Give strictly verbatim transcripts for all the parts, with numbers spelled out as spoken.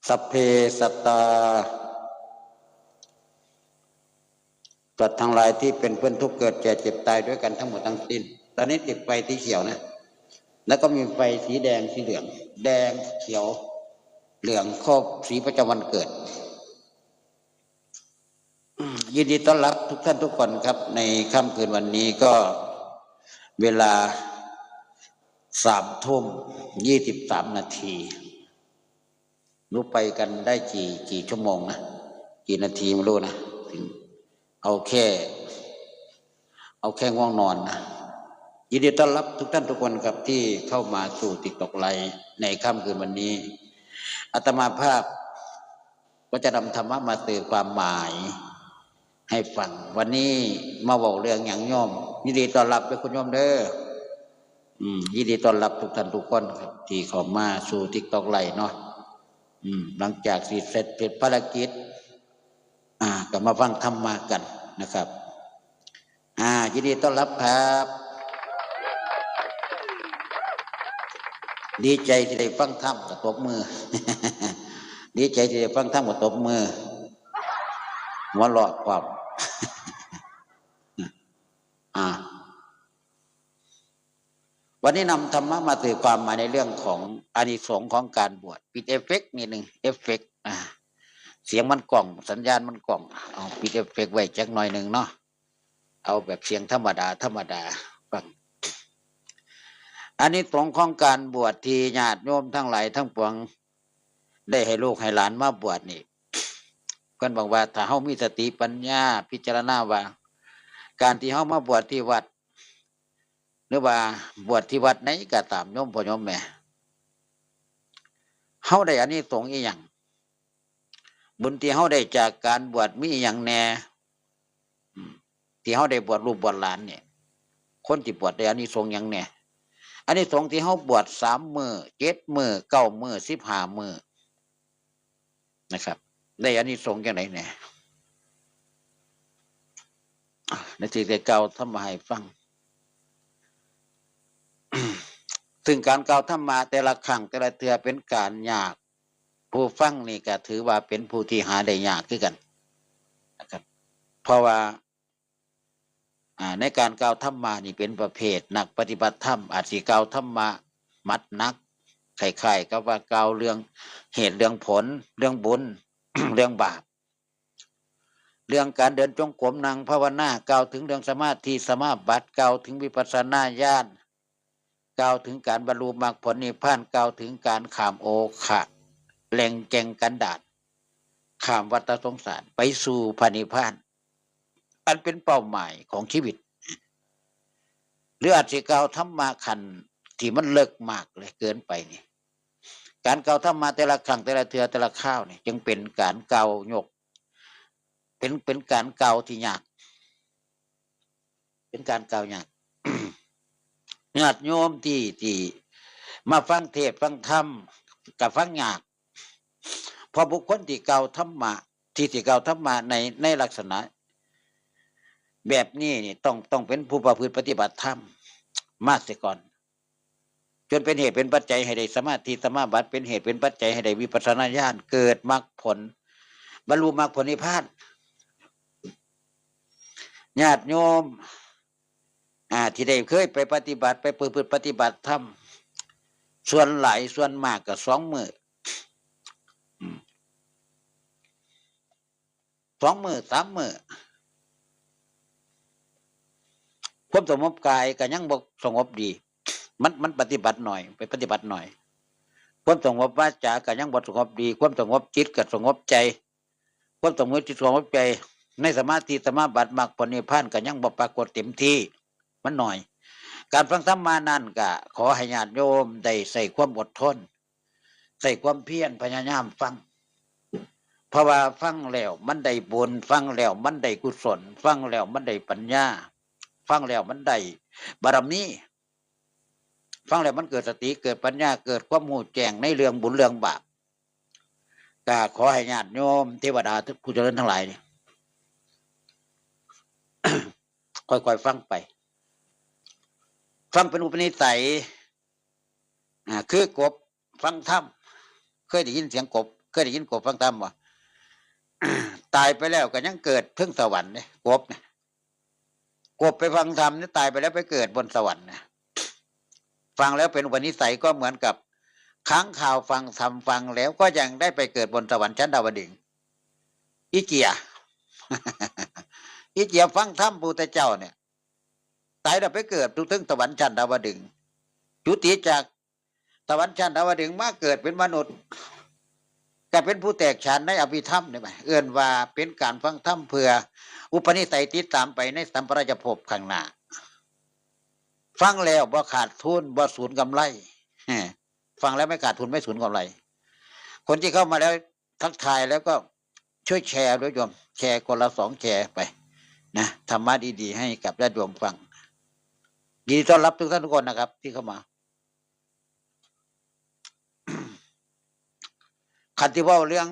สัพเพสัตตา สัตว์ทั้งหลายที่เป็นเพื่อนทุกข์เกิดแก่เจ็บตายด้วยกันทั้งหมดทั้งสิ้น ตอนนี้ติดไฟสีเขียวนะ แล้วก็มีไฟสีแดงสีเหลือง แดงเขียวเหลืองครอบสีประจำวันเกิด ยินดีต้อนรับทุกท่านทุกคนครับ ในค่ำคืนวันนี้ก็เวลาสามทุ่มยี่สิบสามนาที รู้ไปกันได้กี่กี่ชั่วโมงนะ กี่นาทีไม่รู้นะ ถึง เอาแค่ เอาแค่ง่วงนอนนะ ยินดีต้อนรับทุกท่านทุกคนครับที่เข้ามาสู่ TikTok Live ในค่ำคืนวันนี้ อาตมาภาพก็จะนำธรรมะมาสื่อความหมายให้ฟัง วันนี้มาเว้าเรื่องหยังโยม ยินดีต้อนรับเด้อคุณโยมเด้อ อืม ยินดีต้อนรับทุกท่านทุกคนครับ ที่เข้ามาสู่ TikTok Live เนาะ อืม หลังจากที่เสร็จสิ้นภารกิจ อ่า ก็มาฟังธรรมะกันนะครับ อ่า ยินดีต้อนรับครับ ดีใจที่ได้ฟังธรรมก็ตบมือ ดีใจที่ได้ฟังธรรมก็ตบมือ หัวเราะพร้อม อ่า วันนี้นำธรรมะมาสื่อความหมายในเรื่องของอานิสงส์ของการบวช ปิดเอฟเฟกต์นิดนึง เอฟเฟกต์ อ่า เสียงมันก้อง สัญญาณมันก้อง เอาปิดเอฟเฟกต์ไว้จักหน่อยหนึ่งเนาะ เอาแบบเสียงธรรมดา ธรรมดาฟัง อานิสงส์ของการบวชที่ญาติโยมทั้งหลายทั้งปวง ได้ให้ลูกให้หลานมาบวชนี่ เพิ่นบอกว่าถ้าเฮามีสติปัญญาพิจารณาว่า การที่เฮามาบวชที่วัด หรือว่าบวชที่วัดไหนก็ตาม โยมพ่อโยมแม่ เฮาได้อานิสงส์อีหยัง บุญที่เฮาได้จากการบวชมีอีหยังแหน่ อืม ที่เฮาได้บวชลูกบวชหลานเนี่ย คนที่บวชได้อานิสงส์หยังแหน่ อานิสงส์ที่เฮาบวชสามมื้อ เจ็ดมื้อ เก้ามื้อ สิบห้ามื้อ นะครับ ได้อานิสงส์จังไดแหน่ อ่ะ ในที่ได้กล่าวธรรมะให้ฟัง ซึ่งการกล่าวธรรมะแต่ละครั้งแต่ละเทื่อเป็นการยาก ผู้ฟังนี่ก็ถือว่าเป็นผู้ที่หาได้ยากคือกันนะครับ เพราะว่า อ่า ในการกล่าวธรรมะนี่เป็นประเภทนักปฏิบัติธรรม อาจสิกล่าวธรรมะหมัดหนัก คล้ายๆกับว่ากล่าวเรื่องเหตุเรื่องผล เรื่องบุญ เรื่องบาป เรื่องการเดินจงกรม นั่งภาวนา กล่าวถึงเรื่องสมาธิสมาบัติ กล่าวถึงวิปัสสนาญาณ กล่าวถึงการบรรลุมรรคผลนิพพาน กล่าวถึงการข้ามโอคะ แหล่งแก่งกันดาร ข้ามวัฏสงสาร ไปสู่พระนิพพาน อันเป็นเป้าหมายของชีวิต หรืออาจสิกล่าวธรรมะขั้นที่มันเลิกมากเลยเกินไปนี่ การกล่าวธรรมะแต่ละครั้งแต่ละเทื่อแต่ละคราวนี่ จึงเป็นการกล่าวยก เป็น เป็นการกล่าวที่ยาก เป็นการกล่าวยาก ญาติโยมที่ ที่มาฟังเทศน์ฟังธรรมก็ฟังยาก เพราะบุคคลที่กล่าวธรรมะ ที่สิกล่าวธรรมะใน ในลักษณะแบบนี้นี่ ต้อง ต้องเป็นผู้ประพฤติปฏิบัติธรรมมาเสียก่อน จนเป็นเหตุเป็นปัจจัยให้ได้สมาธิสมาบัติ เป็นเหตุเป็นปัจจัยให้ได้วิปัสสนาญาณ เกิดมรรคผล บรรลุมรรคผลนิพพาน ญาติโยม อ่า ที่ได้เคยไปปฏิบัติ ไปประพฤติปฏิบัติธรรม ส่วนหลายส่วนมากก็สองมื้อ อืม สองมื้อสามมื้อ ความสงบกายก็ยังบ่สงบดี มัน มันปฏิบัติหน่อย ไปปฏิบัติหน่อย ความสงบวาจาก็ยังบ่สงบดี ความสงบจิตก็สงบใจ ความสงบจิตสงบใจ ในสมาธิสมาบัติมรรคผลนิพพานก็ยังบ่ปรากฏเต็มที่ มันหน่อย การฟังธรรมานั้นก็ขอให้ญาติโยมได้ใช้ความอดทน ใช้ความเพียรพยายามฟัง เพราะว่าฟังแล้วมันได้บุญ ฟังแล้วมันได้กุศล ฟังแล้วมันได้ปัญญา ฟังแล้วมันได้บารมี ฟังแล้วมันเกิดสติ เกิดปัญญา เกิดความรู้แจ้งในเรื่องบุญเรื่องบาป ก็ขอให้ญาติโยมเทวดาผู้เจริญทั้งหลายนี่ ค่อยๆฟังไป ฟังเป็นอุปนิสัย อ่า คือกบฟังธรรม เคยได้ยินเสียงกบ ยได้ยินกบฟังธรรมบ่? ตายไปแล้วก็ยังเกิดเทิงสวรรค์เนี่ย กบเนี่ย กบไปฟังธรรมเนี่ย ตายไปแล้วไปเกิดบนสวรรค์นะ ฟังแล้วเป็นอุปนิสัยก็เหมือนกับค้างคาวฟังธรรม ฟังแล้วก็ยังได้ไปเกิดบนสวรรค์ชั้นดาวดึงส์ อีเจีย อีเจียฟังธรรมพุทธเจ้าเนี่ย ตายแล้วไปเกิดทุกเทิงสวรรค์ชั้นดาวดึงส์ จุติจากสวรรค์ชั้นดาวดึงส์มาเกิดเป็นมนุษย์ ก็เป็นผู้แตกฉานในอภิธรรมเนี่ย เอิ้นว่าเป็นการฟังธรรมเพื่ออุปนิสัยติดตามไปในสัมปรายภพข้างหน้า ฟังแล้วบ่ขาดทุน บ่สูญกำไร ฟังแล้วไม่ขาดทุนไม่สูญกำไร คนที่เข้ามาแล้วทักทายแล้วก็ช่วยแชร์ด้วยโยม แชร์คนละสองแชร์ไปนะ ธรรมะดีๆ ให้กับญาติโยมฟัง ยินดีต้อนรับทุกท่านทุกคนนะครับ ที่เข้ามา คันที่เว้าเรื่อง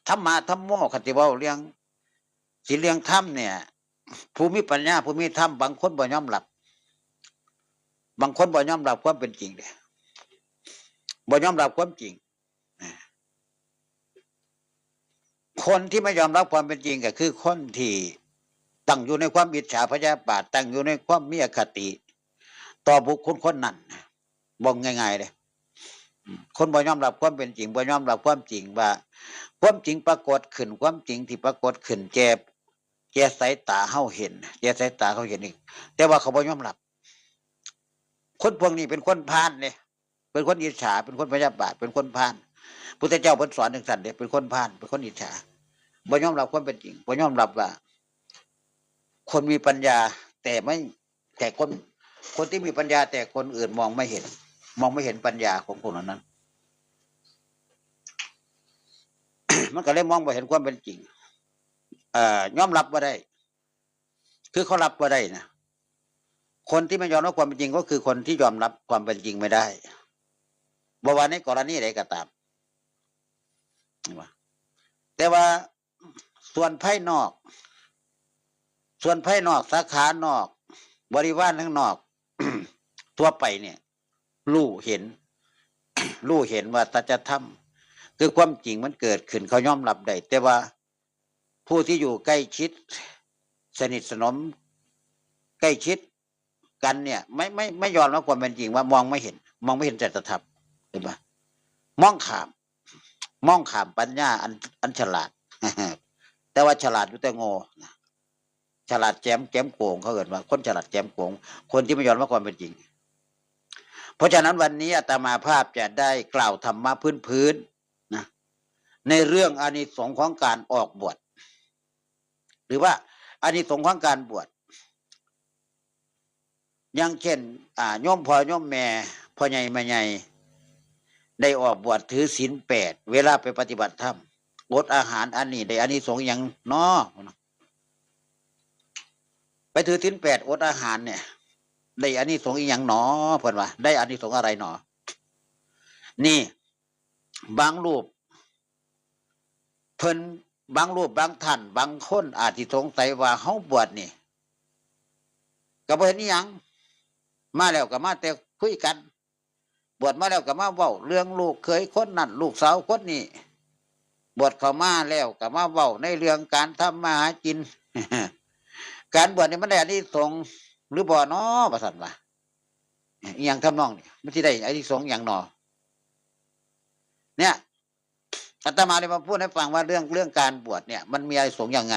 ธรรมะ ธัมโม คันที่เว้าเรื่องศีลเรื่องธรรมเนี่ย ผู้มีปัญญา ผู้มีธรรม บางคนบ่ยอมรับ บางคนบ่ยอมรับความเป็นจริงเด้ บ่ยอมรับความจริง คนที่ไม่ยอมรับความเป็นจริงก็คือคนที่ตั้งอยู่ในความอิจฉาพยาบาท ตั้งอยู่ในความมีอคติ ต่อบุคคลคนนั้น บอกง่ายๆเลย คนบ่ยอมรับความเป็นจริง บ่ยอมรับความจริงว่า ความจริงปรากฏขึ้น ความจริงที่ปรากฏขึ้นแก่ แก่สายตาเฮาเห็น แก่สายตาเขาเห็นนี่ แต่ว่าเขาบ่ยอมรับ คนพวกนี้เป็นคนพาลเนี่ย เป็นคนอิจฉา เป็นคนพยาบาท เป็นคนพาล พุทธเจ้าเพิ่นสอนจังซั่นเด้ เป็นคนพาล เป็นคนอิจฉา บ่ยอมรับความเป็นจริง บ่ยอมรับว่า คนมีปัญญา แต่ไม่ แต่คน คนที่มีปัญญา แต่คนอื่นมองไม่เห็น มองไม่เห็นปัญญาของคนเหล่านั้น มันก็เลยมองบ่เห็นความเป็นจริง เอ่อ ยอมรับบ่ได้ คือเขารับบ่ได้นะ คนที่ไม่ยอมรับความเป็นจริงก็คือคนที่ยอมรับความเป็นจริงไม่ได้ บ่ว่าในกรณีใดก็ตาม เห็นบ่? แต่ว่าส่วนภายนอก ส่วนภายนอก สาขานอก บริวารข้างนอก ทั่วไปเนี่ย รู้เห็น รู้เห็นว่าสัจธรรม คือความจริงมันเกิดขึ้น เขายอมรับได้ แต่ว่าผู้ที่อยู่ใกล้ชิด สนิทสนม ใกล้ชิดกันเนี่ย ไม่ ไม่ ไม่ยอมรับความเป็นจริง ว่ามองไม่เห็น มองไม่เห็นสัจธรรม เห็นปะ? มองข้าม มองข้ามปัญญาอัน อันฉลาด แต่ว่าฉลาดอยู่แต่โง่นะ ฉลาดแจม แจมโกง เขาเอิ้นว่าคนฉลาดแจมโกง คนที่ไม่ยอมรับความเป็นจริง เพราะฉะนั้นวันนี้อาตมาภาพจะได้กล่าวธรรมะพื้นๆ นะ ในเรื่องอานิสงส์ของการออกบวช หรือว่าอานิสงส์ของการบวช อย่างเช่น อ่า โยมพ่อโยมแม่ พ่อใหญ่แม่ใหญ่ ได้ออกบวชถือศีลแปด เวลาไปปฏิบัติธรรม อดอาหารอันนี้ได้อานิสงส์หยังน้อ ไปถือศีลแปด อดอาหารเนี่ย ได้อานิสงส์อีหยังหนอ เพิ่นว่า ได้อานิสงส์อะไรหนอ นี่ บางรูป เพิ่น บางรูปบางท่าน บางคนอาจสิสงสัยว่าเฮาบวชนี่ ก็บ่เห็นอีหยัง มาแล้วก็มาแต่คุยกัน บวชมาแล้วก็มาเว้าเรื่องลูกเขยคนนั้น ลูกสาวคนนี้ บวชเข้ามาแล้วก็มาเว้าในเรื่องการทำมาหากิน การบวชนี่มันได้อานิสงส์หรือบ่น้อ ว่าซั่นว่า อีหยังทำนองนี้ มันสิได้อานิสงส์หยังน้อ เนี่ย อาตมาเลยมาพูดให้ฟังว่าเรื่อง เรื่องการบวชเนี่ย มันมีอานิสงส์ยังไง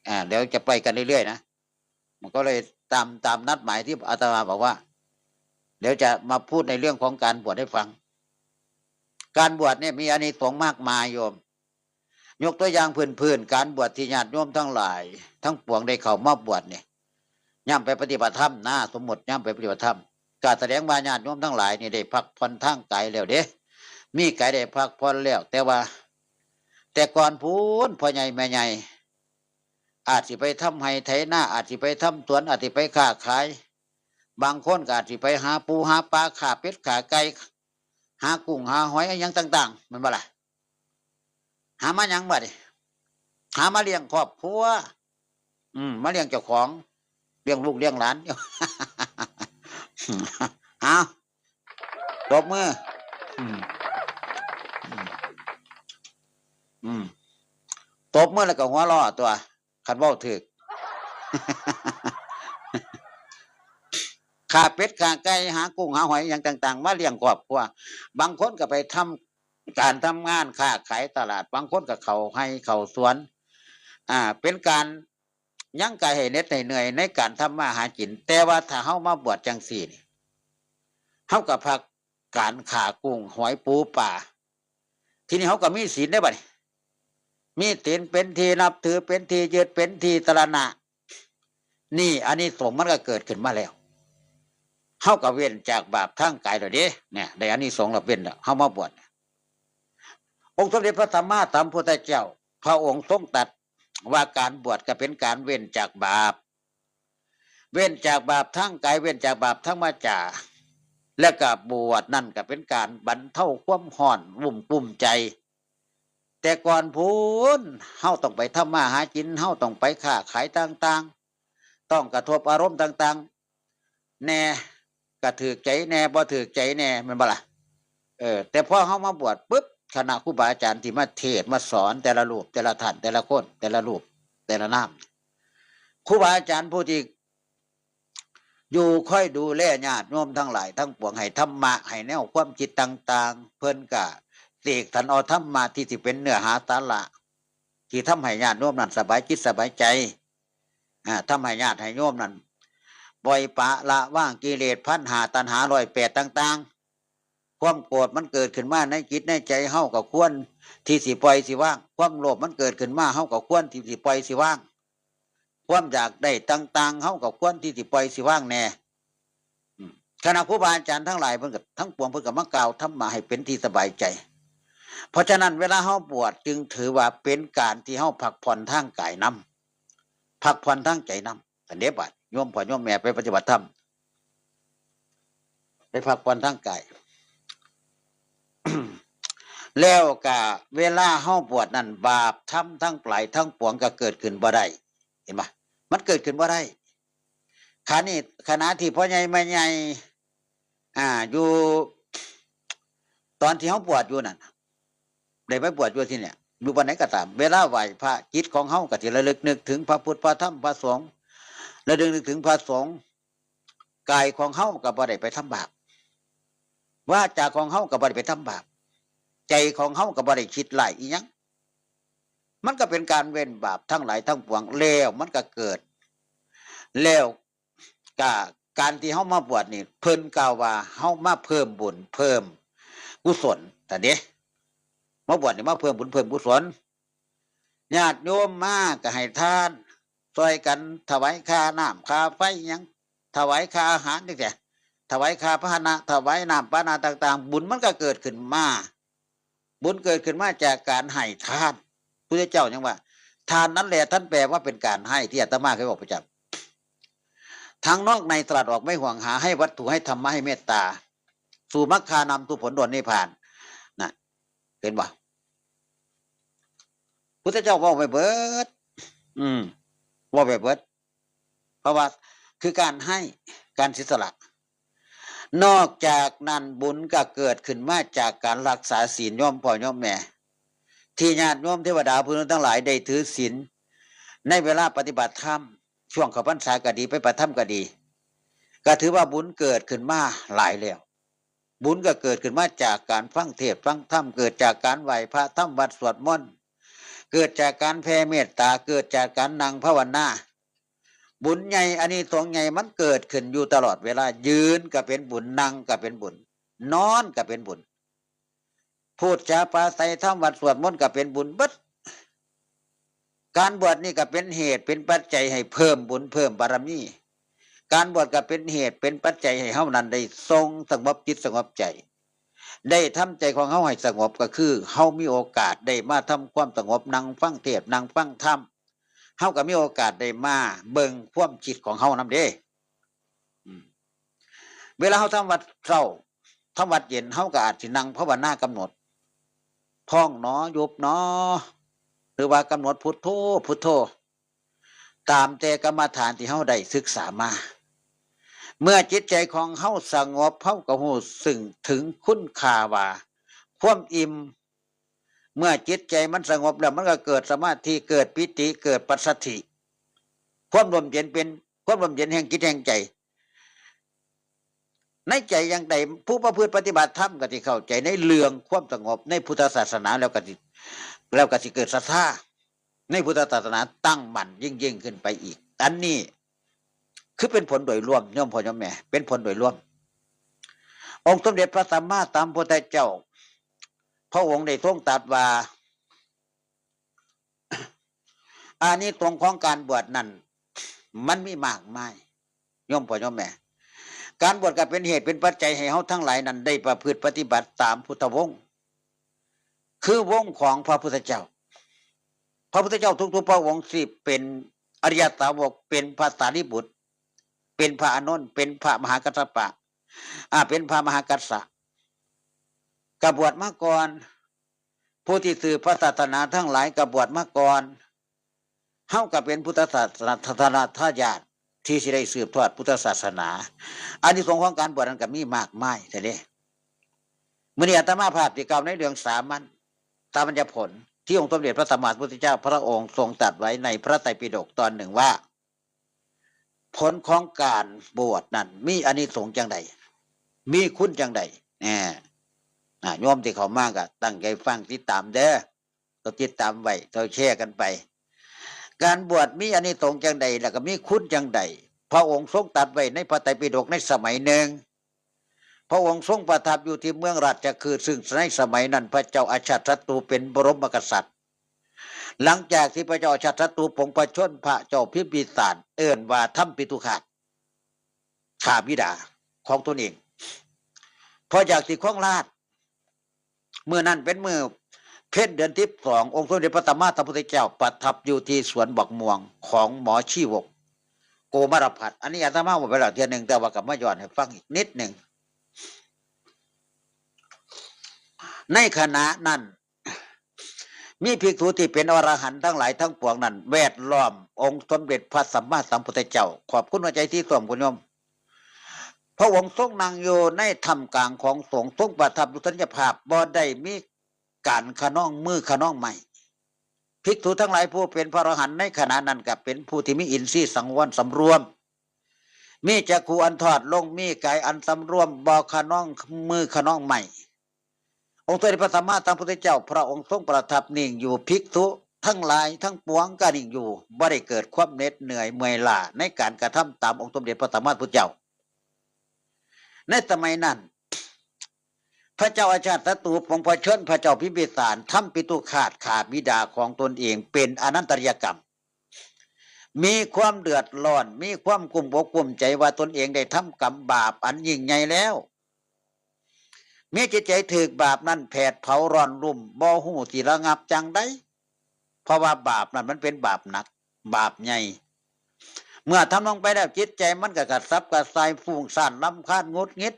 อ่า เดี๋ยวจะไปกันเรื่อยๆ นะ มันก็เลยตาม ตามนัดหมายที่อาตมาบอกว่า เดี๋ยวจะมาพูดในเรื่องของการบวชให้ฟัง การบวชเนี่ยมีอานิสงส์มากมายโยม ยกตัวอย่างพื้นๆ การบวชที่ญาติโยมทั้งหลาย ทั้งปวงได้เข้ามาบวชเนี่ย ย่ามไปปฏิบัติธรรมนะ สมมุติย่ามไปปฏิบัติธรรม ก็แสดงว่าญาติโยมทั้งหลายนี่ได้พักผ่อนทางกายแล้วเด้ มีกายได้พักผ่อนแล้ว แต่ว่า แต่ก่อนพู้น พ่อใหญ่แม่ใหญ่ อาจสิไปทำไร่ไถนา อาจสิไปทำสวน อาจสิไปค้าขาย บางคนก็อาจสิไปหาปูหาปลา ฆ่าเป็ดฆ่าไก่ หากุ้งหาหอย อะหยังต่างๆ แม่นบ่ล่ะ? หามาหยังบัดนี้? หามาเลี้ยงครอบครัว อืม มาเลี้ยงเจ้าของ เลี้ยงลูกเลี้ยงหลาน เอา ตบมือ อืม อืม อืม ตบมือแล้วก็หัวเราะตัว คันเว้าถืก ฆ่าเป็ดฆ่าไก่ หากุ้งหาหอยอย่างต่างๆ มาเลี้ยงครอบครัว บางคนก็ไปทำการทำงานค้าขายตลาด บางคนก็เข้าไร่เข้าสวน อ่า เป็นการยังกายให้เหน็ดให้เหนื่อยในการทำมาหากิน แต่ว่าถ้าเฮามาบวชจังซี่นี่ เฮาก็พักการฆ่ากุ้งหอยปูปลา ทีนี้เฮาก็มีศีลได้บัดนี้ มีศีลเป็นที่นับถือ เป็นที่ยึด เป็นที่สรณะ นี่อานิสงส์มันก็เกิดขึ้นมาแล้ว เฮาก็เว้นจากบาปทางกายแล้วเด้ เนี่ย ได้อานิสงส์แล้วเว้นแล้ว เฮามาบวช องค์สมเด็จพระสัมมาสัมพุทธเจ้า พระองค์ทรงตรัสว่าการบวชก็เป็นการเว้นจากบาป เว้นจากบาปทางกาย เว้นจากบาปทางวาจา และก็บวชนั่นก็เป็นการบรรเทาความร้อนรุ่มกุ้มใจ แต่ก่อนพู้น เฮาต้องไปทำมาหากิน เฮาต้องไปค้าขายต่างๆ ต้องกระทบอารมณ์ต่างๆ แหน่ ก็ถืกใจแหน่ บ่ถืกใจแหน่ แม่นบ่ล่ะ เออ แต่พอเฮามาบวชปุ๊บ คณะครูบาอาจารย์ที่มาเทศน์มาสอนแต่ละรูป แต่ละท่าน แต่ละคน แต่ละรูป แต่ละนาม ครูบาอาจารย์ผู้ที่อยู่คอยดูแลญาติโยมทั้งหลายทั้งปวง ให้ธรรมะ ให้แนวความคิดต่างๆ เพิ่นก็เสกสรรเอาธรรมะที่สิเป็นเนื้อหาสาระ ที่ทำให้ญาติโยมนั้นสบายจิตสบายใจ อ่า ทำให้ญาติให้โยมนั้นปล่อยปละละวางกิเลสพันห้า ตัณหาร้อยแปดต่างๆ ความโกรธมันเกิดขึ้นมาในจิตในใจ เฮาก็ควรที่สิปล่อยสิวาง ความโลภมันเกิดขึ้นมา เฮาก็ควรที่สิปล่อยสิวาง ความอยากได้ต่างๆ เฮาก็ควรที่สิปล่อยสิวางแหน่ อืม คณะครูบาอาจารย์ทั้งหลายเพิ่นก็ ทั้งปวงเพิ่นก็มากล่าวธรรมะให้เป็นที่สบายใจ เพราะฉะนั้นเวลาเฮาบวชจึงถือว่าเป็นการที่เฮาพักผ่อนทางกายนำ พักผ่อนทางใจนำ อันเด้บัด โยมพ่อโยมแม่ไปปฏิบัติธรรม ไปพักผ่อนทางกาย แล้วก็เวลาเฮาบวชนั่น บาปธรรมทั้งหลายทั้งปวงก็เกิดขึ้นบ่ได้ เห็นบ่ มันเกิดขึ้นบ่ได้ ขณะนี้ ขณะที่พ่อใหญ่แม่ใหญ่ อ่า อยู่ ตอนที่เฮาบวชอยู่นั่น ได้ไปบวชอยู่ที่เนี่ย อยู่วันไหนก็ตาม เวลาไหว้พระ จิตของเฮาก็สิระลึกนึกถึงพระพุทธ พระธรรม พระสงฆ์ ระลึกนึกถึงพระสงฆ์ กายของเฮาก็บ่ได้ไปทำบาป วาจาของเฮาก็บ่ได้ไปทำบาป ใจของเฮาก็บ่ได้คิดร้ายอีหยัง มันก็เป็นการเว้นบาปทั้งหลายทั้งปวง แล้วมันก็เกิด แล้วก็การที่เฮามาบวชนี่ เพิ่นกล่าวว่าเฮามาเพิ่มบุญเพิ่มกุศล แต่เด้ มาบวชนี่มาเพิ่มบุญเพิ่มกุศล ญาติโยมมาก็ให้ทาน ซ่อยกันถวายค่าน้ำค่าไฟหยัง ถวายค่าอาหารจั่งซี้ ถวายค่าพาหนะ ถวายน้ำปานะต่างๆ บุญมันก็เกิดขึ้นมา บุญเกิดขึ้นมาจากการให้ทาน พุทธเจ้ายังว่า ทานนั้นแหละท่านแปลว่าเป็นการให้ ที่อาตมาเคยบอกประจำ ทั้งนอกในตลาดออกไม่ห่วงหา ให้วัตถุให้ธรรมะให้เมตตา สู่มรรคานำสู่ผลดลนิพพาน น่ะ เห็นบ่ พุทธเจ้าเว้าไว้เบิด อืม เว้าไว้เบิด เพราะว่าคือการให้ การเสียสละ นอกจากนั้นบุญก็เกิดขึ้นมาจากการรักษาศีล โยมพ่อโยมแม่ ที่ญาติโยมเทวดาผู้นั้นทั้งหลายได้ถือศีล ในเวลาปฏิบัติธรรม ช่วงเข้าพรรษาก็ดี ไปประธรรมก็ดี ก็ถือว่าบุญเกิดขึ้นมาหลายแล้ว บุญก็เกิดขึ้นมาจากการฟังเทศน์ฟังธรรม เกิดจากการไหว้พระทำวัตรสวดมนต์ เกิดจากการแผ่เมตตา เกิดจากการนั่งภาวนา บุญใหญ่ อานิสงส์ใหญ่มันเกิดขึ้นอยู่ตลอดเวลา ยืนก็เป็นบุญ นั่งก็เป็นบุญ นอนก็เป็นบุญ พูดจาปราศรัยทำวัตรสวดมนต์ก็เป็นบุญเบิด การบวชนี่ก็เป็นเหตุเป็นปัจจัยให้เพิ่มบุญเพิ่มบารมี การบวชก็เป็นเหตุเป็นปัจจัยให้เฮานั้นได้ทรงสงบจิตสงบใจ ได้ทำใจของเฮาให้สงบ ก็คือเฮามีโอกาสได้มาทำความสงบ นั่งฟังเทศน์ นั่งฟังธรรม เฮาก็มีโอกาสได้มาเบิ่งความคิดของเฮานำเด้ อืม เวลาเฮาทำวัตรเช้า ทำวัตรเย็น เฮาก็อาจสินั่งภาวนากำหนด พองหนอ ยุบหนอ หรือว่ากำหนดพุทโธ พุทโธ ตามแต่กรรมฐานที่เฮาได้ศึกษามา เมื่อจิตใจของเฮาสงบ เฮาก็ฮู้ซึ่งถึงคุณค่าว่า ความอิ่ม เมื่อจิตใจมันสงบแล้วมันก็เกิดสมาธิ เกิดปีติ เกิดปัสสัทธิ ความร่มเย็นเป็นความร่มเย็นแห่งจิตแห่งใจ ในใจอย่างใด ผู้ประพฤติปฏิบัติธรรมก็สิเข้าใจในเรื่องความสงบในพุทธศาสนา แล้วก็สิแล้วก็สิเกิดศรัทธาในพุทธศาสนาตั้งมั่นยิ่งยิ่งขึ้นไปอีก อันนี้คือเป็นผลโดยรวม โยมพ่อโยมแม่ เป็นผลโดยรวม องค์สมเด็จพระสัมมาสัมพุทธเจ้า พระองค์ได้ทรงตรัสว่า อานิสงส์ของการบวชนั้น มันมีมากมาย โยมพ่อโยมแม่ การบวชก็เป็นเหตุเป็นปัจจัยให้เฮาทั้งหลายนั้นได้ประพฤติปฏิบัติตามพุทธวงศ์ คือวงศ์ของพระพุทธเจ้า พระพุทธเจ้าทุกๆพระองค์สิเป็นอริยสาวก เป็นพระสารีบุตร เป็นพระอานนท์ เป็นพระมหากัสสปะ อ่า เป็นพระมหากัสสะ ก็บวชมาก่อน ผู้ที่สืบพระศาสนาทั้งหลายก็บวชมาก่อน เฮาก็เป็นพุทธศาสนาทายาทที่สิได้สืบทอดพุทธศาสนา อานิสงส์ของการบวชนั้นก็มีมากมายแท้เด้ มื้อนี้อาตมาภาพสิกล่าวในเรื่องสามัญ สามัญญผล ที่องค์สมเด็จพระสัมมาสัมพุทธเจ้าพระองค์ทรงตรัสไว้ในพระไตรปิฎกตอนหนึ่งว่า ผลของการบวชนั้นมีอานิสงส์จังใด มีคุณจังใด แหม อ่า โยมที่เข้ามาก็ตั้งใจฟังติดตามเด้อ ก็ติดตามไว้ ก็แชร์กันไป การบวชมีอานิสงส์จังใด แล้วก็มีคุณจังใด พระองค์ทรงตรัสไว้ในพระไตรปิฎกในสมัยหนึ่ง พระองค์ทรงประทับอยู่ที่เมืองราชคฤห์ ซึ่งในสมัยนั้นพระเจ้าอาชาติศัตรูเป็นบรมกษัตริย์ หลังจากที่พระเจ้าอาชาติศัตรูปลงพระชนม์พระเจ้าพิมพิสาร เอิ้นว่าทำปิตุฆาต ฆ่าบิดาของตนเอง เพราะอยากสิครองราชย์ มื้อนั้นเป็นมื้อเพ็ญเดือนสิบสอง องค์สมเด็จพระสัมมาสัมพุทธเจ้าประทับอยู่ที่สวนบักม่วงของหมอชีวก โกมารพัสต์ อันนี้อาตมาบอกไปแล้วเทื่อหนึ่ง แต่ว่าก็มาย้อนให้ฟังอีกนิดหนึ่ง ในขณะนั้น มีภิกษุที่เป็นอรหันต์ทั้งหลายทั้งปวงนั้น แวดล้อมองค์สมเด็จพระสัมมาสัมพุทธเจ้า ขอบคุณหัวใจที่ส้มคุณโยม พระองค์ทรงนั่งอยู่ในท่ามกลางของสงฆ์ ทรงประทับอยู่ทัศนียภาพ บ่ได้มีการคะนองมือคะนองไม้ ภิกษุทั้งหลายผู้เป็นพระอรหันต์ในขณะนั้นก็เป็นผู้ที่มีอินทรีย์สังวรสำรวม มีจักขุอันทอดลง มีกายอันสำรวม บ่คะนองมือคะนองไม้ องค์สมเด็จพระสัมมาสัมพุทธเจ้า พระองค์ทรงประทับนิ่งอยู่ ภิกษุทั้งหลายทั้งปวงก็นิ่งอยู่ บ่ได้เกิดความเหน็ดเหนื่อยเมื่อยล้าในการกระทำตามองค์สมเด็จพระสัมมาสัมพุทธเจ้า ในสมัยนั้น พระเจ้าอาชาติศัตรูปลงพระชนม์พระเจ้าพิมพิสาร ทำปิตุฆาตฆ่าบิดาของตนเองเป็นอนันตริยกรรม มีความเดือดร้อน มีความกุ้มอกกุ้มใจว่าตนเองได้ทำกรรมบาปอันยิ่งใหญ่แล้ว มีจิตใจถูกบาปนั้นแผดเผาร้อนรุ่ม บ่ฮู้สิระงับจั่งใด เพราะว่าบาปนั้นมันเป็นบาปหนัก บาปใหญ่ เมื่อทำลงไปแล้วจิตใจมันก็กระสับกระส่าย ฟุ้งซ่านรำคาญหงุดหงิด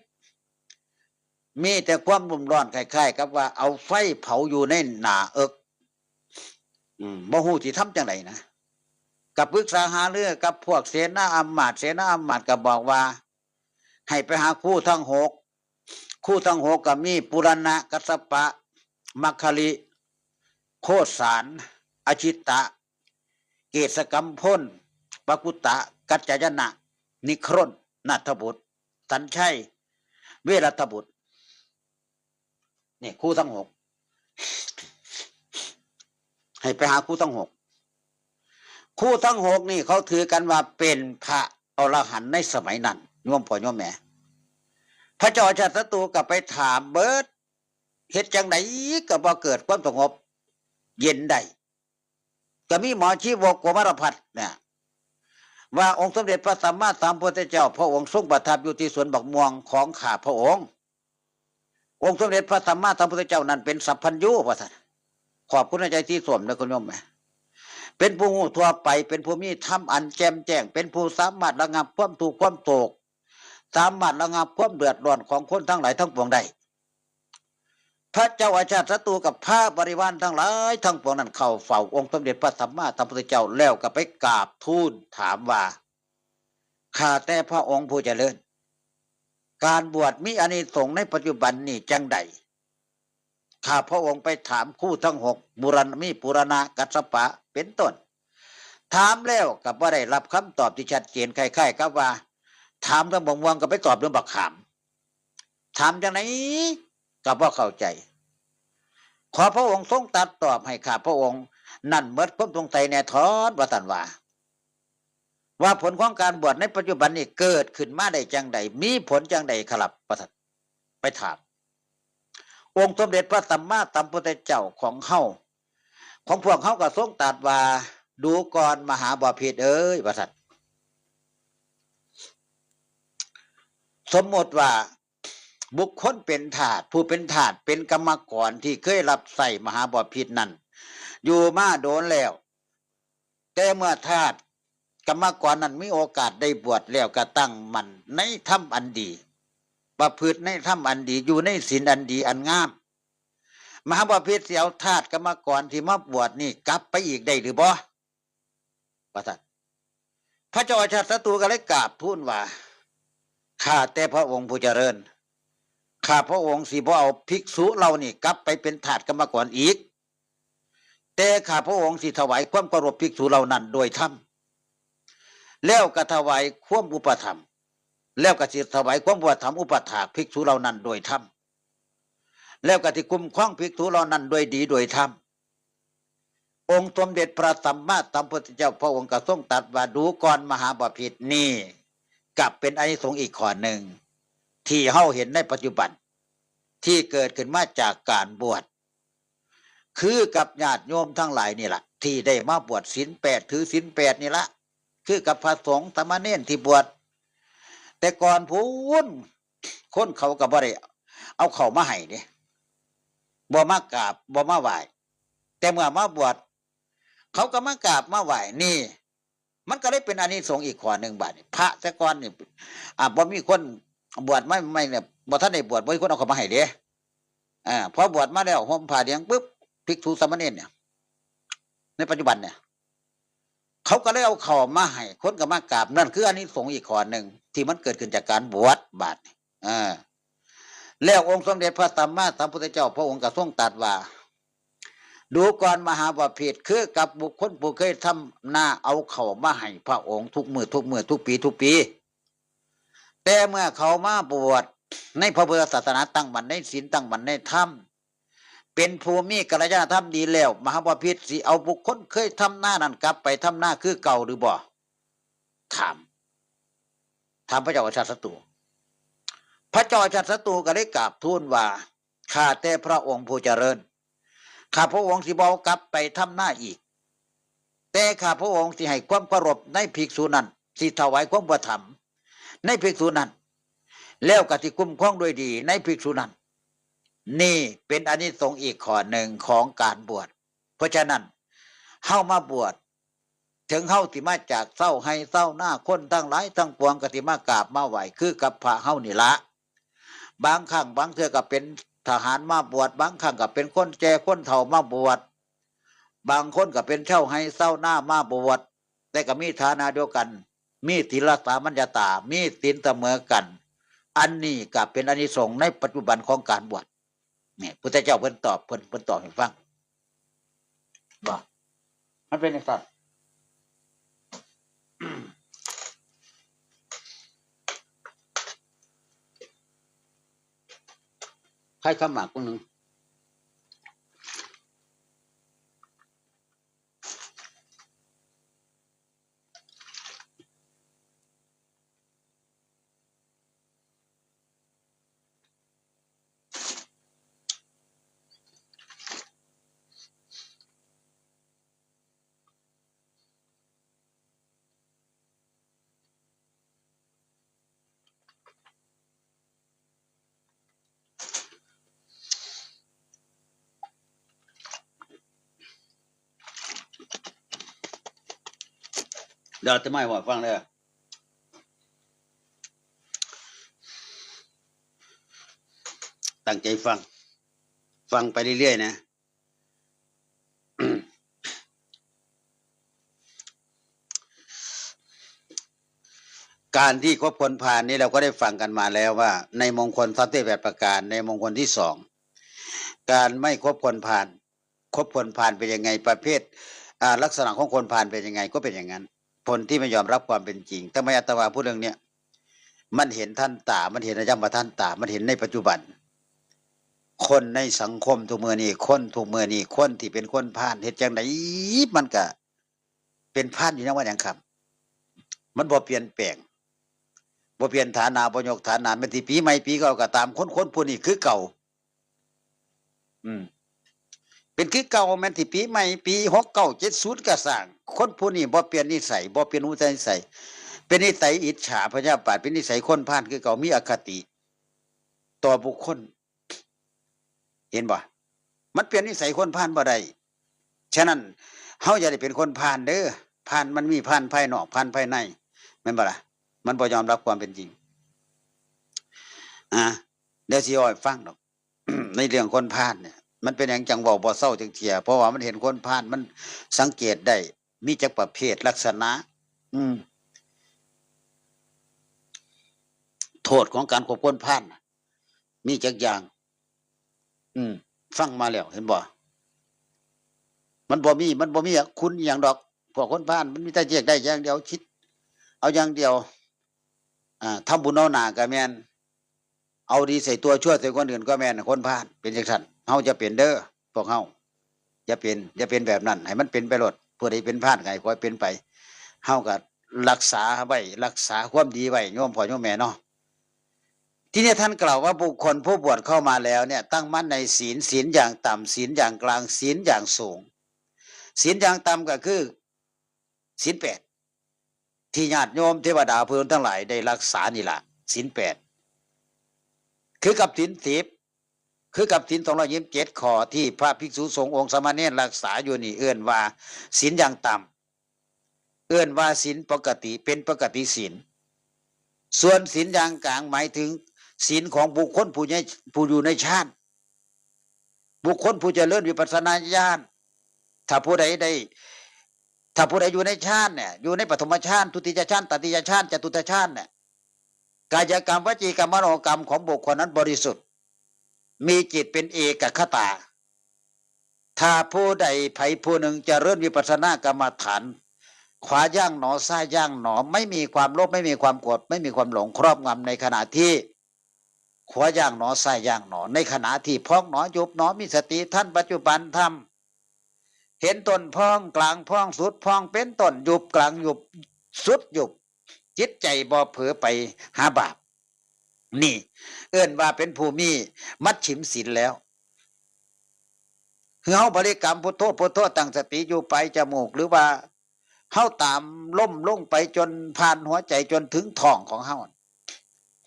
มีแต่ความรุ่มร้อน คล้ายๆกับว่าเอาไฟเผาอยู่ในหน้าอก อืม บ่ฮู้สิทำจั่งใดนะ ก็ปรึกษาหารือกับพวกเสนาอำมาตย์ เสนาอำมาตย์ก็บอกว่า ให้ไปหาครูทั้งหก ครูทั้งหกก็มีปุรณะ กัสสปะ มัคคลิ โคสาร อจิตตะ เกสกัมพล ปกุตตะ กัจจายนะ นิครน นัทบุตร สัญชัย เวรัตบุตร นี่ครูทั้งหก ให้ไปหาครูทั้งหก ครูทั้งหกนี่เขาถือกันว่าเป็นพระอรหันต์ในสมัยนั้น โยมพ่อโยมแม่ พระเจ้าอาชาติศัตรูก็ไปถามเบิด เฮ็ดจั่งใดก็บ่เกิดความสงบเย็นได้ ก็มีหมอชีวกโกมารพัสต์เนี่ย ว่าองค์สมเด็จพระสัมมาสัมพุทธเจ้า พระองค์ทรงประทับอยู่ที่สวนบักม่วงของข้าพระองค์ องค์สมเด็จพระสัมมาสัมพุทธเจ้านั้นเป็นสัพพัญญู ว่าซั่น ขอบคุณอาจารย์ที่ส้มนะคุณโยมแม่ เป็นผู้รู้ทั่วไป เป็นผู้มีธรรมอันแจ่มแจ้ง เป็นผู้สามารถระงับความทุกข์ความโศก สามารถระงับความเดือดร้อนของคนทั้งหลายทั้งปวงได้ พระเจ้าอาชาติศัตรูกับพระบริวารทั้งหลายทั้งปวงนั้นเข้าเฝ้าองค์สมเด็จพระสัมมาสัมพุทธเจ้า แล้วก็ไปกราบทูลถามว่า ข้าแต่พระองค์ผู้เจริญ การบวชมีอานิสงส์ในปัจจุบันนี้จั่งใด ข้าพระองค์ไปถามครูทั้งหก บูรณะ มีบูรณะ กัสสปะ เป็นต้น ถามแล้วก็บ่ได้รับคำตอบที่ชัดเจน คล้ายๆกับว่า ถามเรื่องบักม่วงก็ไปตอบเรื่องบักขาม ถามจังไดก็บ่เข้าใจ ขอพระองค์ทรงตรัสตอบให้ข้าพระองค์นั้นหมดความสงสัยแน่ทอน ว่าซั่นว่า ว่าผลของการบวชในปัจจุบันนี้เกิดขึ้นมาได้จังใด มีผลจังใดครับ ว่าซั่น ไปถาม องค์สมเด็จพระสัมมาสัมพุทธเจ้าของเฮา ของพวกเฮาก็ทรงตรัสว่า ดูก่อนมหาบพิตรเอ้ย ว่าซั่น สมมติว่าบุคคลเป็นทาส ผู้เป็นทาสเป็นกรรมกรที่เคยรับใช้มหาบพิตรนั้น อยู่มาโดนแล้ว แต่เมื่อทาสกรรมกรนั้นมีโอกาสได้บวชแล้วก็ตั้งมั่นในธรรมอันดี ประพฤติในธรรมอันดี อยู่ในศีลอันดีอันงาม มหาบพิตรสิเอาทาสกรรมกรที่มาบวชนี่กลับไปอีกได้หรือบ่ ว่าซั่น พระเจ้าอาชาติศัตรูก็เลยกราบทูลว่า ข้าแต่พระองค์ผู้เจริญ ข้าพระองค์สิบ่เอาภิกษุเหล่านี้กลับไปเป็นทาสกรรมกรอีก แต่ข้าพระองค์สิถวายความเคารพภิกษุเหล่านั้นโดยธรรม แล้วก็ถวายความอุปถัมภ์ แล้วก็สิถวายความอุปถัมภ์อุปถากภิกษุเหล่านั้นโดยธรรม แล้วก็สิคุ้มครองภิกษุเหล่านั้นโดยดีโดยธรรม องค์สมเด็จพระสัมมาสัมพุทธเจ้าพระองค์ก็ทรงตรัสว่า ดูก่อนมหาบพิตร นี่ก็เป็นอานิสงส์อีกข้อหนึ่ง ที่เฮาเห็นในปัจจุบัน ที่เกิดขึ้นมาจากการบวช คือกับญาติโยมทั้งหลายนี่แหละ ที่ได้มาบวชศีลแปด ถือศีลแปดนี่ละ คือกับพระสงฆ์สามเณรที่บวช แต่ก่อนพู้น คนเขาก็บ่ได้เอาเข้ามาให้เด้ บ่มากราบ บ่มาไหว้ แต่เมื่อมาบวช เขาก็มากราบมาไหว้ นี่ มันก็เลยเป็นอานิสงส์อีกข้อหนึ่ง บาดนี้ พระแต่ก่อนนี่ อ่า บ่มีคนบวชมาใหม่เนี่ย บ่ทันได้บวช บ่มีคนเอาเข้ามาให้เด้ อ่า พอบวชมาแล้ว ห่มผ้าเหลืองปุ๊บ ภิกษุสามเณรเนี่ย ในปัจจุบันเนี่ย เขาก็เลยเอาเข้ามาให้ คนก็มากราบ นั่นคืออานิสงส์อีกข้อหนึ่ง ที่มันเกิดขึ้นจากการบวช บาดนี้ อ่า แล้วองค์สมเด็จพระสัมมาสัมพุทธเจ้าพระองค์ก็ทรงตรัสว่า ดูก่อนมหาบพิตร คือกับบุคคลผู้เคยทำนาเอาเข้ามาให้พระองค์ทุกมื้อทุกมื้อ ทุกปีทุกปี แต่เมื่อเขามาบวชในพระพุทธศาสนา ตั้งมั่นในศีล ตั้งมั่นในธรรม เป็นผู้มีกัลยาณธรรมดีแล้ว มหาบพิตรสิเอาบุคคลเคยทำนานั้นกลับไปทำนาคือเก่าหรือบ่ ถาม ถามพระเจ้าอาชาติศัตรู พระเจ้าอาชาติศัตรูก็เลยกราบทูลว่า ข้าแต่พระองค์ผู้เจริญ ข้าพระองค์สิบ่เอากลับไปทำนาอีก แต่ข้าพระองค์สิให้ความเคารพในภิกษุนั้น สิถวายความอุปถัมภ์ในภิกษุนั้น แล้วก็สิคุ้มครองด้วยดีในภิกษุนั้น นี่เป็นอานิสงส์อีกข้อหนึ่งของการบวช เพราะฉะนั้น เฮามาบวช ถึงเฮาสิมาจากชาวไร่ชาวนา คนทั้งหลายทั้งปวงก็สิมากราบมาไหว้คือกับพระเฮานี่ละ บางครั้งบางเทื่อก็เป็นทหารมาบวช บางครั้งก็เป็นคนแก่คนเฒ่ามาบวช บางคนก็เป็นชาวไร่ชาวนามาบวช แต่ก็มีฐานะเดียวกัน มีศีลสามัญญาตา มีศีลเสมอกัน อันนี้ก็เป็นอานิสงส์ในปัจจุบันของการบวช นี่พุทธเจ้าเพิ่นตอบ เพิ่น เพิ่นตอบให้ฟัง บ่ มันเป็นจังซั่น ใครคำหมากคนหนึ่ง เดี๋ยวจะไม่ว่าฟังเลย ตั้งใจฟัง ฟังไปเรื่อยๆนะ การที่คบคนพาลนี้เราก็ได้ฟังกันมาแล้วว่า ในมงคลสามสิบแปดประการ ในมงคลที่สอง การไม่คบคนพาล คบคนพาลเป็นยังไง ประเภท อ่า ลักษณะของคนพาลเป็นยังไง ก็เป็นอย่างนั้น คนที่ไม่ยอมรับความเป็นจริง ทำไมอาตมาพูดเรื่องเนี้ย มันเห็นทันตา มันเห็นระยะมาทันตา มันเห็นในปัจจุบัน คนในสังคมทุกมื้อนี้ คนทุกมื้อนี้ คนที่เป็นคนพาลเฮ็ดจั่งใด มันก็เป็นพาลอยู่ยังว่าหยังครับ มันบ่เปลี่ยนแปลง บ่เปลี่ยนฐานะ บ่ยกฐานะ แม้นสิปีใหม่ปีเก่าก็ตาม คน คนผู้นี้คือเก่า อืม เป็นคือเก่า แม้นสิปีใหม่ ปีหกเก้า เจ็ดศูนย์ ก็ซ่าง คนผู้นี้บ่เปลี่ยนนิสัย บ่เปลี่ยนอุปนิสัย เป็นนิสัยอิจฉาพยาบาท เป็นนิสัยคนพาลคือเก่า มีอคติ ต่อบุคคล เห็นบ่ มันเปลี่ยนนิสัยคนพาลบ่ได้ ฉะนั้น เฮาอย่าได้เป็นคนพาลเด้อ พาลมันมีพาลภายนอก พาลภายใน แม่นบ่ล่ะ มันบ่ยอมรับความเป็นจริง อ่า เดี๋ยวสิเอาให้ฟังดอก ในเรื่องคนพาลเนี่ย มันเป็นหยังจั่งเว้าบ่เซาจักเทื่อ เพราะว่ามันเห็นคนพาล มันสังเกตได้ มีจักประเภทลักษณะ อืม โทษของการคบคนพาลน่ะ มีจักอย่าง อืม ฟังมาแล้ว เห็นบ่ มันบ่มี มันบ่มีอะ คุณอหย่างดอก พวกคนพาล มันมีแต่แยกได้อย่างเดียว คิดเอาอย่างเดียว อ่า ทำบุญเอาหน้าก็แม่น เอาดีใส่ตัว ชั่วใส่คนอื่นก็แม่น คนพาล เป็นจังซั่น เฮาอย่าเป็นเด้อ พวกเฮา อย่าเป็น อย่าเป็นแบบนั้น ให้มันเป็นไปโลด ผู้ใดเป็นพาลก็ให้ค่อยเป็นไป เฮาก็รักษาไว้ รักษาความดีไว้ โยมพ่อโยมแม่เนาะ ทีนี้ท่านกล่าวว่าบุคคลผู้บวชเข้ามาแล้วเนี่ย ตั้งมั่นในศีล ศีลอย่างต่ำ ศีลอย่างกลาง ศีลอย่างสูง ศีลอย่างต่ำก็คือ ศีลแปด ที่ญาติโยมเทวดาเพิ่นทั้งหลายได้รักษานี่ล่ะ ศีลแปด คือกับศีลสิบ คือกับศีล สองร้อยยี่สิบเจ็ด ข้อ ที่พระภิกษุสงฆ์องค์สามเณรรักษาอยู่นี่ เอิ้นว่าศีลอย่างต่ำ เอิ้นว่าศีลปกติ เป็นปกติศีล ส่วนศีลอย่างกลางหมายถึงศีลของบุคคลผู้ใน ผู้อยู่ในฌาน บุคคลผู้เจริญวิปัสสนาญาณ ถ้าผู้ใดได้ ถ้าผู้ใดอยู่ในฌานเนี่ย อยู่ในปฐมฌาน ทุติยฌาน ตติยฌาน จตุตฌานเนี่ย กายกรรม วจีกรรม มโนกรรมของบุคคลนั้นบริสุทธิ์ มีจิตเป็นเอกคตา ถ้าผู้ใดไผผู้หนึ่งเจริญวิปัสสนากรรมฐาน ขวาย่างหนอ ซ้ายย่างหนอ ไม่มีความโลภ ไม่มีความโกรธ ไม่มีความหลงครอบงำในขณะที่ ขวาย่างหนอ ซ้ายย่างหนอ ในขณะที่พองหนอ ยุบหนอ มีสติทันปัจจุบันธรรม เห็นต้นพอง กลางพอง สุดพอง เป็นต้นยุบ กลางยุบ สุดยุบ จิตใจบ่เผลอไปหาบาป นี่ เอิ้นว่าเป็นผู้มีมัชฌิมศีลแล้ว คือเฮาบริกรรมพุทโธ พุทโธ ตั้งสติอยู่ปลายจมูก หรือว่าเฮาตามลมลงไปจนผ่านหัวใจจนถึงท้องของเฮา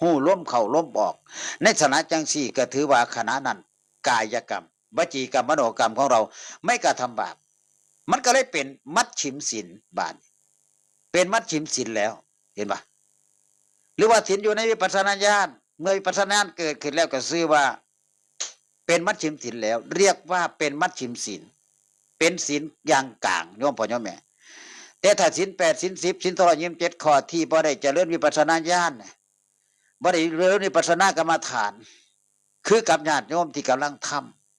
ฮู้ลมเข้าลมออก ในขณะจังซี่ก็ถือว่าขณะนั้นกายกรรม วจีกรรม มโนกรรมของเราไม่กระทำบาป มันก็เลยเป็นมัชฌิมศีล บาดนี้เป็นมัชฌิมศีลแล้ว เห็นปะ หรือว่าศีลอยู่ในวิปัสสนาญาณ เมื่อวิปัสสนาญาณเกิดขึ้นแล้วก็ชื่อว่า เป็นมัชฌิมศีลแล้ว เรียกว่าเป็นมัชฌิมศีล เป็นศีลอย่างกลาง โยมพ่อโยมแม่ แต่ถ้าศีลแปด ศีลสิบ ศีลสองร้อยยี่สิบเจ็ดข้อที่บ่ได้เจริญวิปัสสนาญาณน่ะ บ่ได้เจริญวิปัสสนากรรมฐาน คือกับญาติโยมที่กำลังท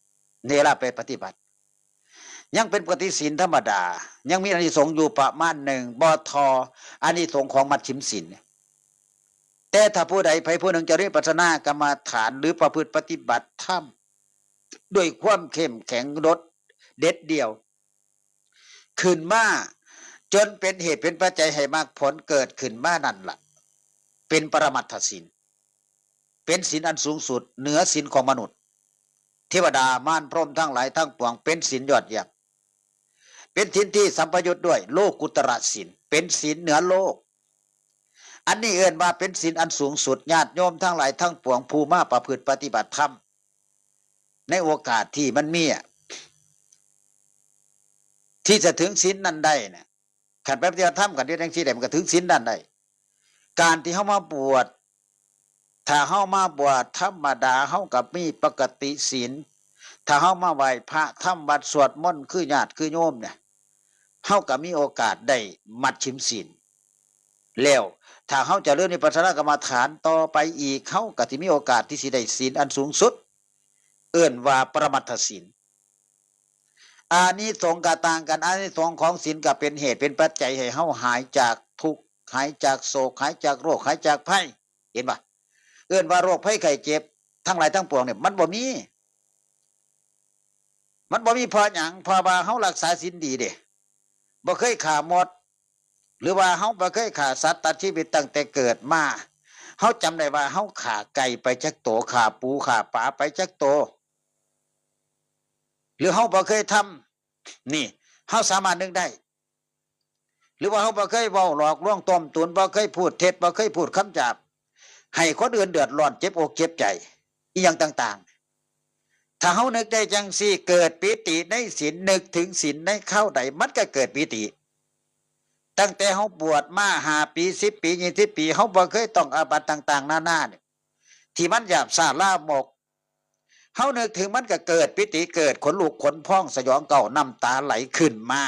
ำ เวลาไปปฏิบัติ ยังเป็นปกติศีลธรรมดา ยังมีอานิสงส์อยู่ประมาณหนึ่ง บ่ท่ออานิสงส์ของมัชฌิมศีล แต่ถ้าผู้ใดไผผู้หนึ่งเจริญวิปัสสนากรรมฐาน หรือประพฤติปฏิบัติธรรม ด้วยความเข้มแข็งโดดเด็ดเดี่ยว ขึ้นมา จนเป็นเหตุเป็นปัจจัยให้มรรคผลเกิดขึ้นมานั่นล่ะ เป็นปรมัตถศีล เป็นศีลอันสูงสุด เหนือศีลของมนุษย์ เทวดามารพรหมทั้งหลายทั้งปวง เป็นศีลยอดเยี่ยม เป็นศีลที่สัมปยุตด้วยโลกุตระศีล เป็นศีลเหนือโลก อันนี้เอิ้นว่าเป็นศีลอันสูงสุด ญาติโยมทั้งหลายทั้งปวง ผู้มาประพฤติปฏิบัติธรรม ในโอกาสที่มันมีอะ ที่จะถึงศีลนั้นได้เนี่ย คันไปปฏิบัติธรรมกันเฮ็ดจั่งซี้ได้ มันก็ถึงศีลนั้นได้ การที่เฮามาบวช ถ้าเฮามาบวชธรรมดา เฮาก็มีปกติศีล ถ้าเฮามาไหว้พระทำวัตรสวดมนต์คือญาติคือโยมเนี่ย เฮาก็มีโอกาสได้มัชฌิมศีล แล้วถ้าเฮาเจริญวิปัสสนากรรมฐานต่อไปอีก เฮาก็สิมีโอกาสที่สิได้ศีลอันสูงสุด เอิ้นว่าปรมัตถศีล อานิสงส์ก็ต่างกัน อานิสงส์ของศีลก็เป็นเหตุเป็นปัจจัยให้เฮาหายจากทุกข์ หายจากโศก หายจากโรค หายจากภัย เห็นบ่ เอิ้นว่าโรคภัยไข้เจ็บทั้งหลายทั้งปวงเนี่ยมันบ่มี มันบ่มีเพราะหยัง เพราะว่าเฮารักษาศีลดีเด้ บ่เคยฆ่ามด หรือว่าเฮาบ่เคยฆ่าสัตว์ตัดชีวิตตั้งแต่เกิดมา เฮาจำได้ว่าเฮาฆ่าไก่ไปจักโต ฆ่าปูฆ่าปลาไปจักโต หรือเฮาบ่เคยทำ นี่ เฮาสามารถนึกได้ หรือว่าเฮาบ่เคยเว้าหลอกลวงต้มตุ๋น บ่เคยพูดเท็จ บ่เคยพูดคำหยาบ ให้คนอื่นเดือดร้อน เจ็บอกเจ็บใจ อีหยังต่างๆ ถ้าเฮานึกได้จังซี่ เกิดปีติในศีล นึกถึงศีลในคราวใด มันก็เกิดปีติ ตั้งแต่เฮาบวชมาห้าปี สิบปี ยี่สิบปี เฮาบ่เคยต้องอาบัติต่างๆ นานาเนี่ย ที่มันหยาบช้าลามก เฮานึกถึงมันก็เกิดปีติ เกิดขนลุกขนพองสยองเกล้า น้ำตาไหลขึ้นมา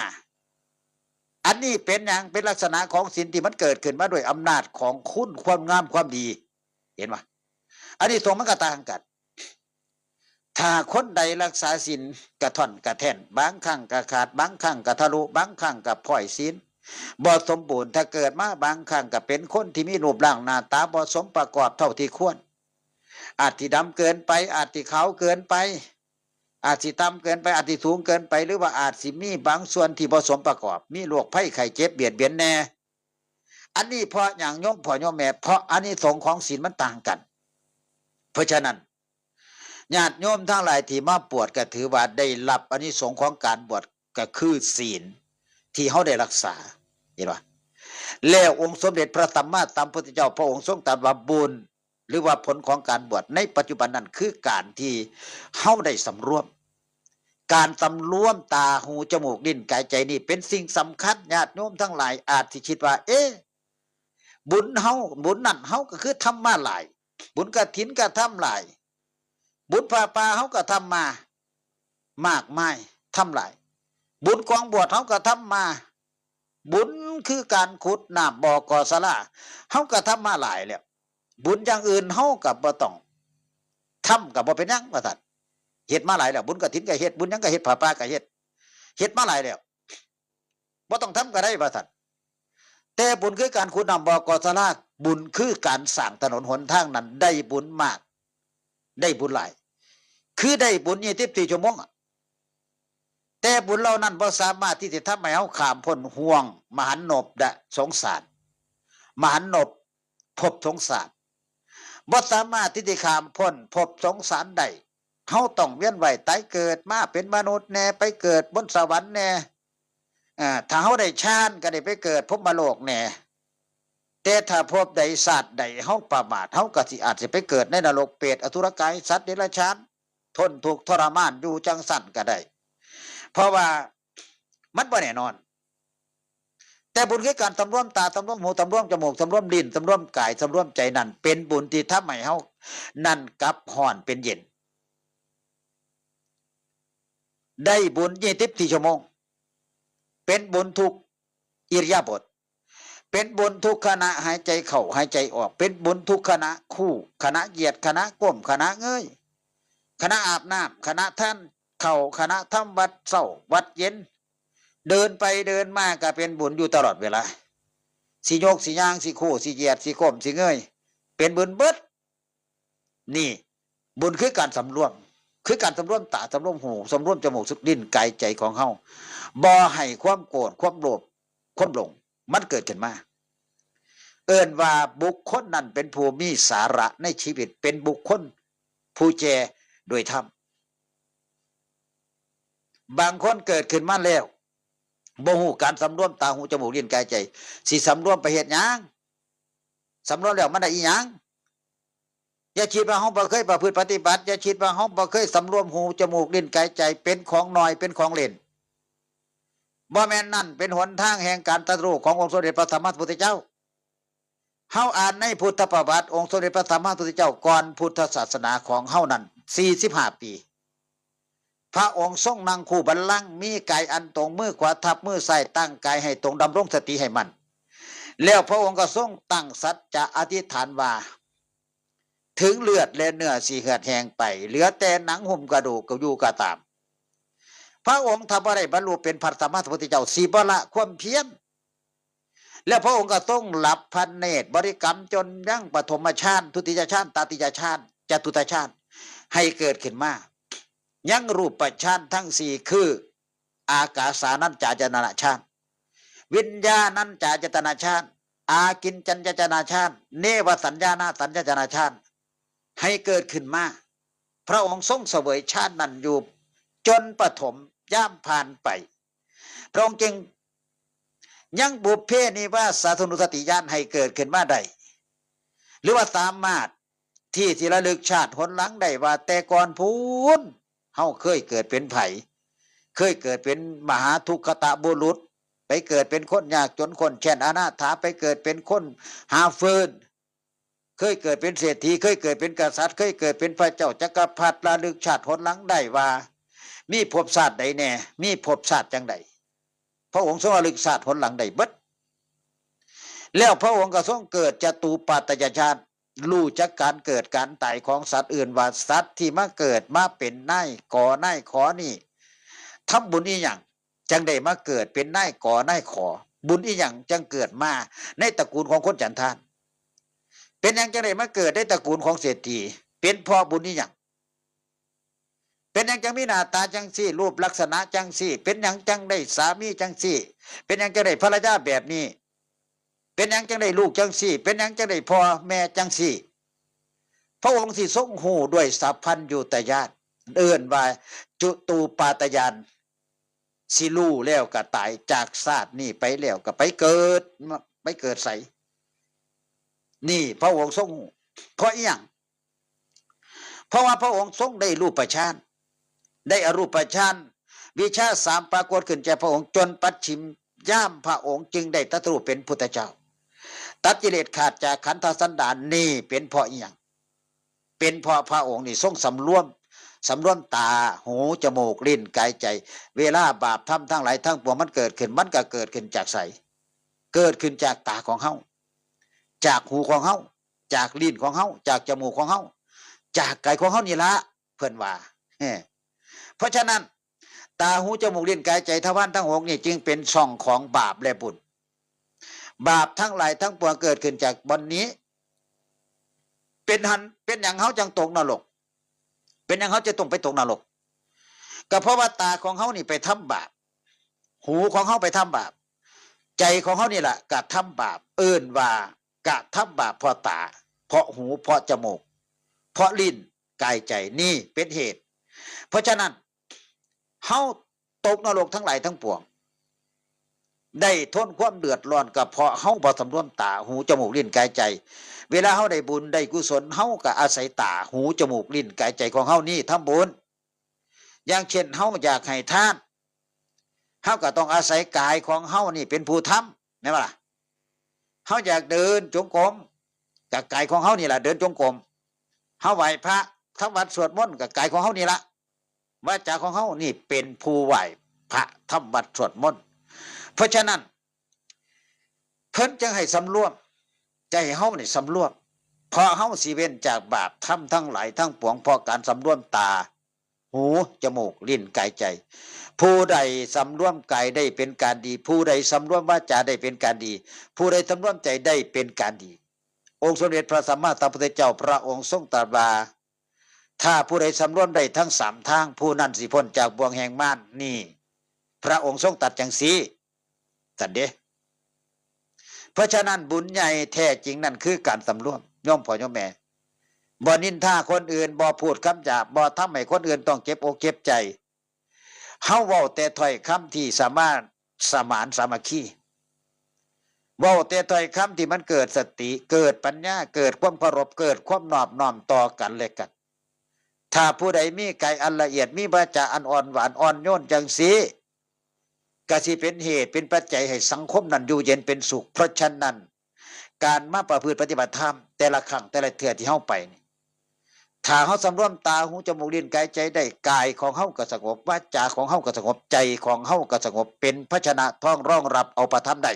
อันนี้เป็นหยัง เป็นลักษณะของศีลที่มันเกิดขึ้นมาด้วยอำนาจของคุณความงามความดี เห็นบ่ อานิสงส์มันก็ต่างกัน ถ้าคนใดรักษาศีลกะท่อนกะแท่น บางครั้งกะขาด บางครั้งกะทะลุ บางครั้งกะพ้อยศีลบ่สมบูรณ์ ถ้าเกิดมาบางครั้งกะเป็นคนที่มีรูปร่างหน้าตาบ่สมประกอบเท่าที่ควร อาจสิดำเกินไป อาจสิขาวเกินไป อาจสิต่ำเกินไป อาจสิสูงเกินไป หรือว่าอาจสิมีบางส่วนที่บ่สมประกอบ มีโรคภัยไข้เจ็บเบียดเบียนแน่ อันนี้เพราะหยังโยมพ่อโยมแม่ เพราะอานิสงส์ของศีลมันต่างกัน เพราะฉะนั้น ญาติโยมทั้งหลายที่มาบวชก็ถือว่าได้รับอานิสงส์ของการบวช ก็คือศีลที่เฮาได้รักษา เห็นบ่ แล้วองค์สมเด็จพระสัมมาสัมพุทธเจ้า พระองค์ทรงตรัสว่าบุญ หรือว่าผลของการบวชในปัจจุบันนั้นคือการที่เฮาได้สำรวม การสำรวมตาหูจมูกลิ้นกายใจนี่เป็นสิ่งสำคัญ ญาติโยมทั้งหลายอาจสิคิดว่า เอ๊ะ บุญเฮา บุญนั่นเฮาก็คือทำมาหลาย บุญกฐินก็ทำหลาย บุญผ้าป่าเฮาก็ทำมา มากมาย ทำหลาย บุญกองบวชเฮาก็ทำมา บุญคือการขุดน้ำบ่อก่อศาลา เฮาก็ทำมาหลายแล้ว บุญอย่างอื่นเฮาก็บ่ต้องทำ ก็บ่เป็นหยังว่าซั่น เฮ็ดมาหลายแล้ว บุญกฐินก็เฮ็ด บุญหยังก็เฮ็ด ผ้าป่าก็เฮ็ด เฮ็ดมาหลายแล้ว บ่ต้องทำก็ได้ว่าซั่น แต่บุญคือการขุดน้ำบ่อก่อศาลา บุญคือการสร้างถนนหนทางนั้น ได้บุญมาก ได้บุญหลาย คือได้บุญยี่สิบสี่ชั่วโมงอะ แต่บุญเหล่านั้นบ่สามารถที่จะทำให้เฮาข้ามพ้นห่วงมหันนบ และสงสาร มหันนบ ภพสงสาร บ่สามารถที่จะข้ามพ้นภพสงสารได้ เฮาต้องเวียนว่ายตายเกิด มาเป็นมนุษย์แน่ ไปเกิดบนสวรรค์แน่ อ่า ถ้าเฮาได้ฌานก็ได้ไปเกิดพรหมโลกแน่ แต่ถ้าภพใดชาติใดเฮาประมาท เฮาก็สิอาจสิไปเกิดในนรก เปรต อสุรกาย สัตว์เดรัจฉาน ทนทุกข์ทรมานอยู่จังซั่นก็ได้ เพราะว่ามันบ่แน่นอน แต่บุญคือการสำรวมตา สำรวมหู สำรวมจมูก สำรวมลิ้น สำรวมกาย สำรวมใจนั่น เป็นบุญที่ทำให้เฮานั่นกลับร้อนเป็นเย็น ได้บุญยี่สิบสี่ชั่วโมง เป็นบุญทุกอิริยาบถ เป็นบุญทุกขณะหายใจเข้าหายใจออก เป็นบุญทุกขณะคู่ ขณะเหยียด ขณะก้ม ขณะเงย ขณะอาบน้ำ ขณะทานข้าว ขณะทำวัดเช้าวัดเย็น เดินไปเดินมาก็เป็นบุญอยู่ตลอดเวลา สิยกสิย่าง สิคู่ สิเหยียด สิก้ม สิเงย เป็นบุญเบิด นี่ บุญคือการสำรวม คือการสำรวมตา สำรวมหู สำรวมจมูก ลิ้น กาย ใจของเฮา บ่ให้ความโกรธ ความโลภ ความหลง มันเกิดขึ้นมา เอิ้นว่าบุคคลนั้นเป็นผู้มีสาระในชีวิต เป็นบุคคลผู้แก่โดยธรรม บางคนเกิดขึ้นมาแล้ว บ่ฮู้การสำรวมตา หู จมูก ลิ้น กาย ใจ สิสำรวมไปเฮ็ดหยัง สำรวมแล้วมันได้อีหยัง อย่าคิดว่าเฮาบ่เคยประพฤติปฏิบัติ อย่าคิดว่าเฮาบ่เคยสำรวมหู จมูก ลิ้น กาย ใจ เป็นของน้อย เป็นของเล่น บ่แม่น นั่นเป็นหนทางแห่งการตรัสรู้ขององค์สมเด็จพระสัมมาสัมพุทธเจ้า เฮาอ่านในพุทธประวัติ องค์สมเด็จพระสัมมาสัมพุทธเจ้าก่อนพุทธศาสนาของเฮานั้น สี่สิบห้าปี พระองค์ทรงนั่งคู่บัลลังก์ มีกายอันตรง มือขวาทับมือซ้าย ตั้งกายให้ตรง ดำรงสติให้มั่น แล้วพระองค์ก็ทรงตั้งสัจจะอธิษฐานว่า ถึงเลือดและเนื้อสิเหือดแห้งไป เหลือแต่หนังหุ้มกระดูกก็อยู่ก็ตาม พระองค์ถ้าบ่ได้บรรลุเป็นพระสัมมาสัมพุทธเจ้า สิบ่ละความเพียร แล้วพระองค์ก็ทรงหลับพระเนตรบริกรรมจนยังปฐมฌาน ทุติยฌาน ตติยฌาน จตุตฌาน ให้เกิดขึ้นมา ยังรูปฌานทั้งสี่คือ อากาสานัญจายตนะฌาน วิญญาณัญจายตนะฌาน อากิญจัญญาจนะฌาน เนวสัญญานาสัญญาจนะฌาน ให้เกิดขึ้นมา พระองค์ทรงเสวยฌานนั้นอยู่จนปฐมยามผ่านไป พระองค์จึงยังบุพเพนิวาสานุสติญาณให้เกิดขึ้นมาได้ หรือว่าสามารถที่สิระลึกชาติหนหลังได้ว่าแต่ก่อนพู้น เฮาเคยเกิดเป็นไผ เคยเกิดเป็นมหาทุกขตบุรุษ ไปเกิดเป็นคนยากจนคนแค้นอนาถา ไปเกิดเป็นคนหาฟืน เคยเกิดเป็นเศรษฐี เคยเกิดเป็นกษัตริย์ เคยเกิดเป็นพระเจ้าจักรพรรดิ ระลึกชาติหนหลังได้ว่า มีภพชาติใดแน่ มีภพชาติจังใด พระองค์ทรงระลึกชาติหนหลังได้เบิด แล้วพระองค์ก็ทรงเกิดจตุปาตยญาณ รู้จักการเกิดการตายของสัตว์อื่น ว่าสัตว์ที่มาเกิดมาเป็นนายกอนายขอนี่ ทำบุญอีหยังจังได้มาเกิดเป็นนายกอนายขอ บุญอีหยังจังเกิดมาในตระกูลของคนฉันทาน เป็นหยังจังได้มาเกิดในตระกูลของเศรษฐี เป็นเพราะบุญอีหยัง เป็นหยังจังมีหน้าตาจังซี่ รูปลักษณะจังซี่ เป็นหยังจังได้สามีจังซี่ เป็นหยังจังได้ภรรยาแบบนี้ เป็นหยังจังได้ลูกจังซี่ เป็นหยังจังได้พ่อแม่จังซี่ พระองค์สิทรงฮู้ด้วยสัพพัญญูตญาณ เอิ้นว่าจุตูปาตญาณ สิรู้แล้วก็ตาย จากชาตินี้ไปแล้วก็ไปเกิด ไปเกิดไส นี่พระองค์ทรงฮู้ เพราะอีหยัง เพราะว่าพระองค์ทรงได้รูปฌาน ได้อรูปฌาน วิชชาสามปรากฏขึ้นแก่พระองค์ จนปัจฉิมยามพระองค์จึงได้ตรัสรู้เป็นพุทธเจ้า ตัดกิเลสขาดจากขันธสันดาน นี่เป็นเพราะอีหยัง เป็นเพราะพระองค์นี่ทรงสำรวม สำรวมตา หู จมูก ลิ้น กาย ใจ เวลาบาปธรรมทั้งหลายทั้งปวงมันเกิดขึ้น มันก็เกิดขึ้นจากไส เกิดขึ้นจากตาของเฮา จากหูของเฮา จากลิ้นของเฮา จากจมูกของเฮา จากกายของเฮานี่ละ เพิ่นว่า เอ้อ เพราะฉะนั้น ตา หู จมูก ลิ้น กาย ใจ ทวารทั้งหกนี่จึงเป็นช่องของบาปและบุญ บาปทั้งหลายทั้งปวงเกิดขึ้นจากบ่อนนี้ เป็นหัน เป็นหยังเฮาจังตกนรก เป็นหยังเฮาจะต้องไปตกนรก ก็เพราะว่าตาของเฮานี่ไปทำบาป หูของเฮาไปทำบาป ใจของเฮานี่แหละกระทำบาป เอิ้นว่ากระทำบาปเพราะตา เพราะหู เพราะจมูก เพราะลิ้น กายใจ นี่เป็นเหตุ เพราะฉะนั้น เฮาตกนรกทั้งหลายทั้งปวง ได้ทนความเดือดร้อนก็เพราะเฮาบ่สำรวมตา หู จมูก ลิ้น กาย ใจ เวลาเฮาได้บุญได้กุศล เฮาก็อาศัยตา หู จมูก ลิ้น กาย ใจของเฮานี่ทำบุญ อย่างเช่น เฮาอยากให้ทาน เฮาก็ต้องอาศัยกายของเฮานี่เป็นผู้ทำ แม่นบ่ล่ะ เฮาอยากเดินจงกรม ก็กายของเฮานี่ล่ะเดินจงกรม เฮาไหว้พระ ทำวัตรสวดมนต์ ก็กายของเฮานี่ล่ะ วาจาของเฮานี่เป็นผู้ไหว้พระ ทำวัตรสวดมนต์ เพราะฉะนั้น เพิ่นจึงให้สำรวม จะให้เฮานี่สำรวม เพราะเฮาสิเว้นจากบาปธรรมทั้งหลายทั้งปวง เพราะการสำรวมตา หู จมูก ลิ้น กาย ใจ ผู้ใดสำรวมกายได้เป็นการดี ผู้ใดสำรวมวาจาได้เป็นการดี ผู้ใดสำรวมใจได้เป็นการดี องค์สมเด็จพระสัมมาสัมพุทธเจ้าพระองค์ทรงตรัสว่า ถ้าผู้ใดสำรวมได้ทั้งสามทาง ผู้นั้นสิพ้นจากบ่วงแห่งมาร นี่ พระองค์ทรงตรัสจังซี้ ซั่นเด้ เพราะฉะนั้นบุญใหญ่แท้จริงนั่นคือการสำรวม โยมพ่อโยมแม่ บ่นินทาคนอื่น บ่พูดคำหยาบ บ่ทำให้คนอื่นต้องเจ็บอกเจ็บใจ เฮาเว้าแต่ถ้อยคำที่สามารถสมานสามัคคี เว้าแต่ถ้อยคำที่มันเกิดสติ เกิดปัญญา เกิดความเคารพ เกิดความนอบน้อมต่อกันและกัน ถ้าผู้ใดมีกายอันละเอียด มีวาจาอันอ่อนหวานอ่อนโยนจังซี้ ก็สิเป็นเหตุเป็นปัจจัยให้สังคมนั้นอยู่เย็นเป็นสุข เพราะฉะนั้น การมาประพฤติปฏิบัติธรรมแต่ละครั้งแต่ละเทื่อที่เฮาไปนี่ ถ้าเฮาสำรวมตา หู จมูก ลิ้น กาย ใจได้ กายของเฮาก็สงบ วาจาของเฮาก็สงบ ใจของเฮาก็สงบ เป็นภาชนะทองรองรับเอาพระธรรมได้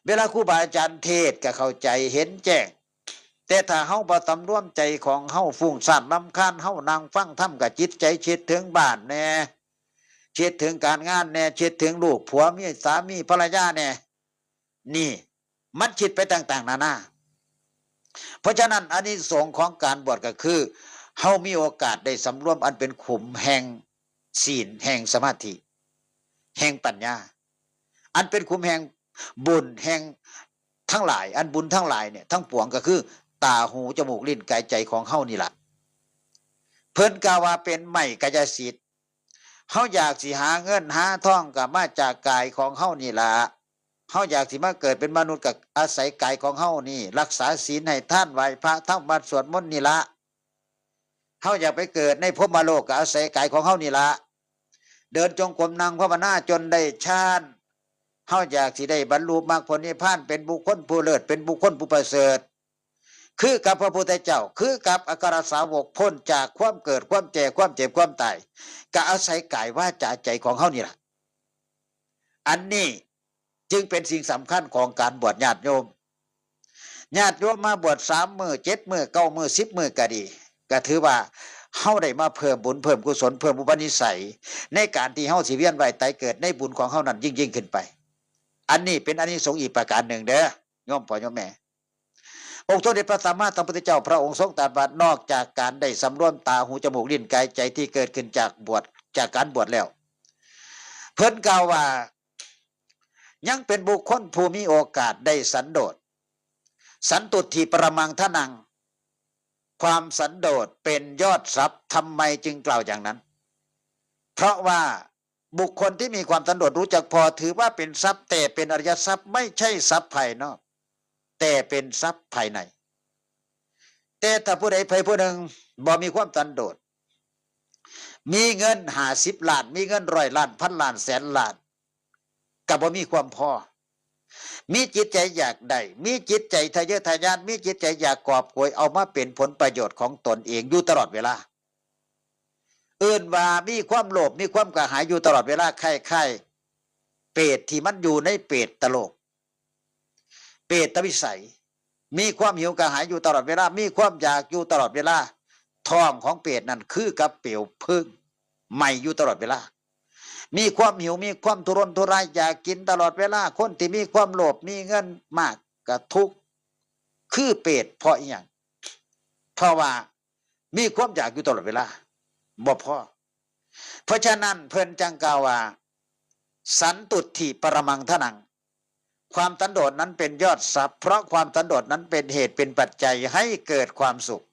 เวลาครูบาอาจารย์เทศน์ก็เข้าใจเห็นแจ้ง แต่ถ้าเฮาบ่สำรวมใจของเฮา ฟุ้งซ่านรำคาญ เฮานั่งฟังธรรมก็จิตใจคิดถึงบ้านแหน่ คิดถึงการงานแหน่ คิดถึงลูกผัวเมีย สามีภรรยาแหน่ นี่มันคิดไปต่างๆนานา เพราะฉะนั้นอานิสงส์ของการบวชก็คือ เฮามีโอกาสได้สำรวมอันเป็นขุมแห่งศีล แห่งสมาธิ แห่งปัญญา อันเป็นขุมแห่งบุญแห่งทั้งหลาย อันบุญทั้งหลายเนี่ยทั้งปวงก็คือ ตาหูจมูกลิ้นกายใจของเฮานี่ล่ะ เพิ่นกล่าวว่าเป็นไม้กายสิทธิ์ เฮาอยากสิหาเงินหาทองก็มาจากกายของเฮานี่ล่ะ เฮาอยากสิมาเกิดเป็นมนุษย์ก็อาศัยกายของเฮานี่ รักษาศีลให้ทานไหว้พระทำวัดสวดมนต์นี่ล่ะ เฮาอยากไปเกิดในพรหมโลกก็อาศัยกายของเฮานี่ล่ะ เดินจงกรมนั่งภาวนาจนได้ฌาน เฮาอยากสิได้บรรลุมรรคผลนิพพาน เป็นบุคคลผู้เลิศ เป็นบุคคลผู้ประเสริฐ คือกับพระพุทธเจ้า คือกับอัครสาวก พ้นจากความเกิด ความแก่ ความเจ็บ ความตาย ก็อาศัยกายวาจาใจของเฮานี่ล่ะ อันนี้จึงเป็นสิ่งสำคัญของการบวชญาติโยม ญาติโยมมาบวชสามมื้อ เจ็ดมื้อ เก้ามื้อ สิบมื้อก็ดี ก็ถือว่าเฮาได้มาเพิ่มบุญ เพิ่มกุศล เพิ่มอุปนิสัย ในการที่เฮาสิเวียนว่ายตายเกิดในบุญของเฮานั้นยิ่งๆขึ้นไป อันนี้เป็นอานิสงส์อีกประการหนึ่งเด้อ โยมพ่อโยมแม่ องค์สมเด็จพระสัมมาสัมพุทธเจ้า พระองค์ทรงตรัสว่านอกจากการได้สำรวมตาหูจมูกลิ้นกายใจที่เกิดขึ้นจากบวช จากการบวชแล้ว เพิ่นกล่าวว่า ยังเป็นบุคคลผู้มีโอกาสได้สันโดษ สันตุตถิปรมังธนัง ความสันโดษเป็นยอดทรัพย์ ทำไมจึงกล่าวอย่างนั้น เพราะว่าบุคคลที่มีความสันโดษรู้จักพอ ถือว่าเป็นทรัพย์ แต่เป็นอริยทรัพย์ ไม่ใช่ทรัพย์ภายนอก แต่เป็นทรัพย์ภายใน แต่ถ้าผู้ใดใผผู้หนึ่งบ่มีความสันโดษ มีเงินห้าสิบล้าน มีเงินร้อยล้าน พันล้าน แสนล้าน ก็บ่มีความพอ มีจิตใจอยากได้ มีจิตใจทะเยอทะยาน มีจิตใจอยากกอบโกยเอามาเป็นผลประโยชน์ของตนเองอยู่ตลอดเวลา เอิ้นว่ามีความโลภ มีความกระหายอยู่ตลอดเวลา คล้ายๆเปรตที่มันอยู่ในเปรตโลก เปรตวิสัย มีความหิวกระหายอยู่ตลอดเวลา มีความอยากอยู่ตลอดเวลา ท้องของเปรตนั่นคือกับเปลวเพลิง ไหม้อยู่ตลอดเวลา มีความหิว มีความทุรนทุราย อยากกินตลอดเวลา คนที่มีความโลภ มีเงินมากก็ทุกข์ คือเปรต เพราะอิหยัง เพราะว่ามีความอยากอยู่ตลอดเวลา บ่พอ เพราะฉะนั้นเพิ่นจั่งกล่าวว่า สันตุตถิปรมังธนัง ความสันโดษนั้นเป็นยอดทรัพย์ เพราะความสันโดษนั้นเป็นเหตุเป็นปัจจัยให้เกิดความสุข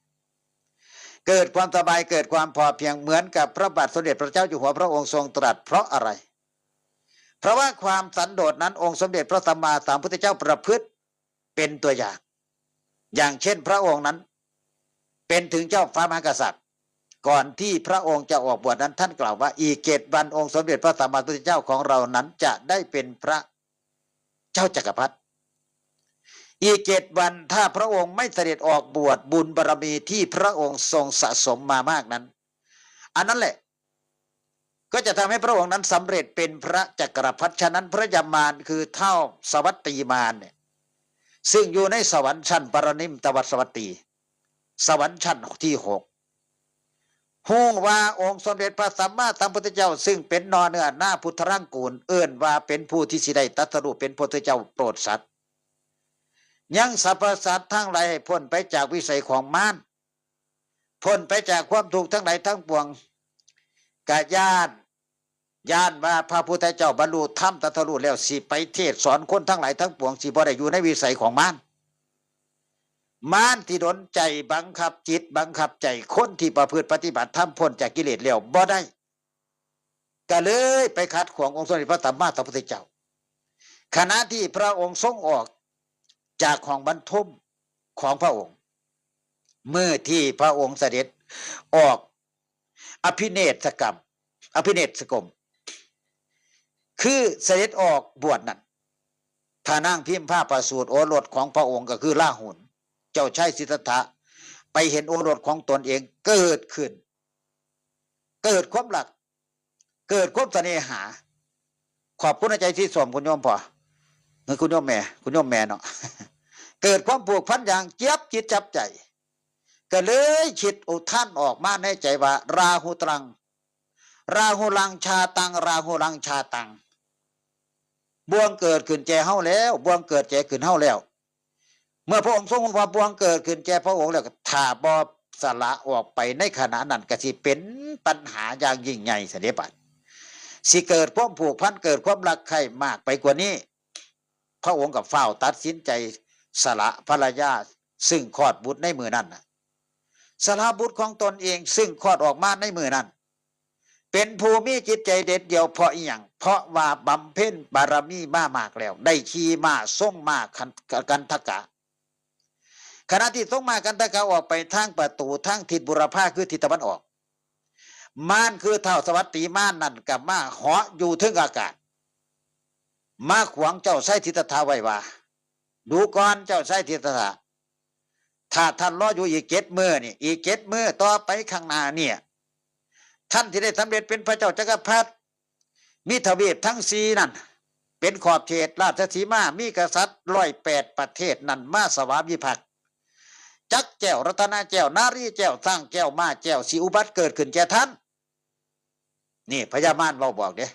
เกิดความสบาย เกิดความพอเพียง เหมือนกับพระบาทสมเด็จพระเจ้าอยู่หัวพระองค์ทรงตรัส เพราะอะไร เพราะว่าความสันโดษนั้นองค์สมเด็จพระสัมมาสัมพุทธเจ้าประพฤติเป็นตัวอย่าง อย่างเช่นพระองค์นั้นเป็นถึงเจ้าฟ้ามหากษัตริย์ ก่อนที่พระองค์จะออกบวชนั้นท่านกล่าวว่า อีกเจ็ดวันองค์สมเด็จพระสัมมาสัมพุทธเจ้าของเรานั้นจะได้เป็นพระเจ้าจักรพรรดิ อีกเจ็ดวันถ้าพระองค์ไม่เสด็จออกบวช บุญบารมีที่พระองค์ทรงสะสมมามากนั้น อันนั้นแหละ ก็จะทำให้พระองค์นั้นสำเร็จเป็นพระจักรพรรดิ ฉะนั้นพระยามารคือท้าวสวัตตีมารเนี่ย ซึ่งอยู่ในสวรรค์ชั้นปรนิมมตวัสวัตตี สวรรค์ชั้นที่หก ฮู้ว่าองค์สมเด็จพระสัมมาสัมพุทธเจ้า ซึ่งเป็นนอเนื้อนาพุทธรังกูล เอิ้นว่าเป็นผู้ที่สิได้ตรัสรู้เป็นพุทธเจ้าโปรดสัตว์ ยังสรรพสัตว์ทั้งหลายให้พ้นไปจากวิสัยของมาร พ้นไปจากความทุกข์ทั้งหลายทั้งปวง กะย้าน ย้านว่าพระพุทธเจ้าบรรลุธรรมตรัสรู้แล้วสิไปเทศน์สอนคนทั้งหลายทั้งปวง สิบ่ได้อยู่ในวิสัยของมาร มารที่ดลใจบังคับจิตบังคับใจคนที่ประพฤติปฏิบัติธรรมพ้นจากกิเลสแล้วบ่ได้ ก็เลยไปขัดขวางองค์สมเด็จพระสัมมาสัมพุทธเจ้า ขณะที่พระองค์ทรงออกจากห้องบรรทมของพระองค์ มื้อที่พระองค์เสด็จออกอภิเนศกรรม อภิเนศกรม คือเสด็จออกบวชนั่น พระนางพิมพาประสูติโอรสของพระองค์ก็คือราหุล เจ้าชายสิทธัตถะ ไปเห็นโอรสของตนเองเกิดขึ้น เกิดความรัก เกิดความเสน่หา ขอบคุณอาจารย์ที่สมคุณโยมพ่อ เออ คุณโยมแม่ คุณโยมแม่เนาะ เกิดความผูกพันอย่างเจี๊ยบจิตจับใจ ก็เลยคิดอุทานออกมาในใจว่า ราหุตัง ราหุลังชาตัง ราหุลังชาตัง บ่วงเกิดขึ้นแก่เฮาแล้ว บ่วงเกิดแก่ขึ้นเฮาแล้ว เมื่อพระองค์ทรงรู้ว่าบ่วงเกิดขึ้นแก่พระองค์แล้ว ถ้าบ่สละออกไปในขณะนั้น ก็สิเป็นปัญหาอย่างยิ่งใหญ่เสยเด้บัด สิเกิดความผูกพัน เกิดความรักใคร่มากไปกว่านี้ พระองค์ก็ฟ้าวตัดสินใจสละภรรยาซึ่งคลอดบุตรในมื้อนั้นน่ะ สละบุตรของตนเองซึ่งคลอดออกมาในมื้อนั้น เป็นผู้มีจิตใจเด็ดเดี่ยวเพราะอีหยัง เพราะว่าบำเพ็ญบารมีมามากแล้ว ได้ขี่ม้าทรงม้ากันทกะ ขณะที่ทรงม้ากันทกะออกไปทางประตูทางทิศบุรพา คือทิศตะวันออก มารคือท้าวสวัตถีมารนั่นก็มาเหาะอยู่เทิงอากาศ มาขวางเจ้าชายสิทธัตถะไว้ว่า ดูก่อนเจ้าชายสิทธัตถะ ถ้าท่านรออยู่อีกเจ็ดมื้อนี่ อีกเจ็ดมื้อต่อไปข้างหน้าเนี่ย ท่านสิได้สำเร็จเป็นพระเจ้าจักรพรรดิ มีทวีปทั้งสี่นั่น เป็นขอบเขตราชสีมา มีกษัตริย์ร้อยแปดประเทศนั่นมาสวามิภักดิ์ จักรแก้ว รัตนแก้ว นารีแก้ว ช้างแก้ว ม้าแก้ว สิอุบัติเกิดขึ้นแก่ท่าน นี่พญามารเว้าบอกเด้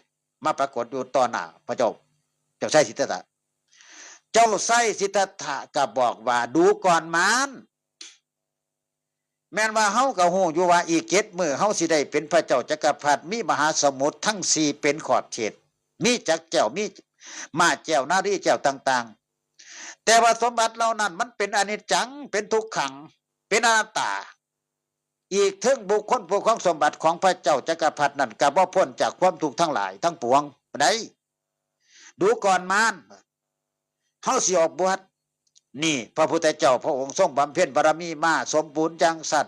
มาปรากฏอยู่ต่อหน้าพระเจ้า เจ้าชายสิทธัตถะ เจ้าชายสิทธัตถะก็บอกว่า ดูก่อนมาร แม่นว่าเฮาก็ฮู้อยู่ว่าอีกเจ็ดมื้อเฮาสิได้เป็นพระเจ้าจักรพรรดิ มีมหาสมุทรทั้งสี่เป็นขอบเขต มีจักรแก้ว มีม้าแก้ว นารีแก้วต่างๆ แต่ว่าสมบัติเหล่านั้นมันเป็นอนิจจัง เป็นทุกขัง เป็นอนัตตา อีกเทิงบุคคลผู้ครองสมบัติของพระเจ้าจักรพรรดินั่นก็บ่พ้นจากความทุกข์ทั้งหลายทั้งปวงปานใด ดูก่อนมาร เฮาสิออกบวช นี่พระพุทธเจ้าพระองค์ทรงบำเพ็ญบารมีมาสมบูรณ์จังซั่น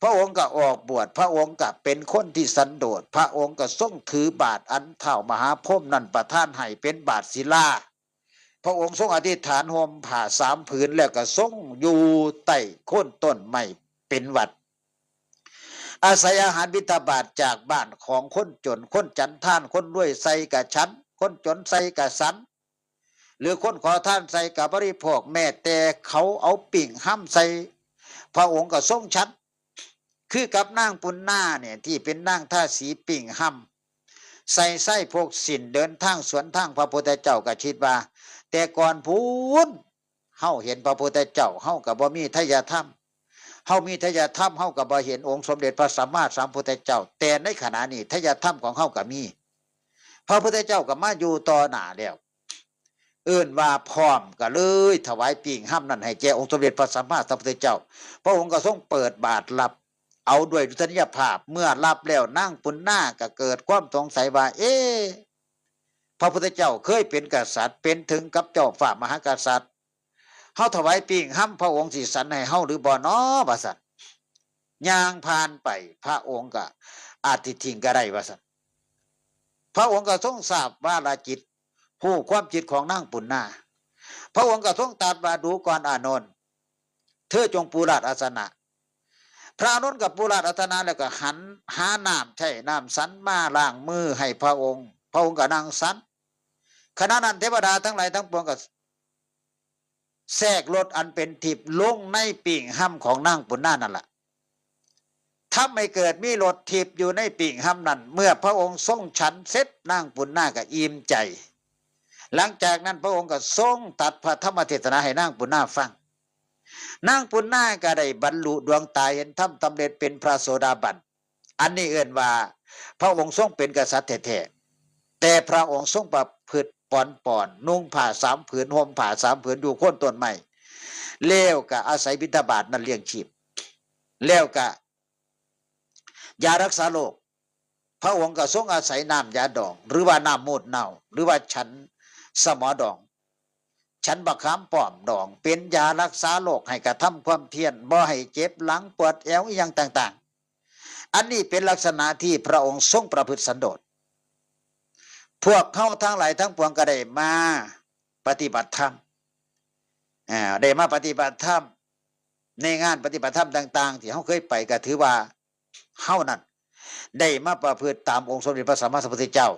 พระองค์ก็ออกบวช พระองค์ก็เป็นคนที่สันโดษ พระองค์ก็ทรงถือบาตรอันท้าวมหาพรหมนั่นประทานให้เป็นบาตรศิลา พระองค์ทรงอธิษฐานห่มผ้าสามผืน แล้วก็ทรงอยู่ใต้โคนต้นไม้เป็นวัตร อาศัยอาหารบิณฑบาตจากบ้านของคนจน คนฉันทาน คนรวยใส่กะฉัน คนจนใส่กะฉัน หรือคนขอทานใส่กะบริโภค แม้แต่เขาเอาปิ้งฮ่ำใส่ พระองค์ก็ทรงฉัน คือกับนางปุณณาเนี่ย ที่เป็นนางทาสีปิ้งฮ่ำใส่ไส้พกสินเดินทางสวนทางพระพุทธเจ้า ก็คิดว่า แต่ก่อนพู้น เฮาเห็นพระพุทธเจ้า เฮาก็บ่มีไทยธรรม เฮามีไทยธรรม เฮาก็บ่เห็นองค์สมเด็จพระสัมมาสัมพุทธเจ้า แต่ในขณะนี้ไทยธรรมของเฮาก็มี พระพุทธเจ้าก็มาอยู่ต่อหน้าแล้ว เอิ้นว่าพร้อม ก็เลยถวายปิ้งฮ่ำนั้นให้แก่องค์สมเด็จพระสัมมาสัมพุทธเจ้า พระองค์ก็ทรงเปิดบาตรรับ เอาด้วยดุษณียภาพ เมื่อรับแล้วนางปุณณาก็เกิดความสงสัยว่า เอ๊ะ พระพุทธเจ้าเคยเป็นกษัตริย์ เป็นถึงกับเจ้าฟ้ามหากษัตริย์ เฮาถวายปิ้งฮ่ำพระองค์สิสันให้เฮาหรือบ่น้อ ว่าซั่น ย่างผ่านไป พระองค์ก็อาจสิทิ้งก็ได้ ว่าซั่น พระองค์ก็ทรงทราบวาระจิต ฮู้ความคิดของนางปุณณา พระองค์ก็ทรงตรัสว่า ดูก่อนอานนท์ เธอจงปูราดอาสนะ พระอานนท์ก็ปูราดอาสนะ แล้วก็หันหาน้ำใช้น้ำสันมาล้างมือให้พระองค์ พระองค์ก็นั่งสัน ขณะนั้นเทวดาทั้งหลายทั้งปวงก็แทรกรสอันเป็นทิพย์ลงในปิ้งฮ่ำของนางปุณณานั่นล่ะ ทำให้เกิดมีรสทิพย์อยู่ในปิ้งฮ่ำนั้น เมื่อพระองค์ทรงฉันเสร็จนางปุณณาก็อิ่มใจ หลังจากนั้นพระองค์ก็ทรงตรัสพระธรรมเทศนาให้นางปุณณาฟัง นางปุณณาก็ได้บรรลุดวงตาเห็นธรรมสำเร็จเป็นพระโสดาบัน อันนี้เอิ้นว่าพระองค์ทรงเป็นกษัตริย์แท้ๆ แต่พระองค์ทรงประพฤติปอนปอน นุ่งผ้าสามผืน ห่มผ้าสามผืน อยู่โคนต้นไม้ แล้วก็อาศัยบิณฑบาตนั้นเลี้ยงชีพ แล้วก็ยารักษาโรค พระองค์ก็ทรงอาศัยน้ำยาดอง หรือว่าน้ำมูตรเน่า หรือว่าฉันสมอดอง ฉันบักขามป้อมดอง เป็นยารักษาโรค ให้กระทำความเพียร บ่ให้เจ็บหลังปวดแอวอิหยังต่างๆ อันนี้เป็นลักษณะที่พระองค์ทรงประพฤติสันโดษ พวกเฮาทั้งหลายทั้งปวงก็ได้มาปฏิบัติธรรม อ่า ได้มาปฏิบัติธรรม ในงานปฏิบัติธรรมต่างๆ ที่เฮาเคยไป ก็ถือว่าเฮานั้นได้มาประพฤติตามองค์สมเด็จพระสัมมาสัมพุทธเจ้า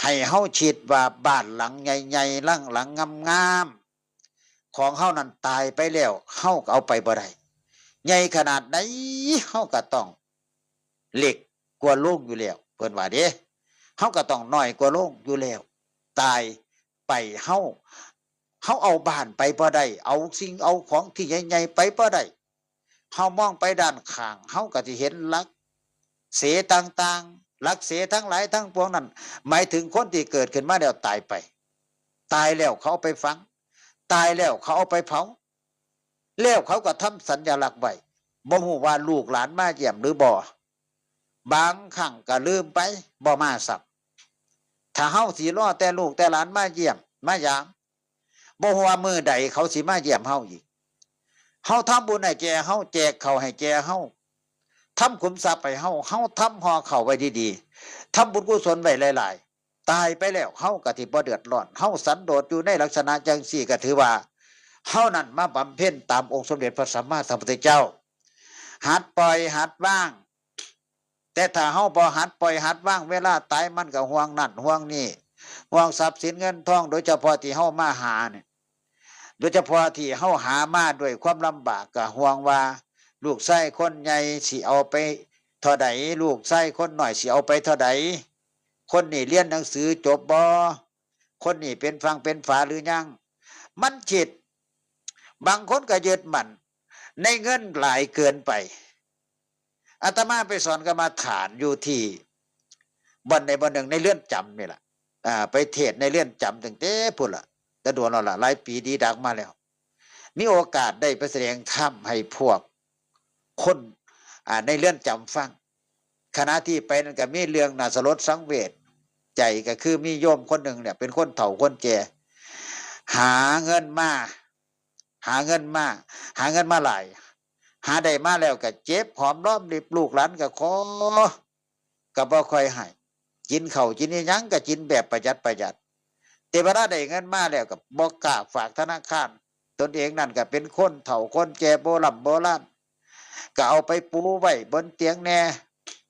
ให้เฮาคิดว่าบ้านหลังใหญ่ๆ หลังหลังงาม ของเฮานั้นตายไปแล้ว เฮาก็เอาไปบ่ได้ ใหญ่ขนาดใด เฮาก็ต้องเล็กกว่าโลงอยู่แล้ว เพิ่นว่าเด้ เฮาก็ต้องน้อยกว่าโลงอยู่แล้ว ตายไป เฮา เฮาเอาบ้านไปบ่ได้ เอาสิ่งเอาของที่ใหญ่ๆไปบ่ได้ เฮามองไปด้านข้าง เฮาก็สิเห็นหลักเสต่างๆ หลักเสทั้งหลายทั้งปวงนั้น หมายถึงคนที่เกิดขึ้นมาแล้วตายไป ตายแล้วเขาเอาไปฝัง ตายแล้วเขาเอาไปเผา แล้วเขาก็ทำสัญลักษณ์ไว้ บ่ฮู้ว่าลูกหลานมาเยี่ยมหรือบ่ บางครั้งก็ลืมไป บ่มาซ้ำ ถ้าเฮาสิรอแต่ลูกแต่หลานมาเยี่ยม มายาม บ่ฮู้ว่ามื้อใดเขาสิมาเยี่ยมเฮาอีก เฮาทำบุญให้แก่เฮา แจกข้าวให้แก่เฮา ทำขุมทรัพย์ให้เฮา เฮาทำห่อข้าวไว้ดีๆ ทำบุญกุศลไว้หลายๆ ตายไปแล้ว เฮาก็สิบ่เดือดร้อน เฮาสันโดษอยู่ในลักษณะจังซี่ ก็ถือว่า เฮานั้นมาบำเพ็ญตามองค์สมเด็จพระสัมมาสัมพุทธเจ้า หัดปล่อยหัดวาง แต่ถ้าเฮาบ่หัดปล่อยหัดวาง เวลาตายมันก็ห่วงนั่นห่วงนี่ ห่วงทรัพย์สินเงินทอง โดยเฉพาะที่เฮามาหาเนี่ย โดยเฉพาะที่เฮาหามาด้วยความลำบาก ก็ห่วงว่าลูกชายคนใหญ่สิเอาไปเท่าใด ลูกชายคนน้อยสิเอาไปเท่าใด คนนี้เรียนหนังสือจบบ่ คนนี้เป็นฝั่งเป็นฝาหรือยัง มันคิด บางคนก็ยึดมั่นในเงินหลายเกินไป อาตมาไปสอนกรรมฐานอยู่ที่บ่อนใดบ่อนหนึ่งในเรือนจำนี่แหละ อ่า ไปเทศน์ในเรือนจำตั้งแต่พุ้นละ แต่โดนแล้วล่ะ หลายปีดีดักมาแล้ว มีโอกาสได้ไปแสดงธรรมให้พวกคน อ่า ในเรือนจำฟัง ขณะที่ไปนั่นก็มีเรื่องน่าสลดสังเวชใจ ก็คือมีโยมคนหนึ่งเนี่ย เป็นคนเฒ่าคนแก่ หาเงินมา หาเงินมา หาเงินมาหลาย หาได้มาแล้วก็เจ็บหอมรอมริบ ลูกหลานก็ขอ ก็บ่ค่อยให้ กินข้าวกินอิหยังก็กินแบบประหยัดประหยัด แต่เวลาได้เงินมาแล้วก็บ่กล้าฝากธนาคาร ตนเองนั่นก็เป็นคนเฒ่าคนแก่โบร่ำโบราณ ก็เอาไปปูไว้บนเตียงแหน่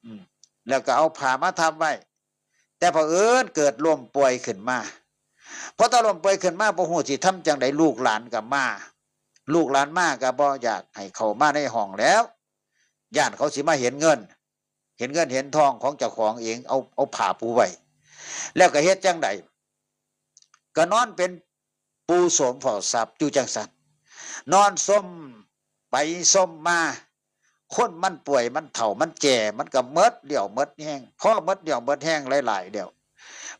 อืม แล้วก็เอาผ้ามาทับไว้ แต่เผอิญเกิดล้มป่วยขึ้นมา พอตอนล้มป่วยขึ้นมา บ่ฮู้สิทำจั่งใด ลูกหลานก็มา ลูกหลานมาก็บ่อยากให้เข้ามาในห้องแล้ว ย้านเขาสิมาเห็นเงิน เห็นเงินเห็นทองของเจ้าของเอง เอา เอาผ้าปูไว้ แล้วก็เฮ็ดจั่งใด ก็นอนเป็นปูโสมเฝ้าทรัพย์อยู่จั่งซั่น นอนซมไปซมมา คนมันป่วยมันเฒ่ามันแก่ มันก็หมดเรี่ยวหมดแรง พอหมดเรี่ยวหมดแรงหลายๆ แล้ว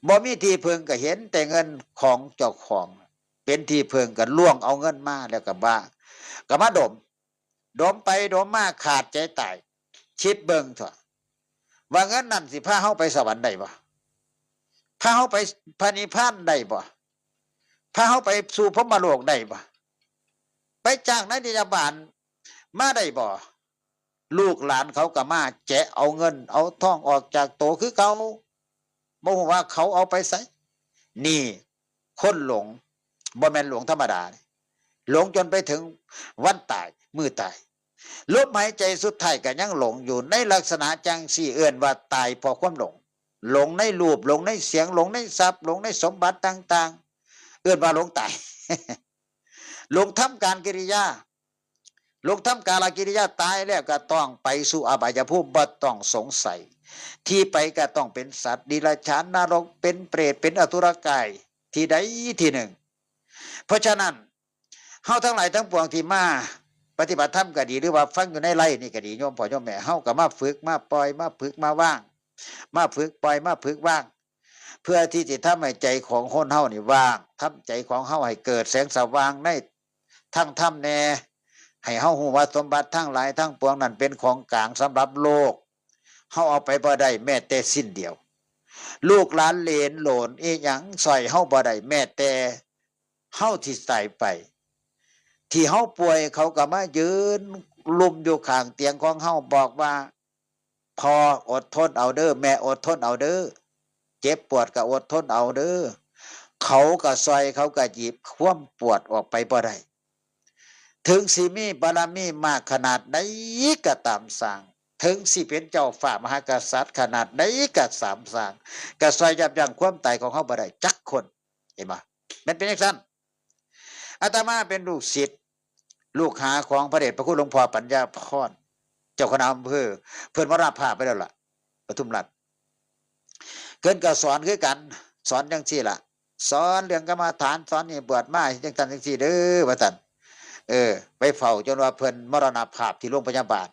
บ่มีที่พึ่ง ก็เห็นแต่เงินของเจ้าของเป็นที่พึ่ง ก็ล่วงเอาเงินมาแล้วก็บ้า ก็มาดม ดมไปดมมาขาดใจตาย คิดเบิ่งเถาะ ว่าเงินนั่นสิพาเฮาไปสวรรค์ได้บ่ พาเฮาไปพระนิพพานได้บ่ พาเฮาไปสู่พรหมโลกได้บ่ ไปจากนรกนิยมบาลมาได้บ่ ลูกหลานเขาก็มาแจะเอาเงินเอาทองออกจากโตคือเก่า บ่ฮู้ว่าเขาเอาไปไส นี่ คนหลง บ่แม่นหลงธรรมดา หลงจนไปถึงวันตาย มื้อตาย ลมหายใจสุดท้ายก็ยังหลงอยู่ ในลักษณะจั่งซี้เอิ้นว่าตายเพราะความหลง หลงในรูป หลงในเสียง หลงในทรัพย์ หลงในสมบัติต่างๆ เอิ้นว่าหลงตาย หลงทำการกิริยา หลงทำกาลกิริยา ตายแล้วก็ต้องไปสู่อบายภูมิ บ่ต้องสงสัย ที่ไปก็ต้องเป็นสัตว์เดรัจฉาน นรก เป็นเปรต เป็นอสุรกาย ที่ใดที่หนึ่ง เพราะฉะนั้น เฮาทั้งหลายทั้งปวงที่มาปฏิบัติธรรมก็ดี หรือว่าฟังอยู่ในไลฟ์นี่ก็ดี โยมพ่อโยมแม่ เฮาก็มาฝึกมาปล่อย มาฝึกมาวาง มาฝึกปล่อย มาฝึกวาง เพื่อที่จะทำให้ใจของคนเฮานี่ว่าง ทำใจของเฮาให้เกิดแสงสว่างในทางธรรมแน่ ให้เฮาฮู้ว่าสมบัติทั้งหลายทั้งปวงนั้นเป็นของกลางสำหรับโลก เฮาเอาไปบ่ได้แม้แต่สิ้นเดียว ลูกหลานเหลนโหลนอีหยังซ่อยเฮาบ่ได้แม้แต่เฮาที่ตายไป ที่เฮาป่วยเขาก็มายืนลุ่มอยู่ข้างเตียงของเฮา บอกว่า พ่ออดทนเอาเด้อ แม่อดทนเอาเด้อ เจ็บปวดก็อดทนเอาเด้อ เขาก็ซ่อย เขาก็หยิบความปวดออกไปบ่ได้ ถึงสิมีบารมีมากขนาดใดก็ตามสร้าง ถึงสิเป็นเจ้าฟ้ามหากษัตริย์ขนาดใดก็ตามสร้าง ก็ซ่อยยับยั้งความตายของเฮาบ่ได้จักคน เห็นบ่ มันเป็นจั่งซั้น อาตมาเป็นลูกศิษย์ลูกหาของพระเดชพระคุณหลวงพ่อปัญญาพร เจ้าคณะอำเภอ เพิ่นมรณภาพไปแล้วล่ะ ปทุมรัฐ เพิ่นก็สอนคือกัน สอนจังซี่ล่ะ สอนเรื่องกรรมฐาน สอนนี่บวชมาจังซั่นจังซี่เด้อ ว่าซั่น เออ ไปเฝ้าจนว่าเพิ่นมรณภาพที่โรงพยาบาล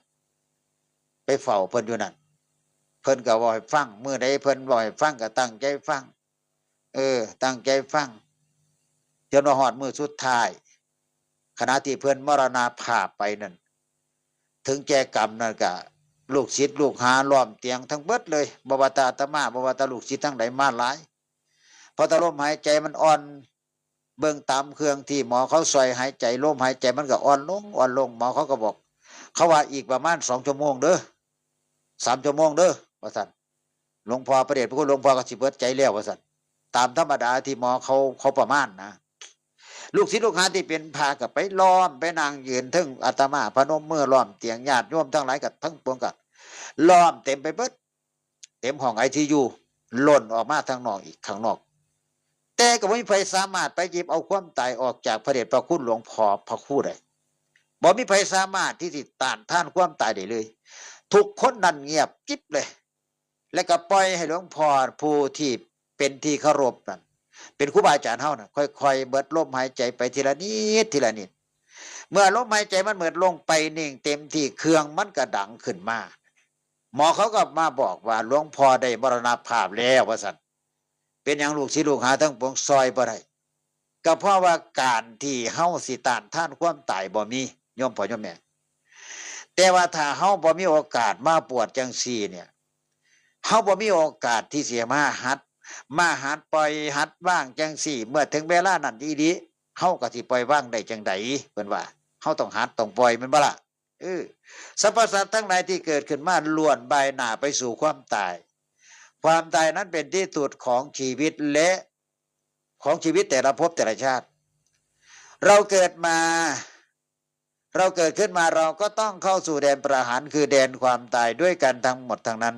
ไปเฝ้าเพิ่นอยู่นั่น เพิ่นก็เว้าให้ฟัง มื้อใดเพิ่นเว้าให้ฟังก็ตั้งใจฟัง เออ ตั้งใจฟัง จนว่าฮอดมื้อสุดท้าย ขณะที่เพิ่นมรณภาพไปนั่น ถึงแก่กรรมนั่นก็ ลูกศิษย์ลูกหาล้อมเตียงทั้งเบิดเลย บ่ว่าแต่อาตมา บ่ว่าแต่ลูกศิษย์ทั้งหลายมาหลาย เพราะแต่ลมหายใจมันอ่อน เบิ่งตามเครื่องที่หมอเขาซอยหายใจ ลมหายใจมันก็อ่อนลง อ่อนลง หมอเขาก็บอก เขาว่าอีกประมาณสองชั่วโมงเด้อ สามชั่วโมงเด้อ ว่าซั่น หลวงพ่อพระเดชพระคุณหลวงพ่อก็สิเบิดใจแล้ว ว่าซั่น ตามธรรมดาที่หมอเขา เขาประมาณนะ ลูกศิษย์ลูกหาที่เป็นพระก็ไปล้อม ไปนั่งยืนเทิงอาตมา พนมมือล้อมเตียง ญาติโยมทั้งหลายก็ทั้งปวงก็ล้อมเต็มไปเบิด เต็มห้อง ไอซียู ล่นออกมาทางนอกอีก ข้างนอก แต่ก็บ่มีไผสามารถไปหยิบเอาความตายออกจากพระเดชพระคุณหลวงพ่อพระครูได้ บ่มีไผสามารถที่สิต้านทานความตายได้เลย ทุกคนนั่นเงียบกริบเลย และก็ปล่อยให้หลวงพ่อผู้ที่เป็นที่เคารพนั่น เป็นครูบาอาจารย์เฮาน่ะ ค่อยๆ เบิดลมหายใจไปทีละนิด ทีละนิด เมื่อลมหายใจมันเบิดลงไปนิ่งเต็มที่ เครื่องมันก็ดังขึ้นมา หมอเขาก็มาบอกว่า "หลวงพ่อได้มรณภาพแล้ว" ว่าซั่น เป็นหยังลูกศิษย์ลูกหาทั้งปวงซอยบ่ได้ ก็เพราะว่าการที่เฮาสิต้านทานความตายบ่มี โยมพ่อโยมแม่ แต่ว่าถ้าเฮาบ่มีโอกาสมาบวชจังซี่เนี่ย เฮาบ่มีโอกาสที่สิมาหัด มาหัดปล่อยหัดวางจังซี่ เมื่อถึงเวลานั้นอีหลี เฮาก็สิปล่อยวางได้จังใด เพิ่นว่า เฮาต้องหัดต้องปล่อย แม่นบ่ล่ะ เออ สรรพสัตว์ทั้งหลายที่เกิดขึ้นมาล้วนบ่ายหน้าไปสู่ความตาย ความตายนั้นเป็นที่สุดของชีวิตและของชีวิตแต่ละภพแต่ละชาติ เราเกิดมา เราเกิดขึ้นมาเราก็ต้องเข้าสู่แดนประหาร คือแดนความตายด้วยกันทั้งหมดทั้งนั้น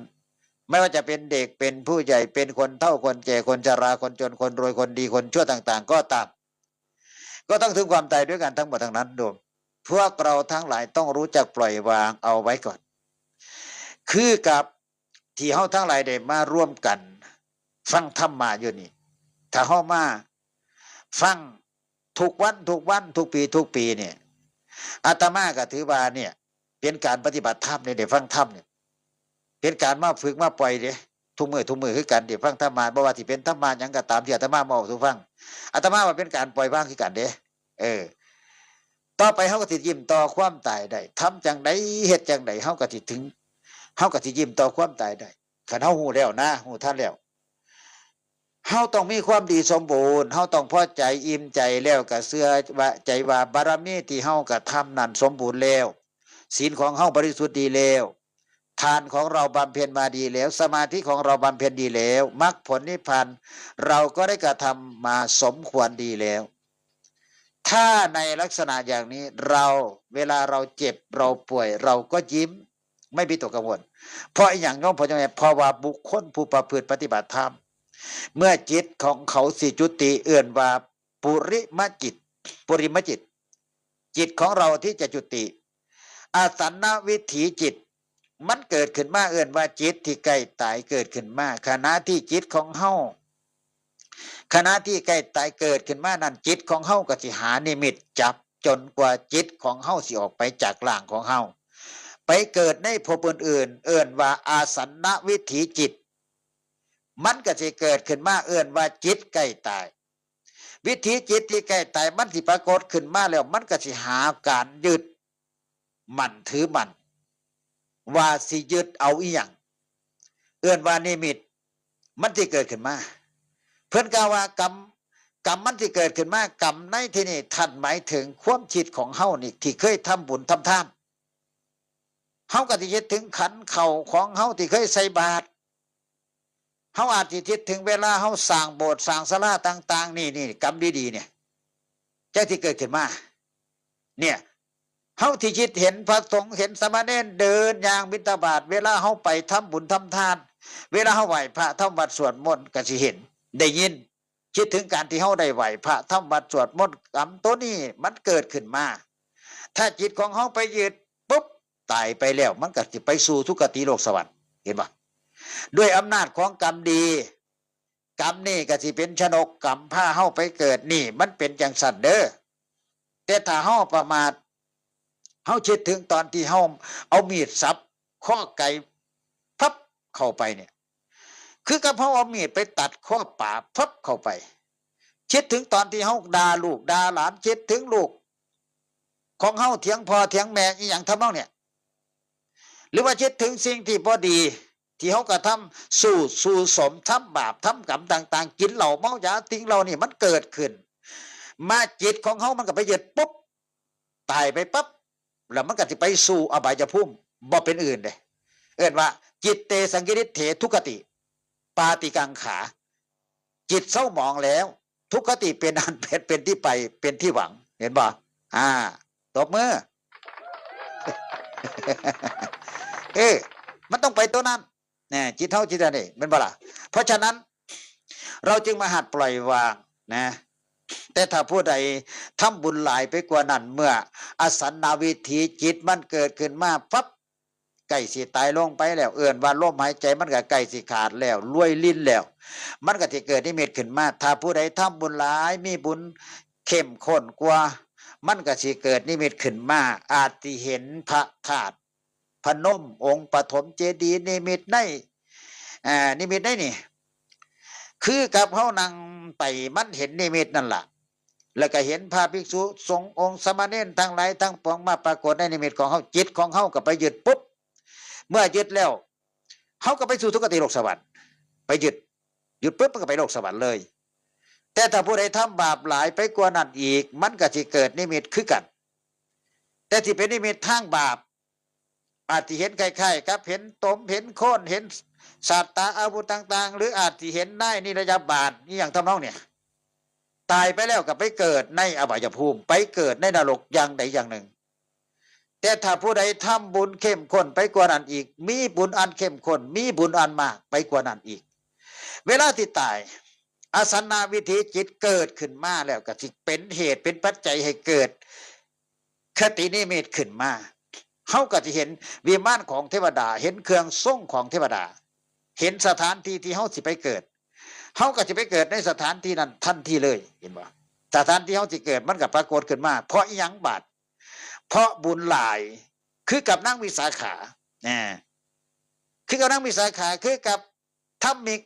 ไม่ว่าจะเป็นเด็ก เป็นผู้ใหญ่ เป็นคนเฒ่า คนแก่ คนชรา คนจน คนรวย คนดี คนชั่วต่างๆ ก็ตาม ก็ต้องถึงความตายด้วยกันทั้งหมดทั้งนั้น โดม พวกเราทั้งหลายต้องรู้จักปล่อยวางเอาไว้ก่อน คือกับที่เฮาทั้งหลายได้มาร่วมกันฟังธรรมะอยู่นี่ ถ้าเฮามาฟังทุกวัน ทุกวัน ทุกปี ทุกปีเนี่ย อาตมาก็ถือว่าเนี่ย เป็นการปฏิบัติธรรมเนี่ย ได้ฟังธรรมเนี่ย เป็นการมาฝึกมาปล่อยเด้ ทุกมื้อ ทุกมื้อคือกัน ได้ฟังธรรมะ บ่ว่าสิเป็นธรรมะหยังก็ตามที่อาตมามาเว้าสู่ฟัง อาตมาว่าเป็นการปล่อยวางคือกันเด้ เออ ต่อไปเฮาก็สิยิ้มต่อความตายได้ ทำจังใด เฮ็ดจังใด เฮาก็สิถึง เฮาก็สิยิ้มต่อความตายได้ คันเฮาฮู้แล้วนะ ฮู้ทันแล้ว เฮาต้องมีความดีสมบูรณ์ เฮาต้องพอใจอิ่มใจ แล้วก็เชื่อว่า ใจว่าบารมีที่เฮากระทำนั้นสมบูรณ์แล้ว ศีลของเฮาบริสุทธิ์ดีแล้ว ทานของเราบำเพ็ญมาดีแล้ว สมาธิของเราบำเพ็ญดีแล้ว มรรคผลนิพพานเราก็ได้กระทำมาสมควรดีแล้ว ถ้าในลักษณะอย่างนี้ เรา เวลาเราเจ็บ เราป่วย เราก็ยิ้ม ไม่วิตกกังวล เพราะอีหยัง โยมพ่อโยมแม่ เพราะว่าบุคคลผู้ประพฤติปฏิบัติธรรม เมื่อจิตของเขาสิจุติ เอิ้นว่าปุริมจิต ปุริมจิต จิตของเราที่จะจุติ อาสันนวิถีจิต มันเกิดขึ้นมา เอิ้นว่าจิตที่ใกล้ตายเกิดขึ้นมา ขณะที่จิตของเฮา ขณะที่ใกล้ตายเกิดขึ้นมานั้น จิตของเฮาก็สิหานิมิตจับ จนกว่าจิตของเฮาสิออกไปจากร่างของเฮา ไปเกิดในภพอื่นๆ เอิ้นว่าอาสันนวิถีจิต มันก็สิเกิดขึ้นมา เอิ้นว่าจิตใกล้ตาย วิถีจิตที่ใกล้ตายมันสิปรากฏขึ้นมาแล้ว มันก็สิหาการยึดมั่นถือมั่น ว่าสิยึดเอาอีหยัง เอิ้นว่านิมิต มันสิเกิดขึ้นมา เพิ่นกล่าวว่ากรรม กรรมมันสิเกิดขึ้นมา กรรมในที่นี้ท่านหมายถึงความคิดของเฮานี่ที่เคยทำบุญทำทาน เฮาก็สิคิดถึงขันข้าวของเฮาที่เคยใส่บาตร เฮาอาจสิคิดถึงเวลาเฮาสร้างโบสถ์สร้างศาลาต่างๆ นี่ นี่กรรมดีๆ เนี่ย จั่งสิเกิดขึ้นมา เนี่ย เฮาที่คิดเห็นพระสงฆ์เห็นสามเณรเดินย่างบิณฑบาต เวลาเฮาไปทำบุญทำทาน เวลาเฮาไหว้พระทำวัตรสวดมนต์ก็สิเห็น ได้ยิน คิดถึงการที่เฮาได้ไหว้พระทำวัตรสวดมนต์ กรรมตัวนี้มันเกิดขึ้นมา ถ้าจิตของเฮาไปยึดปุ๊บ ตายไปแล้วมันก็สิไปสู่สุคติโลกสวรรค์ เห็นบ่ ด้วยอำนาจของกรรมดี กรรมนี่ก็สิเป็นชนกกรรมพาเฮาไปเกิด นี่มันเป็นจั่งซั้นเด้อ แต่ถ้าเฮาประมาท เฮาคิดถึงตอนที่เฮาเอามีดสับคอไก่พับเข้าไปเนี่ย คือกับเฮาเอามีดไปตัดคอปลาพับเข้าไป คิดถึงตอนที่เฮาด่าลูกด่าหลาน คิดถึงลูกของเฮาเถียงพ่อเถียงแม่อีหยังทำนองเนี่ย หรือว่าคิดถึงสิ่งที่บ่ดี ที่เฮากระทำ สูดสู่สม ทำบาปทำกรรมต่างๆ กินเหล้าเมายา สิ่งเหล่านี้มันเกิดขึ้นมา จิตของเฮามันก็ไปยึดปุ๊บ ตายไปปั๊บ แล้วมันก็สิไปสู่อบายภูมิ บ่เป็นอื่นเด้ เอิ้นว่า จิตเตสังกิริเถทุคติ ปาติกังขา จิตเศร้าหมองแล้ว ทุคติเป็นอันเป็นเป็นที่ไป เป็นที่หวัง เห็นบ่ อ่า ตบมือ เออ มันต้องไปตัวนั้น นะ จิตเฮาจิตอันนี้ แม่นบ่ล่ะ เพราะฉะนั้น เราจึงมาหัดปล่อยวางนะ แต่ถ้าผู้ใดทำบุญหลายไปกว่านั้น เมื่ออาสันนาวิถีจิตมันเกิดขึ้นมาปั๊บ ใกล้สิตายลงไปแล้ว เอิ้นว่าลมหายใจมันก็ใกล้สิขาดแล้ว รวยรินแล้ว มันก็สิเกิดนิมิตขึ้นมา ถ้าผู้ใดทำบุญหลาย มีบุญเข้มข้นกว่า มันก็สิเกิดนิมิตขึ้นมา อาจสิเห็นพระธาตุพนม องค์ปฐมเจดีย์ นิมิตใน อ่า นิมิตในนี่ คือกับเฮานั่งไต่มันเห็นนิมิตนั่นล่ะ แล้วก็เห็นพระภิกษุสงฆ์องค์สามเณรทั้งหลายทั้งปวงมาปรากฏในนิมิตของเฮา จิตของเฮาก็ไปยึดปุ๊บ เมื่อยึดแล้ว เฮาก็ไปสู่สุคติโลกสวรรค์ ไปยึด ยึดปุ๊บมันก็ไปโลกสวรรค์เลย แต่ถ้าผู้ใดทำบาปหลายไปกว่านั้นอีก มันก็สิเกิดนิมิตคือกัน แต่ที่เป็นนิมิตทางบาป อาจสิเห็นคล้ายๆกับเห็นตม เห็นโคลน เห็นสัตว์ตาอาวุธต่างๆ หรืออาจสิเห็นนายนิรยาบาล อีหยังทำนองเนี่ย ตายไปแล้วก็ไปเกิดในอบายภูมิ ไปเกิดในนรกอย่างใดอย่างหนึ่ง แต่ถ้าผู้ใดทำบุญเข้มข้นไปกว่านั้นอีก มีบุญอันเข้มข้น มีบุญอันมากไปกว่านั้นอีก เวลาที่ตาย อาสันนาวิถีจิตเกิดขึ้นมาแล้วก็สิเป็นเหตุเป็นปัจจัยให้เกิดคตินิมิตขึ้นมา เฮาก็สิเห็นวิมานของเทวดา เห็นเครื่องทรงของเทวดา เห็นสถานที่ที่เฮาสิไปเกิด เฮาก็สิไปเกิดในสถานที่นั้นทันทีเลย เห็นบ่ สถานที่เฮาสิเกิดมันก็ปรากฏขึ้นมา เพราะอีหยังบาด เพราะบุญหลาย คือกับนางวิสาขา นะ คือกับนางวิสาขา คือกับทัมมิก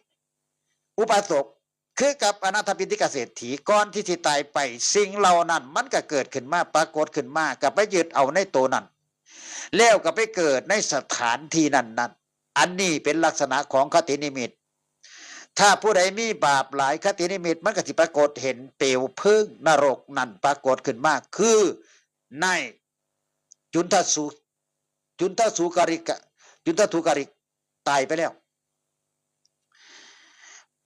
อุบาสก คือกับอนาถปิณฑิกเศรษฐี ก่อนที่สิตายไป สิ่งเหล่านั้นมันก็เกิดขึ้นมา ปรากฏขึ้นมา ก็ไปยึดเอาในตัวนั้น แล้วก็ไปเกิดในสถานที่นั้นๆ อันนี้เป็นลักษณะของคตินิมิต ถ้าผู้ใดมีบาปหลาย คตินิมิตมันก็สิปรากฏเห็นเปลวเพลิงนรกนั่นปรากฏขึ้นมา คือในจุนทสุ จุนทสุกริกะ จุนทสุกริกตายไปแล้ว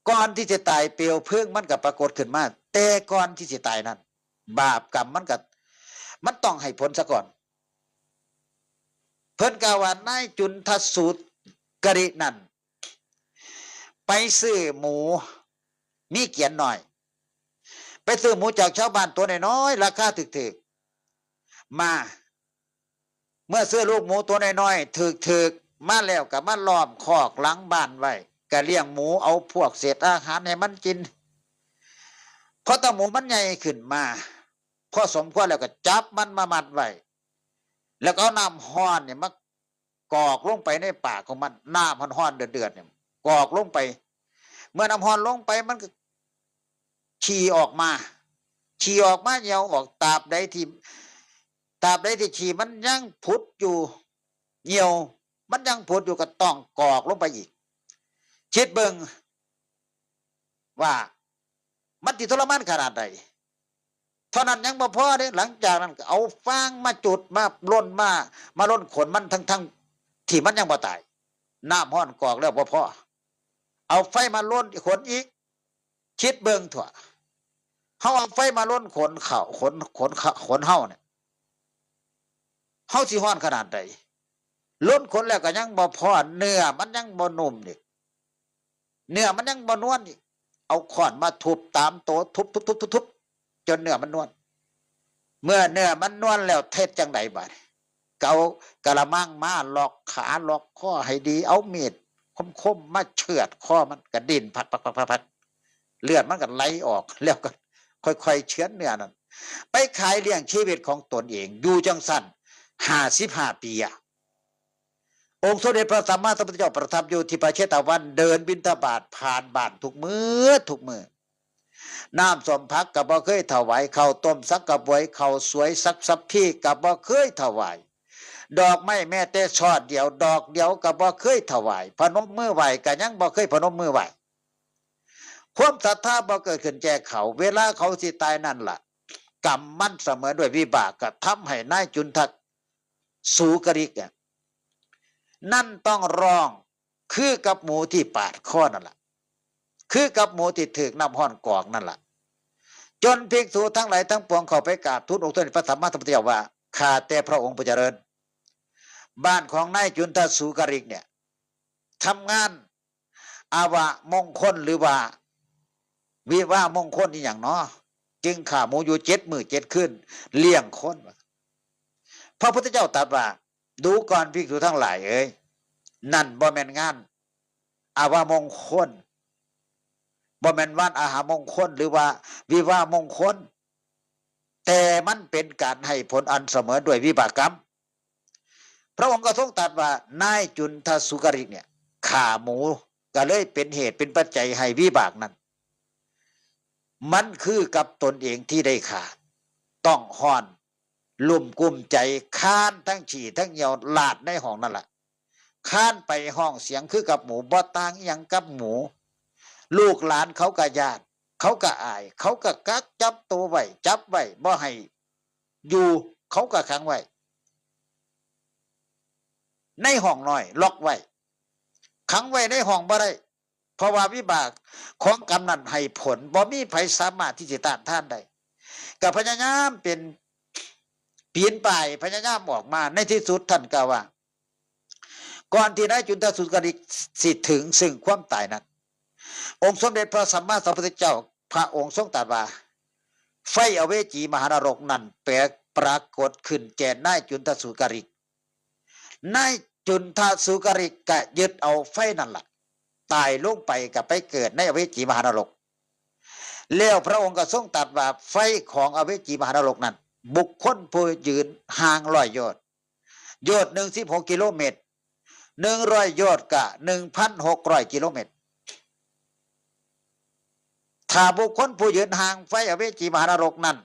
ก่อนที่จะตายเปลวเพลิงมันก็ปรากฏขึ้นมา แต่ก่อนที่จะตายนั้น บาปกรรมมันก็ มันต้องให้ผลซะก่อน เพิ่นกล่าวว่านายจุนทสุกรินั่น ไปซื้อหมู มีเกียนหน่อย ไปซื้อหมูจากชาวบ้านตัวน้อยๆ ราคาถูกๆ มา เมื่อซื้อลูกหมูตัวน้อยๆ ถูกๆ มาแล้วก็มาล้อมคอกหลังบ้านไว้ ก็เลี้ยงหมู เอาพวกเศษอาหารให้มันกิน พอตาหมูมันใหญ่ขึ้นมา พอสมควรแล้วก็จับมันมามัดไว้ แล้วก็เอาน้ำฮ้อนเนี่ยมากรอกลงไปในปากของมัน น้ำฮ้อนๆ เดือดๆ เนี่ย กรอกลงไป เมื่อน้ำฮ้อนลงไปมันก็ฉี่ออกมา ฉี่ออกมา เยี่ยวออก ตราบใดที่ ตราบใดที่ฉี่มันยังผุดอยู่ เยี่ยวมันยังผุดอยู่ ก็ต้องกรอกลงไปอีก คิดเบิ่งว่ามันสิทรมานขนาดใด เท่านั้นยังบ่พอเด้ หลังจากนั้นก็เอาฟางมาจุด มาลน มา มาลนขนมันทั้งๆ ที่มันยังบ่ตาย น้ำฮ้อนกรอกแล้วบ่พอ เอาไฟมาลนขนอีก คิดเบิ่งทั่ว เฮาเอาไฟมาลนขนเขา ขน ขนเขา ขนเฮาเนี่ย เฮาสิฮ้อนขนาดใด ลนขนแล้วก็ยังบ่พอ เนื้อมันยังบ่นุ่มอีก เนื้อมันยังบ่นวลอีก เอาค้อนมาทุบตามโต ทุบทุบทุบทุบทุบจนเนื้อมันนวล เมื่อเนื้อมันนวลแล้วเฮ็ดจั่งใดบาดนี้ เกากะละมังมา ล็อกขาล็อกคอให้ดี เอามีดคมๆมาเฉือดคอมัน กะดิ้นพัดพัดพัดพัดพัด เลือดมันกะไหลออก แล้วกะค่อยๆเฉือนเนื้อนั่น ไปขายเลี้ยงชีวิตของตนเอง อยู่จั่งซั่นห้าสิบห้าปีอะ องค์สมเด็จพระสัมมาสัมพุทธเจ้าประทับอยู่ที่พระเชตวัน เดินบิณฑบาตผ่านบ้านทุกมื้อทุกมื้อ น้ำส้มผักกะบ่เคยถวาย ข้าวต้มสังกะบวย ข้าวสวยสังสะพีกะบ่เคยถวาย ดอกไม้แม้แต่ช่อเดียว ดอกเดียวกะบ่เคยถวาย พนมมือไหว้กะยังบ่เคยพนมมือไหว้ ความศรัทธาบ่เกิดขึ้นแก่เขา เวลาเขาสิตายนั่นล่ะ กรรมมันเสมอด้วยวิบากกะทำให้นายจุนทะสูกริกอะ นั่นต้องร้องคือกับหมูที่ปาดคอนั่นล่ะ คือกับหมูที่ถืกน้ำฮ้อนกอกนั่นล่ะ จนภิกษุทั้งหลายทั้งปวงเข้าไปกราบทูลองค์สมเด็จพระสัมมาสัมพุทธเจ้าว่า ข้าแต่พระองค์ผู้เจริญ บ้านของนายจุนทะสูกริกเนี่ย ทำงานอาวะมงคลหรือว่าวิวามงคลอีหยังเนาะ จึงฆ่าหมูอยู่เจ็ดมื้อเจ็ดคืน เลี้ยงคน พระพุทธเจ้าตรัสว่า ดูก่อนภิกษุทั้งหลายเอ๋ย นั่นบ่แม่นงานอาวะมงคล บ่แม่นวันอาวะมงคลหรือว่าวิวามงคล แต่มันเป็นการให้ผลอันเสมอด้วยวิบากกรรม พระองค์ก็ทรงตรัสว่า นายจุนทะสูกริกเนี่ย ฆ่าหมู ก็เลยเป็นเหตุเป็นปัจจัยให้วิบากนั้น มันคือกับตนเองที่ได้ฆ่า ต้องฮ้อน ลุ่มกุ้มใจ คานทั้งฉี่ทั้งเยี่ยวลาดในห้องนั่นล่ะ คานไปฮ้องเสียงคือกับหมู บ่ต่างอิหยังกับหมู ลูกหลานเขากะย้าน เขากะอาย เขากะกักจับโตไว้ จับไว้ บ่ให้อยู่ เขากะขังไว้ ในห้องน้อย ล็อกไว้ ขังไว้ในห้องบ่ได้ เพราะว่าวิบากของกรรมนั้นให้ผล บ่มีไผสามารถที่สิต้านทานได้ กะพยายามเป็นปีนป่าย พยายามออกมา ในที่สุดท่านกล่าวว่า ก่อนที่นายจุนทะสูกริกสิถึงซึ่งความตายนั้น องค์สมเด็จพระสัมมาสัมพุทธเจ้า พระองค์ทรงตรัสว่า ไฟอเวจีมหานรกนั้นแปลปรากฏขึ้นแก่นายจุนทะสูกริก นายจุนทะสูกริกกะยึดเอาไฟนั่นล่ะ ตายลงไปกะไปเกิดในอเวจีมหานรก แล้วพระองค์ก็ทรงตรัสว่าไฟของอเวจีมหานรกนั้น บุคคลผู้ยืนห่างร้อยโยชน์ โยชน์หนึ่งสิบหกกิโลเมตร หนึ่งร้อยโยชน์กะหนึ่งพันหกร้อยกิโลเมตร ถ้าบุคคลผู้ยืนห่างไฟอเวจีมหานรกนั้น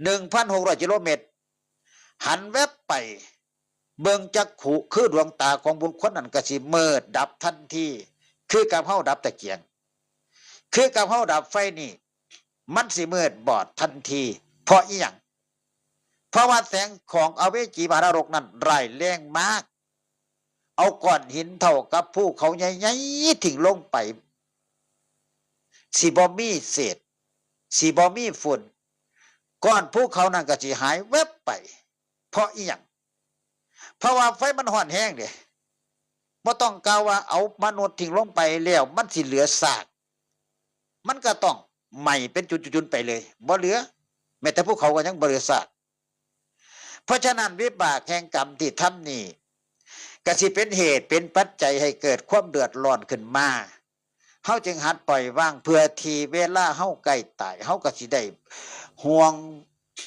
หนึ่งพันหกร้อยกิโลเมตร หันแวบไป เบิ่งจักขุคือดวงตาของบุคคลนั้นกะสิมืดดับทันที คือกับเฮาดับตะเกียง คือกับเฮาดับไฟนี่ มันสิมืดบอดทันที เพราะอิหยัง เพราะว่าแสงของอเวจีมหานรกนั้นร้ายแรงมาก เอาก้อนหินเท่ากับภูเขาใหญ่ๆ ทิ้งลงไป สิบ่มีเศษ สิบ่มีฝุ่น ก้อนภูเขานั้นกะสิหายแวบไป เพราะอิหยัง เพราะว่าไฟมันฮ้อนแฮงเด้ บ่ต้องกล่าวว่าเอามนุษย์ทิ้งลงไปแล้วมันสิเหลือซาก มันกะต้องไหม้เป็นจุนๆไปเลย บ่เหลือ แม้แต่ภูเขากะยังบ่เหลือซาก เพราะฉะนั้นวิบากแห่งกรรมที่ทำนี่ กะสิเป็นเหตุเป็นปัจจัยให้เกิดความเดือดร้อนขึ้นมา เฮาจึงหัดปล่อยวาง เพื่อที่เวลาเฮาใกล้ตาย เฮากะสิได้ห่วง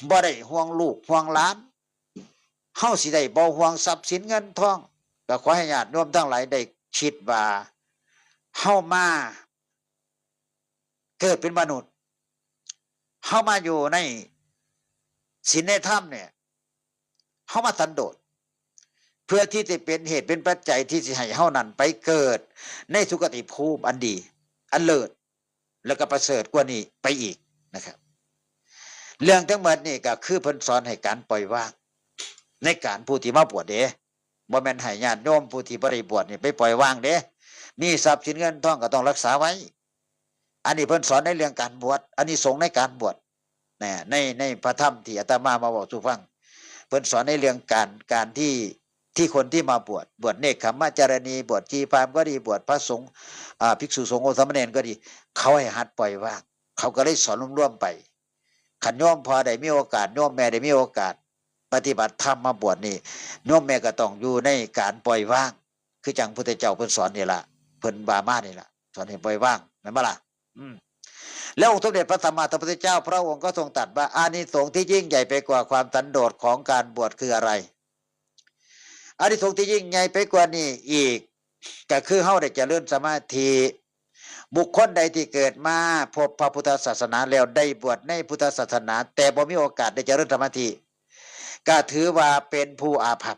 บ่ได้ห่วงลูกห่วงหลาน เฮาสิได้บ่ห่วงทรัพย์สินเงินทอง กะขอให้ญาติโยมทั้งหลายได้คิดว่า เฮามาเกิดเป็นมนุษย์ เฮามาอยู่ในศีลในธรรมเนี่ย เฮามาสันโดษ เพื่อที่จะเป็นเหตุเป็นปัจจัยที่สิให้เฮานั้นไปเกิดในสุคติภูมิอันดี อันเลิศ แล้วกะประเสริฐกว่านี้ไปอีกนะครับ เรื่องทั้งหมดนี่กะคือเพิ่นสอนให้การปล่อยวาง ในการผู้ที่มาบวชเด้ บ่แม่นให้ญาติโยมผู้ที่บ่ได้บวชนี่ไปปล่อยวางเด้ มีทรัพย์สินเงินทองกะต้องรักษาไว้ อันนี้เพิ่นสอนในเรื่องการบวช อานิสงส์ในการบวช นะ ใน ในพระธรรมที่อาตมามาเว้าสู่ฟัง เพิ่นสอนในเรื่องการ การที่ ที่คนที่มาบวช บวชเณกขมมาจารณี บวชชีพราหมณ์ก็ดี บวชพระสงฆ์ อ่า ภิกษุสงฆ์องค์สามเณรก็ดี เขาให้หัดปล่อยวาง เขาก็เลยสอนรวมๆไป คันโยมพ่อได้มีโอกาส โยมแม่ได้มีโอกาส ปฏิบัติธรรมมาบวชนี่ โยมแม่ก็ต้องอยู่ในการปล่อยวาง คือจั่งพุทธเจ้าเพิ่นสอนนี่ล่ะ เพิ่นว่ามานี่ล่ะ สอนให้ปล่อยวาง แม่นบ่ล่ะ? อืม แล้วองค์สมเด็จพระสัมมาสัมพุทธเจ้าพระองค์ก็ทรงตรัสว่า อานิสงส์ที่ยิ่งใหญ่ไปกว่าความสันโดษของการบวชคืออะไร? อานิสงส์ที่ยิ่งใหญ่ไปกว่านี้อีก ก็คือเฮาได้เจริญสมาธิ บุคคลใดที่เกิดมาพบพระพุทธศาสนาแล้วได้บวชในพุทธศาสนา แต่บ่มีโอกาสได้เจริญสมาธิ ก็ถือว่าเป็นผู้อาภัพ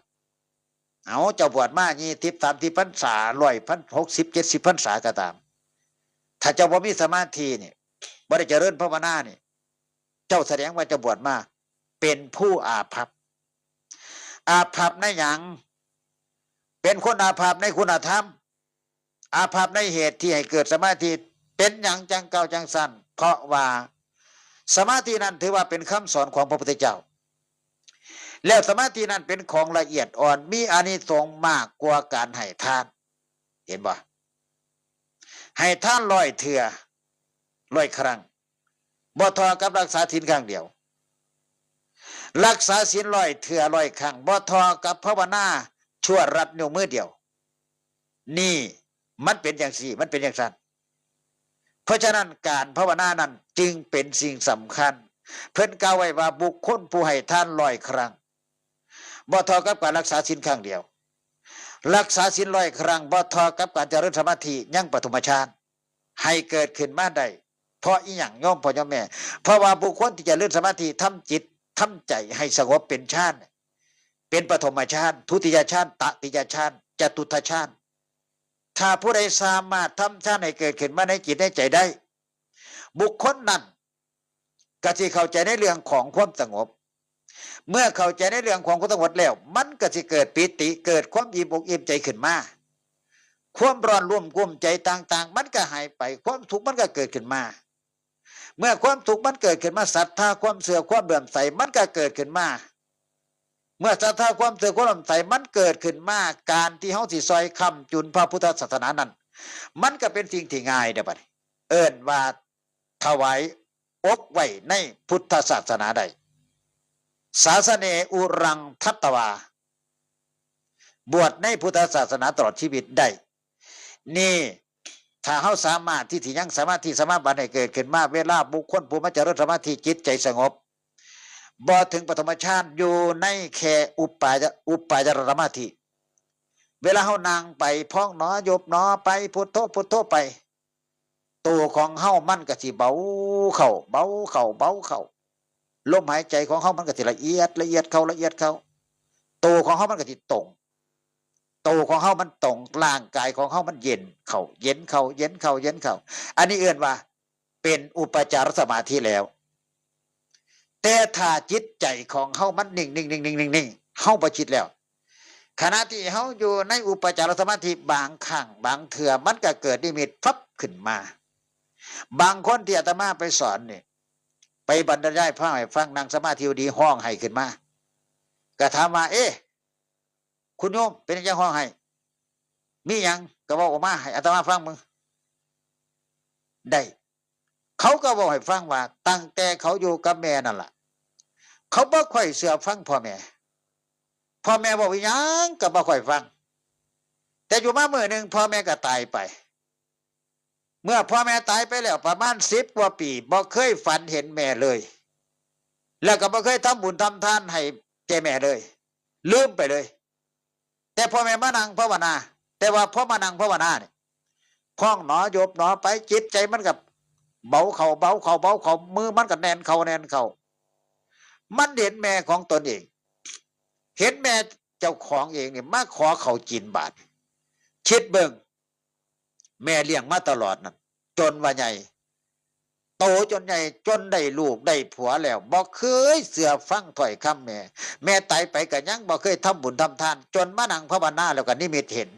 เอา เจ้าบวชมายี่สิบ สามสิบพรรษา ร้อย พัน หกสิบ เจ็ดสิบพรรษาก็ตาม ถ้าเจ้าบ่มีสมาธินี่ บ่ได้เจริญภาวนานี่ เจ้าแสดงว่าเจ้าบวชมาเป็นผู้อาภัพ อาภัพในหยัง? เป็นคนอาภัพในคุณธรรม อาภัพในเหตุที่ให้เกิดสมาธิ เป็นหยังจั่งกล่าวจั่งซั้น? เพราะว่าสมาธินั้นถือว่าเป็นคำสอนของพระพุทธเจ้า แล้วสมาธินั้นเป็นของละเอียดอ่อน มีอานิสงส์มากกว่าการให้ทาน เห็นบ่? ให้ทานร้อยเทื่อ ร้อยครั้ง บ่เท่ากับรักษาศีลครั้งเดียว รักษาศีลร้อยเทื่อ ร้อยครั้ง บ่เท่ากับภาวนาชั่วรัดนิ้วมือเดียว นี่มันเป็นจั่งซี้ มันเป็นจั่งซั้น เพราะฉะนั้นการภาวนานั้นจึงเป็นสิ่งสำคัญ เพิ่นกล่าวไว้ว่าบุคคลผู้ให้ทานร้อยครั้ง บ่เท่ากับการรักษาศีลครั้งเดียว รักษาศีลร้อยครั้ง บ่เท่ากับการเจริญสมาธิยังปฐมฌาน ให้เกิดขึ้นมาได้ เพราะอีหยังโยมพ่อโยมแม่? เพราะว่าบุคคลที่เจริญสมาธิ ทำจิตทำใจให้สงบเป็นฌาน เป็นปฐมฌาน ทุติยฌาน ตติยฌาน จตุตถฌาน ถ้าผู้ใดสามารถทำฌานให้เกิดขึ้นมาในจิตในใจได้ บุคคลนั้นก็สิเข้าใจในเรื่องของความสงบ เมื่อเข้าใจในเรื่องของความสงบแล้ว มันก็สิเกิดปีติ เกิดความอิ่มอกอิ่มใจขึ้นมา ความร้อนรุ่มกุ้มใจต่างๆ มันก็หายไป ความสุขมันก็เกิดขึ้นมา เมื่อความสุขมันเกิดขึ้นมา ศรัทธา ความเชื่อ ความเลื่อมใสมันก็เกิดขึ้นมา เมื่อศรัทธา ความเชื่อ ความเลื่อมใสมันเกิดขึ้นมา การที่เฮาสิซอยค้ำจุนพระพุทธศาสนานั้น มันก็เป็นสิ่งที่ง่ายเด้อบัดนี้ เอิ้นว่าถวายอกไว้ในพุทธศาสนาได้ สาสเนอุรังทัตตวา บวชในพุทธศาสนาตลอดชีวิตได้ นี่ ถ้าเฮาสามารถที่สิยังสมาธิสมาบัติให้เกิดขึ้นมา เวลาบุคคลผู้มาเจริญสมาธิจิตใจสงบ บ่ถึงปฐมฌาน อยู่ในแค่อุปปายะ อุปปายะสมาธิ เวลาเฮานั่งไป พองหนอ ยุบหนอ ไป พุทโธ พุทโธ ไป ตัวของเฮามันก็สิเบาเข้า เบาเข้า เบาเข้า ลมหายใจของเฮามันก็สิละเอียด ละเอียดเข้า ละเอียดเข้า ตัวของเฮามันก็สิตรง ตัวของเฮามันตรง ร่างกายของเฮามันเย็นเข้า เย็นเข้า เย็นเข้า เย็นเข้า อันนี้เอิ้นว่าเป็นอุปจารสมาธิแล้ว แต่ถ้าจิตใจของเฮามันนิ่ง นิ่ง นิ่ง นิ่ง นิ่ง นิ่ง เฮาบ่คิดแล้ว ขณะที่เฮาอยู่ในอุปจารสมาธิ บางครั้งบางเทื่อมันก็เกิดนิมิตฟับขึ้นมา บางคนที่อาตมาไปสอนนี่ ไปบรรยายพระให้ฟัง นั่งสมาธิอยู่ดีฮ้องไห้ขึ้นมา ก็ถามว่า เอ๊ะ คุณโยม เป็นหยังฮ้องไห้ มีหยังก็เว้าออกมาให้อาตมาฟังเบิ่ง ได้ เขาก็เว้าให้ฟังว่าตั้งแต่เขาอยู่กับแม่นั่นล่ะ เขาบ่ค่อยเชื่อฟังพ่อแม่ พ่อแม่เว้าอีหยังก็บ่ค่อยฟัง แต่อยู่มามื้อหนึ่งพ่อแม่ก็ตายไป เมื่อพ่อแม่ตายไปแล้วประมาณสิบกว่าปี บ่เคยฝันเห็นแม่เลย แล้วก็บ่เคยทำบุญทำทานให้แก่แม่เลย ลืมไปเลย แต่พ่อแม่มานั่งภาวนา แต่ว่าพอมานั่งภาวนาเนี่ย พองหนอ ยุบหนอไป จิตใจมันก็เบาเข้า เบาเข้า เบาเข้า มือมันก็แน่นเข้า แน่นเข้า มันเห็นแม่ของตนเอง เห็นแม่เจ้าของเองเนี่ยมาขอข้าวกินบาด คิดเบิ่ง แม่เลี้ยงมาตลอดนั่น จนว่าใหญ่ โตจนใหญ่ จนได้ลูกได้ผัวแล้ว บ่เคยเชื่อฟังถ้อยคำแม่ แม่ตายไปก็ยังบ่เคยทำบุญทำทาน จนมานั่งภาวนาแล้วก็นิมิตเห็น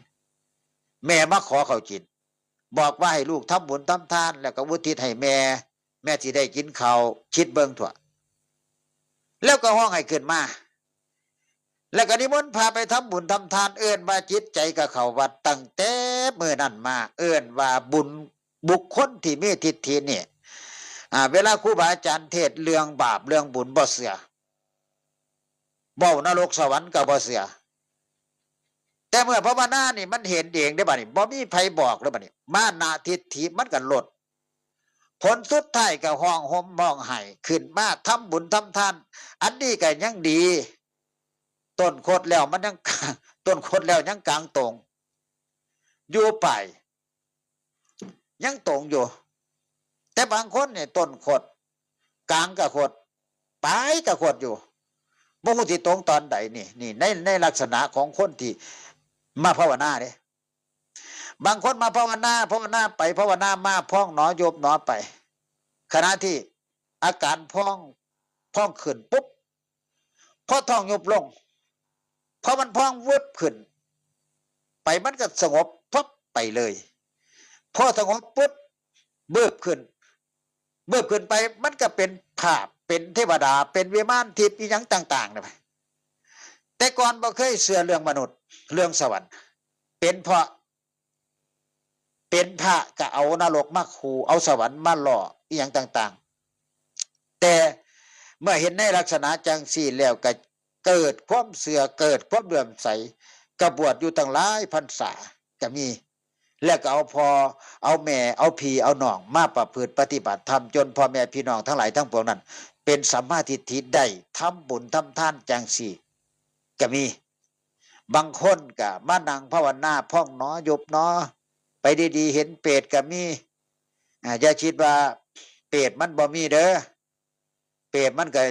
แม่มาขอข้าวกิน บอกว่าให้ลูกทำบุญทำทาน แล้วก็อุทิศให้แม่ แม่สิได้กินข้าว คิดเบิ่งทั่ว แล้วก็ฮ้องไห้ขึ้นมา แล้วก็นิมนต์พระไปทำบุญทำทาน เอิ้นว่าจิตใจก็เข้าวัดตั้งแต่มื้อนั้นมา เอิ้นว่าบุญ บุคคลที่มีทิฏฐินี่ อ่า เวลาครูบาอาจารย์เทศน์เรื่องบาปเรื่องบุญบ่เชื่อ เว้านรกสวรรค์ก็บ่เชื่อ แต่เมื่อภาวนานี่มันเห็นเองได้บัดนี้ บ่มีไผบอกเลยบัดนี้ มานะทิฏฐิมันก็ลด ผลสุดท้ายก็ฮ้องห่มฮ้องไห้ ขึ้นมาทำบุญทำทาน อันนี้ก็ยังดี ต้นคดแล้วมันยัง ต้นคดแล้วยังกลางตรง อยู่ไป ยังตรงอยู่ แต่บางคนเนี่ยต้นคด กลางก็คด ปลายก็คดอยู่ บ่ฮู้สิตรงตอนใดนี่ นี่ใน ในลักษณะของคนที่มาภาวนาเด้ บางคนมาภาวนา ภาวนาไป ภาวนามา พองหนอยุบหนอไป ขณะที่อาการพอง พองขึ้นปุ๊บ พอท้องยุบลง พอมันพองวืบขึ้น ไปมันก็สงบพับไปเลย พอสงบปุ๊บ เบิบขึ้น เบิบขึ้นไป มันก็เป็นภาพ เป็นเทวดา เป็นวิมานทิพย์ อีหยังต่างๆ เนี่ย แต่ก่อนบ่เคยเชื่อเรื่องมนุษย์ เรื่องสวรรค์ เป็นเพราะ เป็นพระก็เอานรกมาคู่ เอาสวรรค์มาล่อ อีหยังต่างๆ แต่เมื่อเห็นในลักษณะจังซี่แล้วก็เกิดความเชื่อ เกิดความเลื่อมใส ก็บวชอยู่ตั้งหลายพรรษาก็มี แล้วก็เอาพ่อ เอาแม่ เอาพี่ เอาน้องมาประพฤติปฏิบัติธรรม จนพ่อแม่พี่น้องทั้งหลายทั้งปวงนั้น เป็นสัมมาทิฏฐิได้ ทำบุญทำทานจังซี่ก็มี บางคนก็มานั่งภาวนา พองหนอยุบหนอ ไปดีๆ เห็นเปรตก็มี อ่า อย่าคิดว่าเปรตมันบ่มีเด้อ เปรตมันก็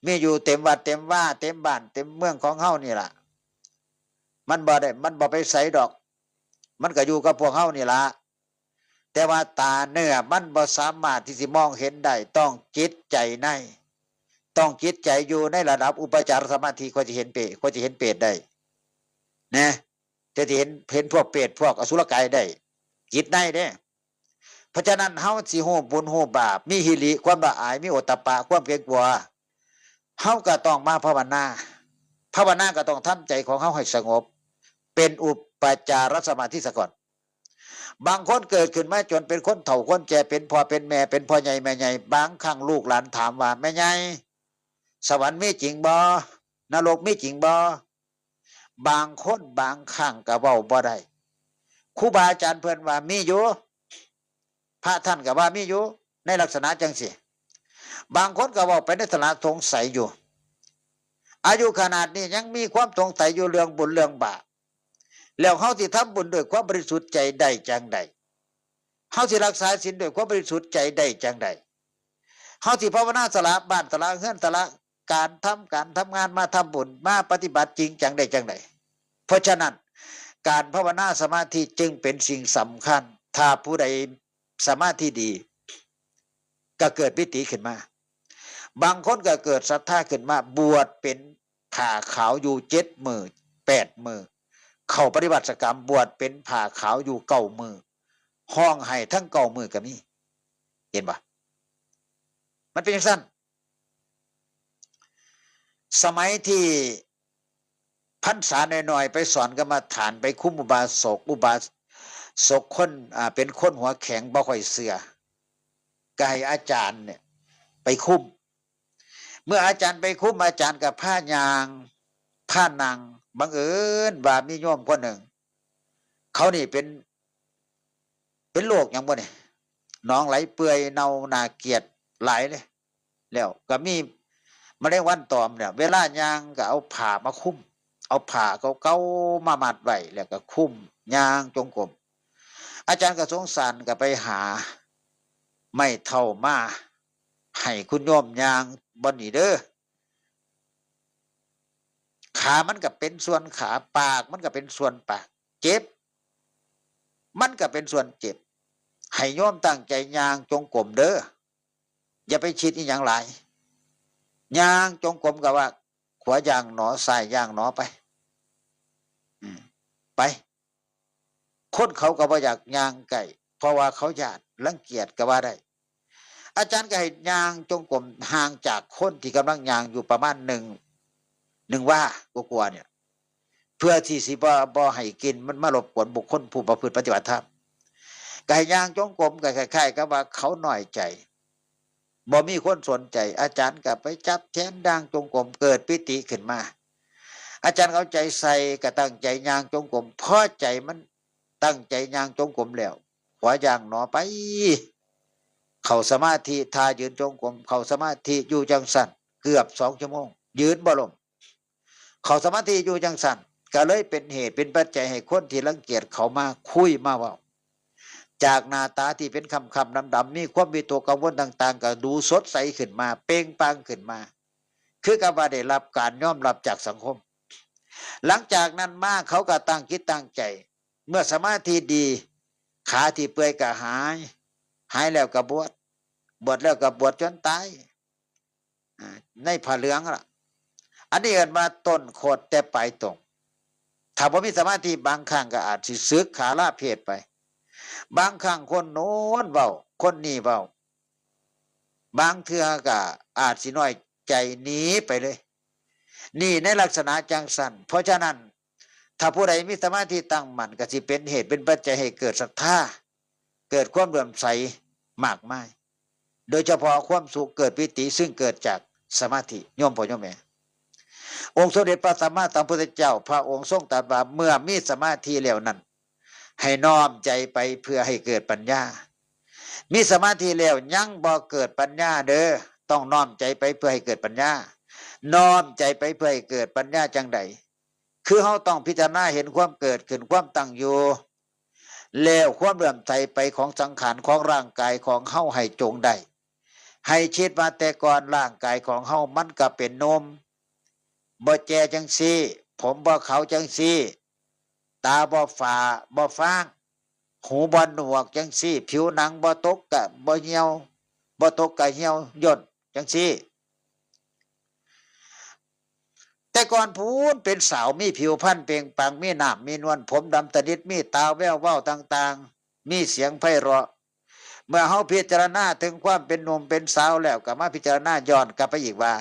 มีอยู่เต็มวัดเต็มวา เต็มบ้านเต็มเมืองของเฮานี่ล่ะ มันบ่ได้ มันบ่ไปไสดอก มันก็อยู่กับพวกเฮานี่ล่ะ แต่ว่าตาเนื้อมันบ่สามารถที่สิมองเห็นได้ ต้องจิตใจใน ต้องจิตใจอยู่ในระดับอุปจารสมาธิ ค่อยสิเห็นเปรต ค่อยสิเห็นเปรตได้ นะ จะสิเห็น เห็นพวกเปรต พวกอสุรกายได้ จิตในเด้ เพราะฉะนั้นเฮาสิฮู้บุญฮู้บาป มีหิริ ความละอาย มีโอตตัปปะ ความเกรงกลัว เฮาก็ต้องมาภาวนา ภาวนาก็ต้องทำใจของเฮาให้สงบ เป็นอุปจารสมาธิซะก่อน บางคนเกิดขึ้นมาจนเป็นคนเฒ่าคนแก่ เป็นพ่อเป็นแม่ เป็นพ่อใหญ่แม่ใหญ่ บางครั้งลูกหลานถามว่า "แม่ใหญ่ สวรรค์มีจริงบ่ นรกมีจริงบ่" บางคนบางครั้งก็เว้าบ่ได้ ครูบาอาจารย์เพิ่นว่ามีอยู่ พระท่านก็ว่ามีอยู่ ในลักษณะจังซี่ บางคนก็เว้าไปในฐานะสงสัยอยู่ อายุขนาดนี้ยังมีความสงสัยอยู่เรื่องบุญเรื่องบาป แล้วเฮาสิทำบุญด้วยความบริสุทธิ์ใจได้จังใด เฮาสิรักษาศีลด้วยความบริสุทธิ์ใจได้จังใด เฮาสิภาวนาสละบ้านสละเฮือนสละการทำการทำงานมาทำบุญมาปฏิบัติจริงจังได้จังใด เพราะฉะนั้นการภาวนาสมาธิจึงเป็นสิ่งสำคัญ ถ้าผู้ใดสมาธิดี ก็เกิดปีติขึ้นมา บางคนก็เกิดศรัทธาขึ้นมา บวชเป็นผ้าขาวอยู่เจ็ดมื้อแปดมื้อ เข้าปฏิบัติสังฆกรรม บวชเป็นผ้าขาวอยู่เก้ามื้อ ฮ้องไห้ทั้งเก้ามื้อก็มี เห็นบ่ มันเป็นจังซั่น สมัยที่พรรษาน้อยๆ ไปสอนกรรมฐาน ไปคุมอุบาสก อุบาสกคน อ่า เป็นคนหัวแข็งบ่ค่อยเชื่อ ก็ให้อาจารย์เนี่ยไปคุม เมื่ออาจารย์ไปคุม อาจารย์ก็พาย่าง พานั่ง บังเอิญว่ามีโยมคนหนึ่ง เขานี่เป็น เป็นโรคหยังบ่นี่ หนองไหลเปื่อยเน่าน่าเกลียดหลายเลย แล้วก็มีแมลงวันตอมเนี่ย เวลาย่างก็เอาผ้ามาคุม เอาผ้าเก่าๆมามัดไว้ แล้วก็คุมย่างจงกรม อาจารย์ก็สงสาร ก็ไปหาไม้เท้ามาให้คุณโยมย่างบ่อนนี่เด้อ ขามันก็เป็นส่วนขา ปากมันก็เป็นส่วนปาก เจ็บ มันก็เป็นส่วนเจ็บ ให้โยมตั้งใจย่างจงกรมเด้อ อย่าไปคิดอีหยังหลาย ย่างจงกรมก็ว่า ขวาย่างหนอ ซ้ายย่างหนอไป อืม ไป คนเขาก็บ่อยากย่างใกล้ เพราะว่าเขาย้าน รังเกียจก็ว่าได้ อาจารย์ก็ให้ย่างจงกรมห่างจากคนที่กำลังย่างอยู่ประมาณหนึ่ง หนึ่งวากว่าๆเนี่ย เพื่อที่สิบ่บ่ให้กลิ่นมันมารบกวนบุคคลผู้ประพฤติปฏิบัติธรรม ก็ให้ย่างจงกรมก็คล้ายๆกับว่าเขาน้อยใจ บ่มีคนสนใจ อาจารย์ก็ไปจับแขนย่างจงกรม เกิดปีติขึ้นมา อาจารย์เอาใจใส่ก็ตั้งใจย่างจงกรม พอใจมันตั้งใจย่างจงกรมแล้ว ขวาย่างหนอไป เข้าสมาธิ ท่ายืนจงกรม เข้าสมาธิอยู่จังซั่น เกือบสองชั่วโมง ยืนบ่ลง เข้าสมาธิอยู่จังซั่น ก็เลยเป็นเหตุเป็นปัจจัยให้คนที่รังเกียจเขามาคุยมาเว้า จากหน้าตาที่เป็นคล้ำๆดำๆ มีความวิตกกังวลต่างๆ ก็ดูสดใสขึ้นมา เปล่งปลั่งขึ้นมา คือกับว่าได้รับการยอมรับจากสังคม หลังจากนั้นมาเขาก็ตั้งจิตตั้งใจ เมื่อสมาธิดี ขาที่เปื่อยก็หาย หายแล้วก็บวช บวชแล้วก็บวชจนตาย อ่า ในผ้าเหลืองล่ะ อันนี้เอิ้นว่าต้นโคตรแต่ปลายตง ถ้าบ่มีสมาธิบางครั้งก็อาจสิสึกขาลาเพศไป บางครั้งคนโน้นเว้า คนนี้เว้า บางเทื่อก็อาจสิน้อยใจหนีไปเลย นี่ในลักษณะจังซั่น เพราะฉะนั้น ถ้าผู้ใดมีสมาธิตั้งมั่นก็สิเป็นเหตุเป็นปัจจัยให้เกิดศรัทธา เกิดความเลื่อมใสมากมาย โดยเฉพาะความสุขเกิดปีติซึ่งเกิดจากสมาธิ โยมพ่อโยมแม่ องค์สมเด็จพระสัมมาสัมพุทธเจ้า พระองค์ทรงตรัสว่าเมื่อมีสมาธิแล้วนั้น ให้น้อมใจไปเพื่อให้เกิดปัญญา มีสมาธิแล้วยังบ่เกิดปัญญาเด้อ ต้องน้อมใจไปเพื่อให้เกิดปัญญา น้อมใจไปเพื่อให้เกิดปัญญาจังใด คือเฮาต้องพิจารณาเห็นความเกิดขึ้นความตั้งอยู่ แล้วความเลื่อมใสไปของสังขารของร่างกายของเฮาให้จงได้ ให้คิดว่าแต่ก่อนร่างกายของเฮามันก็เป็นหนุ่ม บ่แก่จังซี่ ผมบ่ขาวจังซี่ ตาบ่ฝ้าบ่ฟาง หูบ่หนวกจังซี่ ผิวหนังบ่ตกกะบ่เหี่ยว บ่ตกกะเหี่ยวย่นจังซี่ แต่ก่อนพู้นเป็นสาวมีผิวพรรณเปล่งปลั่ง มีน้ำมีนวล ผมดำสนิท มีตาแวววาวต่างๆ มีเสียงไพเราะ เมื่อเฮาพิจารณาถึงความเป็นหนุ่มเป็นสาวแล้วก็มาพิจารณาย้อนกลับไปอีกว่า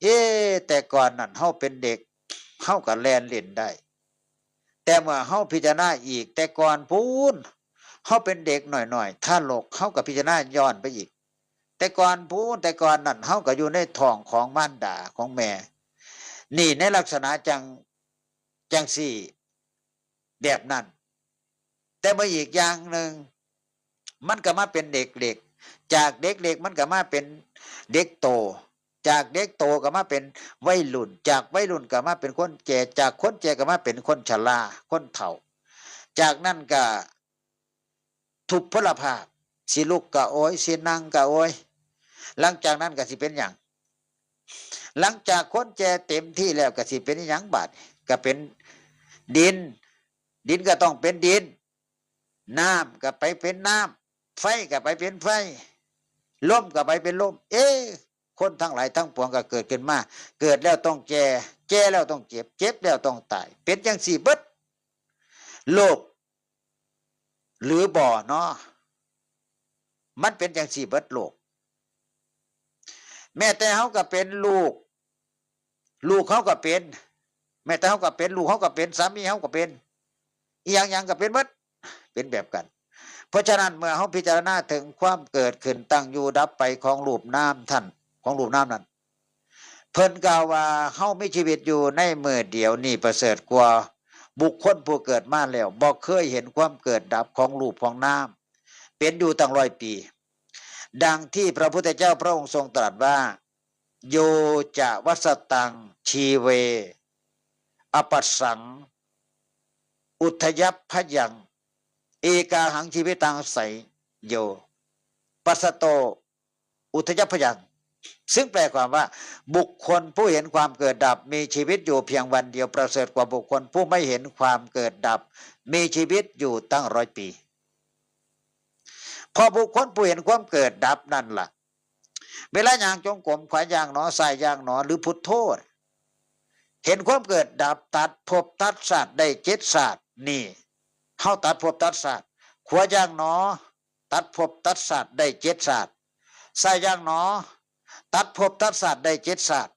เอ๊ะ แต่ก่อนนั้นเฮาเป็นเด็ก เฮาก็แล่นเล่นได้ แต่เมื่อเฮาพิจารณาอีก แต่ก่อนพู้นเฮาเป็นเด็กน้อยๆ ทารก เฮาก็พิจารณาย้อนไปอีก แต่ก่อนพู้น แต่ก่อนนั้นเฮาก็อยู่ในท้องของมารดาของแม่ นี่ในลักษณะจัง จังซี่ แบบนั้น แต่เมื่ออีกอย่างหนึ่ง มันก็มาเป็นเด็กเล็ก จากเด็กเล็กมันก็มาเป็นเด็กโต จากเด็กโตก็มาเป็นวัยรุ่น จากวัยรุ่นก็มาเป็นคนแก่ จากคนแก่ก็มาเป็นคนชรา คนเฒ่า จากนั้นก็ทุพพลภาพ สิลุกก็โอย สินั่งก็โอย หลังจากนั้นก็สิเป็นหยัง หลังจากคนแก่เต็มที่แล้วก็สิเป็นหยังบาด ก็เป็นดิน ดินก็ต้องเป็นดิน น้ำก็ไปเป็นน้ำ ไฟก็ไปเป็นไฟ ลมก็ไปเป็นลม เอ๊ะ คนทั้งหลายทั้งปวงก็เกิดขึ้นมา เกิดแล้วต้องแก่ แก่แล้วต้องเจ็บ เจ็บแล้วต้องตาย เป็นจังซี่เบิดโลก หรือบ่เนาะ มันเป็นจังซี่เบิดโลก แม้แต่เฮาก็เป็นลูก ลูกเฮาก็เป็น แม้แต่เฮาก็เป็น ลูกเฮาก็เป็น สามีเฮาก็เป็น อีหยังหยังก็เป็นเบิด เป็นแบบกัน เพราะฉะนั้นเมื่อเฮาพิจารณาถึงความเกิดขึ้นตั้งอยู่ดับไปของรูปนามท่าน ของรูปนามนั้น เพิ่นกล่าวว่าเฮามีชีวิตอยู่ในมื้อเดียวนี้ประเสริฐกว่าบุคคลผู้เกิดมาแล้วบ่เคยเห็นความเกิดดับของรูปของนาม เป็นอยู่ตั้งร้อยปี ดังที่พระพุทธเจ้าพระองค์ทรงตรัสว่า โยจะวัสตังชีเว อปัสสัง อุทยัพพยัง เอกาหังชีวิตังไสโย ปัสสโต อุทยัพพยัง ซึ่งแปลความว่า บุคคลผู้เห็นความเกิดดับมีชีวิตอยู่เพียงวันเดียวประเสริฐกว่าบุคคลผู้ไม่เห็นความเกิดดับ มีชีวิตอยู่ตั้งร้อยปี เพราะบุคคลผู้เห็นความเกิดดับนั่นล่ะ เวลาย่างจงกรม ขวาย่างหนอ ซ้ายย่างหนอ หรือพุทโธ เห็นความเกิดดับ ตัดภพตัดชาติได้เจ็ดชาติ นี่ เฮาตัดภพตัดชาติ ขวาย่างหนอ ตัดภพตัดชาติได้เจ็ดชาติ ซ้ายย่างหนอ ตัดภพตัดชาติได้เจ็ดชาติ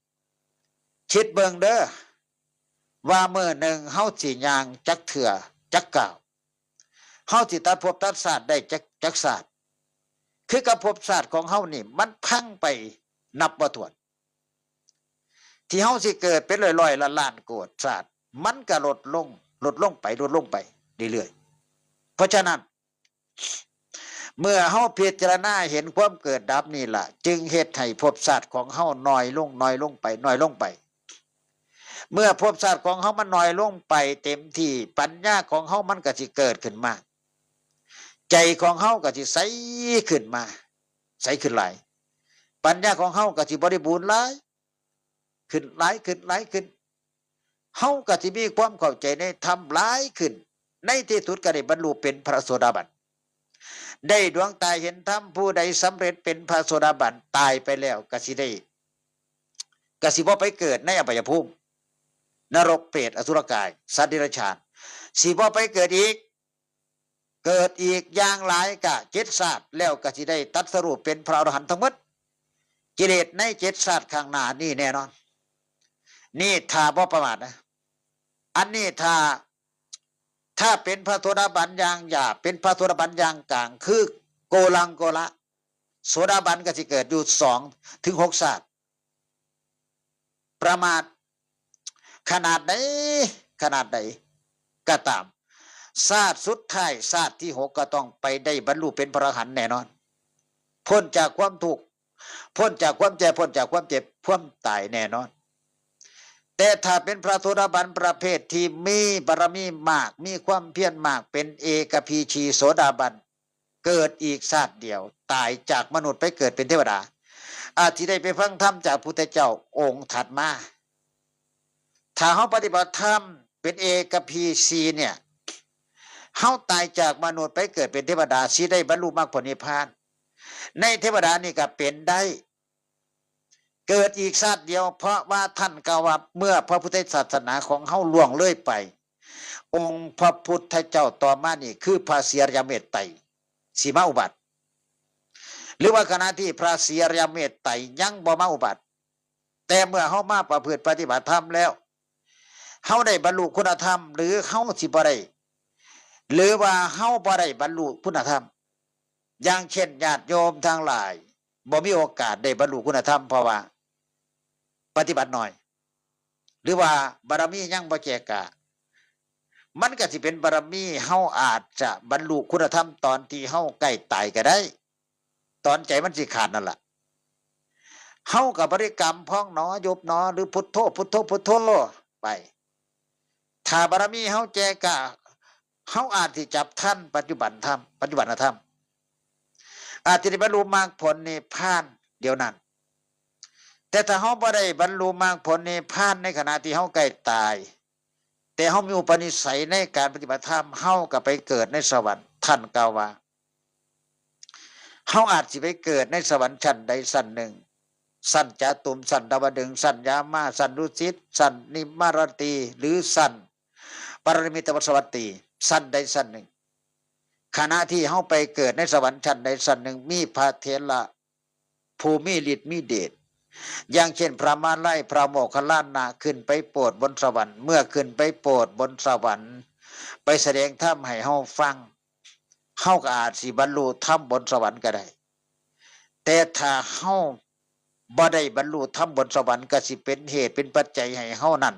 คิดเบิ่งเด้อ ว่ามื้อหนึ่งเฮาสิย่างจักเทื่อจักก้าว เฮาสิตัดภพตัดชาติได้จักจักชาติ คือกับภพชาติของเฮานี่มันพังไปนับบ่ถ้วน ที่เฮาสิเกิดเป็นร้อยๆล้านๆโกดชาติ มันก็ลดลง ลดลงไป ลดลงไปเรื่อยๆ เพราะฉะนั้น เมื่อเฮาพิจารณาเห็นความเกิดดับนี่ล่ะ จึงเฮ็ดให้ภพชาติของเฮาน้อยลง น้อยลงไป น้อยลงไป เมื่อภพชาติของเฮามันน้อยลงไปเต็มที่ ปัญญาของเฮามันก็สิเกิดขึ้นมา ใจของเฮาก็สิใสขึ้นมา ใสขึ้นหลาย ปัญญาของเฮาก็สิบริบูรณ์หลาย ขึ้นหลายขึ้นหลายขึ้น เฮาก็สิมีความเข้าใจในธรรมหลายขึ้น ในที่สุดก็ได้บรรลุเป็นพระโสดาบัน ได้ดวงตาเห็นธรรม ผู้ใดสำเร็จเป็นพระโสดาบันตายไปแล้วก็สิได้ ก็สิบ่ไปเกิดในอบายภูมิ นรกเปรตอสุรกาย สัตว์เดรัจฉาน สิบ่ไปเกิดอีก เกิดอีกอย่างหลายกะเจ็ดชาติ แล้วก็สิได้ตรัสรู้เป็นพระอรหันต์ทั้งหมด กิเลสในเจ็ดชาติข้างหน้านี่แน่นอน นี่ถ้าบ่ประมาทนะ อันนี้ถ้า ถ้าเป็นพระโสดาบันอย่างหยาบ เป็นพระโสดาบันอย่างกลาง คือโกลังโกละ โสดาบันก็สิเกิดอยู่สองถึงหกชาติ ประมาทขนาดใด ขนาดใดก็ตาม ชาติสุดท้าย ชาติที่หกก็ต้องไปได้บรรลุเป็นพระอรหันต์แน่นอน พ้นจากความทุกข์ พ้นจากความแก่ พ้นจากความเจ็บ ความตายแน่นอน แต่ถ้าเป็นพระโสดาบันประเภทที่มีบารมีมาก มีความเพียรมาก เป็นเอกพีชีโสดาบัน เกิดอีกชาติเดียว ตายจากมนุษย์ไปเกิดเป็นเทวดา อาจสิได้ไปฟังธรรมจากพุทธเจ้าองค์ถัดมา ถ้าเฮาปฏิบัติธรรมเป็นเอกพีชีเนี่ย เฮาตายจากมนุษย์ไปเกิดเป็นเทวดา สิได้บรรลุมรรคผลนิพพาน ในเทวดานี่ก็เป็นได้ เกิดอีกชาติเดียว เพราะว่าท่านกล่าวว่าเมื่อพระพุทธศาสนาของเฮาล่วงเลยไป องค์พระพุทธเจ้าต่อมานี่คือพระศรีอริยเมตไตรยสิมาอุบัติ หรือว่าขณะที่พระศรีอริยเมตไตรยยังบ่มาอุบัติ แต่เมื่อเฮามาประพฤติปฏิบัติธรรมแล้ว เฮาได้บรรลุคุณธรรม หรือเฮาสิบ่ได้ หรือว่าเฮาบ่ได้บรรลุคุณธรรม อย่างเช่นญาติโยมทั้งหลาย บ่มีโอกาสได้บรรลุคุณธรรม เพราะว่าปฏิบัติน้อย หรือว่าบารมียังบ่แก่กล้า มันก็สิเป็นบารมี เฮาอาจจะบรรลุคุณธรรมตอนที่เฮาใกล้ตายก็ได้ ตอนใจมันสิขาดนั่นล่ะ เฮาก็บริกรรมพองหนอยุบหนอ หรือพุทโธพุทโธพุทโธไป ถ้าบารมีเฮาแก่กล้า เฮาอาจสิจับทันปัจจุบันธรรม ปัจจุบันธรรม อาจจะได้บรรลุมรรคผลนิพพานเดี๋ยวนั้น แต่ถ้าเฮาบ่ได้บรรลุมรรคผลนิพพานในขณะที่เฮาใกล้ตาย แต่เฮามีอุปนิสัยในการปฏิบัติธรรม เฮาก็ไปเกิดในสวรรค์ ท่านกล่าวว่า เฮาอาจสิไปเกิดในสวรรค์ชั้นใดชั้นหนึ่ง ชั้นจาตุม ชั้นดาวดึงส์ ชั้นยามา ชั้นดุสิต ชั้นนิมมารตี หรือชั้นปรมิตวสวัตตี ชั้นใดชั้นหนึ่ง ขณะที่เฮาไปเกิดในสวรรค์ชั้นใดชั้นหนึ่ง มีพระเถระผู้มีฤทธิ์มีเดช อย่างเช่นพระมาลัย พระโมคคัลลานะ ขึ้นไปโปรดบนสวรรค์ เมื่อขึ้นไปโปรดบนสวรรค์ ไปแสดงธรรมให้เฮาฟัง เฮาก็อาจสิบรรลุธรรมบนสวรรค์ก็ได้ แต่ถ้าเฮาบ่ได้บรรลุธรรมบนสวรรค์ ก็สิเป็นเหตุเป็นปัจจัยให้เฮานั้น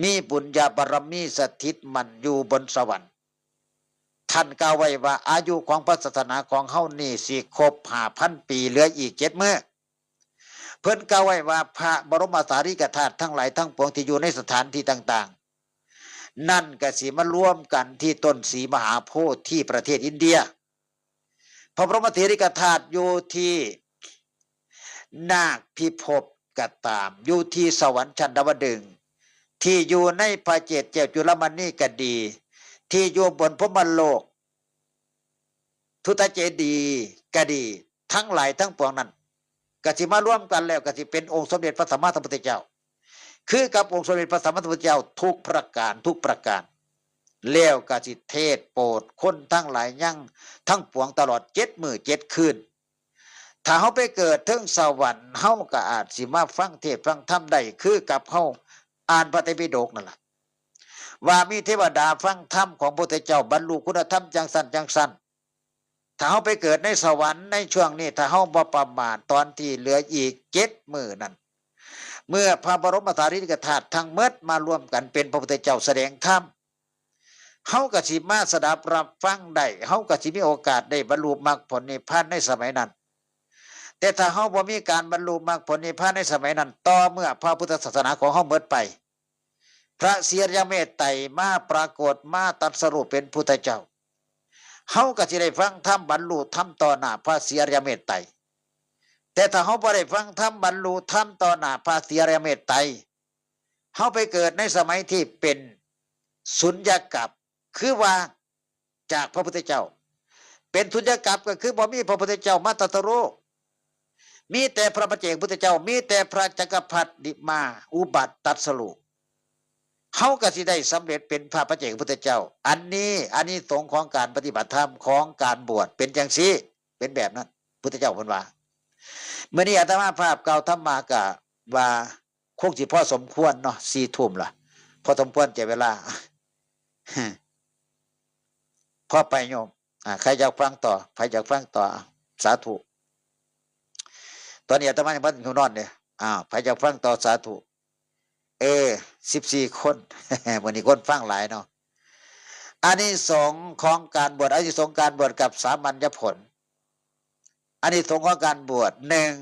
มีบุญญาบารมีสถิตมั่นอยู่บนสวรรค์ ท่านกล่าวไว้ว่าอายุของพระศาสนาของเฮานี่สิครบห้าพันปี เหลืออีกเจ็ดมื้อ เพิ่นกล่าวไว้ว่าพระบรมสารีริกธาตุทั้งหลายทั้งปวงที่อยู่ในสถานที่ต่างๆ นั่นก็สิมารวมกันที่ต้นศรีมหาโพธิ์ที่ประเทศอินเดีย พระบรมสารีริกธาตุอยู่ที่นาคพิภพก็ตาม อยู่ที่สวรรค์ชั้นดาวดึงส์ ที่อยู่ในพระเจดีย์แก้วจุลมณีก็ดี ที่อยู่บนพรหมโลก ทุตเจดีย์ก็ดี ทั้งหลายทั้งปวงนั้น ก็สิมารวมกันแล้วก็สิเป็นองค์สมเด็จพระสัมมาสัมพุทธเจ้า คือกับองค์สมเด็จพระสัมมาสัมพุทธเจ้าทุกประการ ทุกประการ แล้วก็สิเทศน์โปรดคนทั้งหลายยังทั้งปวงตลอดเจ็ดมื้อเจ็ดคืน ถ้าเฮาไปเกิดเทิงสวรรค์ เฮาก็อาจสิมาฟังเทศน์ฟังธรรมได้ คือกับเฮาอ่านพระไตรปิฎกนั่นล่ะ ว่ามีเทวดาฟังธรรมของพระพุทธเจ้า บรรลุคุณธรรมจั่งซั้นจั่งซั้น ถ้าเฮาไปเกิดในสวรรค์ในช่วงนี้ ถ้าเฮาบ่ประมาท ตอนที่เหลืออีกเจ็ดมื้อนั่น เมื่อพระบรมสารีริกธาตุทั้งหมดมารวมกันเป็นพระพุทธเจ้าแสดงธรรม เฮาก็สิมาสดับรับฟังได้ เฮาก็สิมีโอกาสได้บรรลุมรรคผลนิพพานในสมัยนั้น แต่ถ้าเฮาบ่มีการบรรลุมรรคผลนิพพานในสมัยนั้น ต่อเมื่อพระพุทธศาสนาของเฮาหมดไป พระศรีอริยเมตไตรมาปรากฏมาตรัสรู้เป็นพุทธเจ้า เฮาก็สิได้ฟังธรรมบรรลุธรรมต่อหน้าพระศรีอริยเมตไตร แต่ถ้าเฮาบ่ได้ฟังธรรมบรรลุธรรมต่อหน้าพระศรีอริยเมตไตร เฮาไปเกิดในสมัยที่เป็นสุญญกัปปะ คือว่าจากพระพุทธเจ้า เป็นสุญญกัปปะก็คือบ่มีพระพุทธเจ้ามาตรัสรู้ มีแต่พระปัจเจกพุทธเจ้า มีแต่พระจักรพรรดิมาอุบัติตรัสรู้ เฮาก็สิได้สำเร็จเป็นพระปัจเจกพุทธเจ้า อันนี้อานิสงส์ของการปฏิบัติธรรม ของการบวชเป็นจั่งซี้ เป็นแบบนั้น พุทธเจ้าเพิ่นว่า มื้อนี้อาตมาภาพกล่าวธรรมะก็ว่าคงสิพอสมควรเนาะ สี่ทุ่มละ พอสมควรแก่เวลา พอไปโยม อ่า ใครอยากฟังต่อ ใครอยากฟังต่อ สาธุ ตอนนี้อาตมายังบ่ทันนอนเนี่ย อ้าว ใครอยากฟังต่อ สาธุ เออ สิบสี่คน มื้อนี้คนฟังหลายเนาะ อานิสงส์ของการบวช อานิสงส์การบวชกับสามัญญผล อานิสงส์ของการบวช หนึ่ง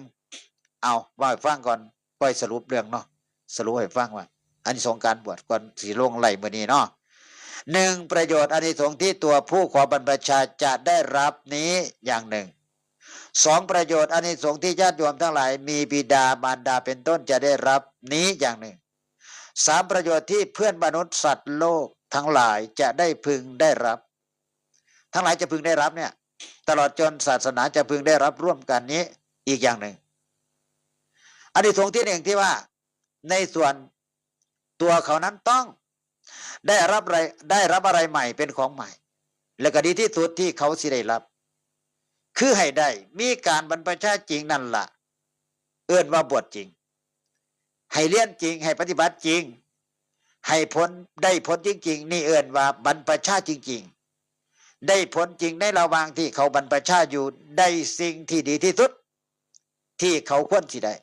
เอา ว่าให้ฟังก่อน ค่อยสรุปเรื่องเนาะ สรุปให้ฟังว่า อานิสงส์การบวชก่อนสิลงไลฟ์มื้อนี้เนาะ หนึ่ง ประโยชน์อานิสงส์ที่ตัวผู้ขอบรรพชาจะได้รับนี้อย่างหนึ่ง สอง ประโยชน์อานิสงส์ที่ญาติโยมทั้งหลายมีบิดามารดาเป็นต้นจะได้รับนี้อย่างหนึ่ง สาม ประโยชน์ที่เพื่อนมนุษย์สัตว์โลกทั้งหลายจะได้พึงได้รับ ทั้งหลายจะพึงได้รับเนี่ย ตลอดจนศาสนาจะพึงได้รับร่วมกันนี้อีกอย่างหนึ่ง อานิสงส์ที่หนึ่งที่ว่า ในส่วนตัวเขานั้นต้องได้รับอะไร ได้รับอะไรใหม่เป็นของใหม่ และก็ดีที่สุดที่เขาสิได้รับ คือให้ได้มีการบรรพชาจริงนั่นล่ะ เอิ้นว่าบวชจริง ให้เรียนจริง ให้ปฏิบัติจริง ให้ผล ได้ผลจริงๆ นี่เอิ้นว่าบรรพชาจริงๆ ได้ผลจริงในระหว่างที่เขาบรรพชาอยู่ ได้สิ่งที่ดีที่สุด ที่เขาควรสิได้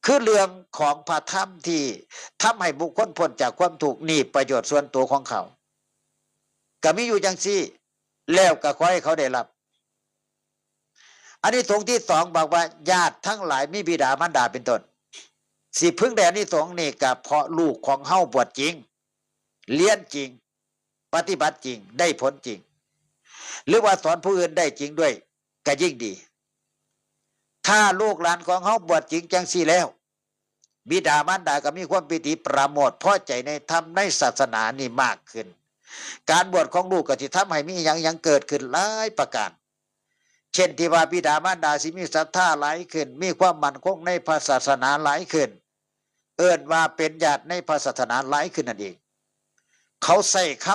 คือเรื่องของพระธรรมที่ทำให้บุคคลพ้นจากความทุกข์ นี่ประโยชน์ส่วนตัวของเขา ก็มีอยู่จั่งซี้ แล้วก็ขอให้เขาได้รับ อานิสงส์ที่สองบอกว่าญาติทั้งหลายมีบิดามารดาเป็นต้น สิพึงได้อานิสงส์นี่ก็เพราะลูกของเฮาบวชจริง เรียนจริง ปฏิบัติจริง ได้ผลจริง หรือว่าสอนผู้อื่นได้จริงด้วย ก็ยิ่งดี ถ้าลูกหลานของเฮาบวชจริงจั่งซี้แล้ว บิดามารดาก็มีความปีติปราโมทย์พอใจในธรรมในศาสนานี่มากขึ้น การบวชของลูกก็สิทำให้มีหยังหยังเกิดขึ้นหลายประการ เช่นที่ว่าบิดามารดาสิมีศรัทธาหลายขึ้น มีความมั่นคงในพระศาสนาหลายขึ้น เอิ้นว่าเป็นญาติในพระศาสนาหลายขึ้นนั่นเอง เขาใช้ค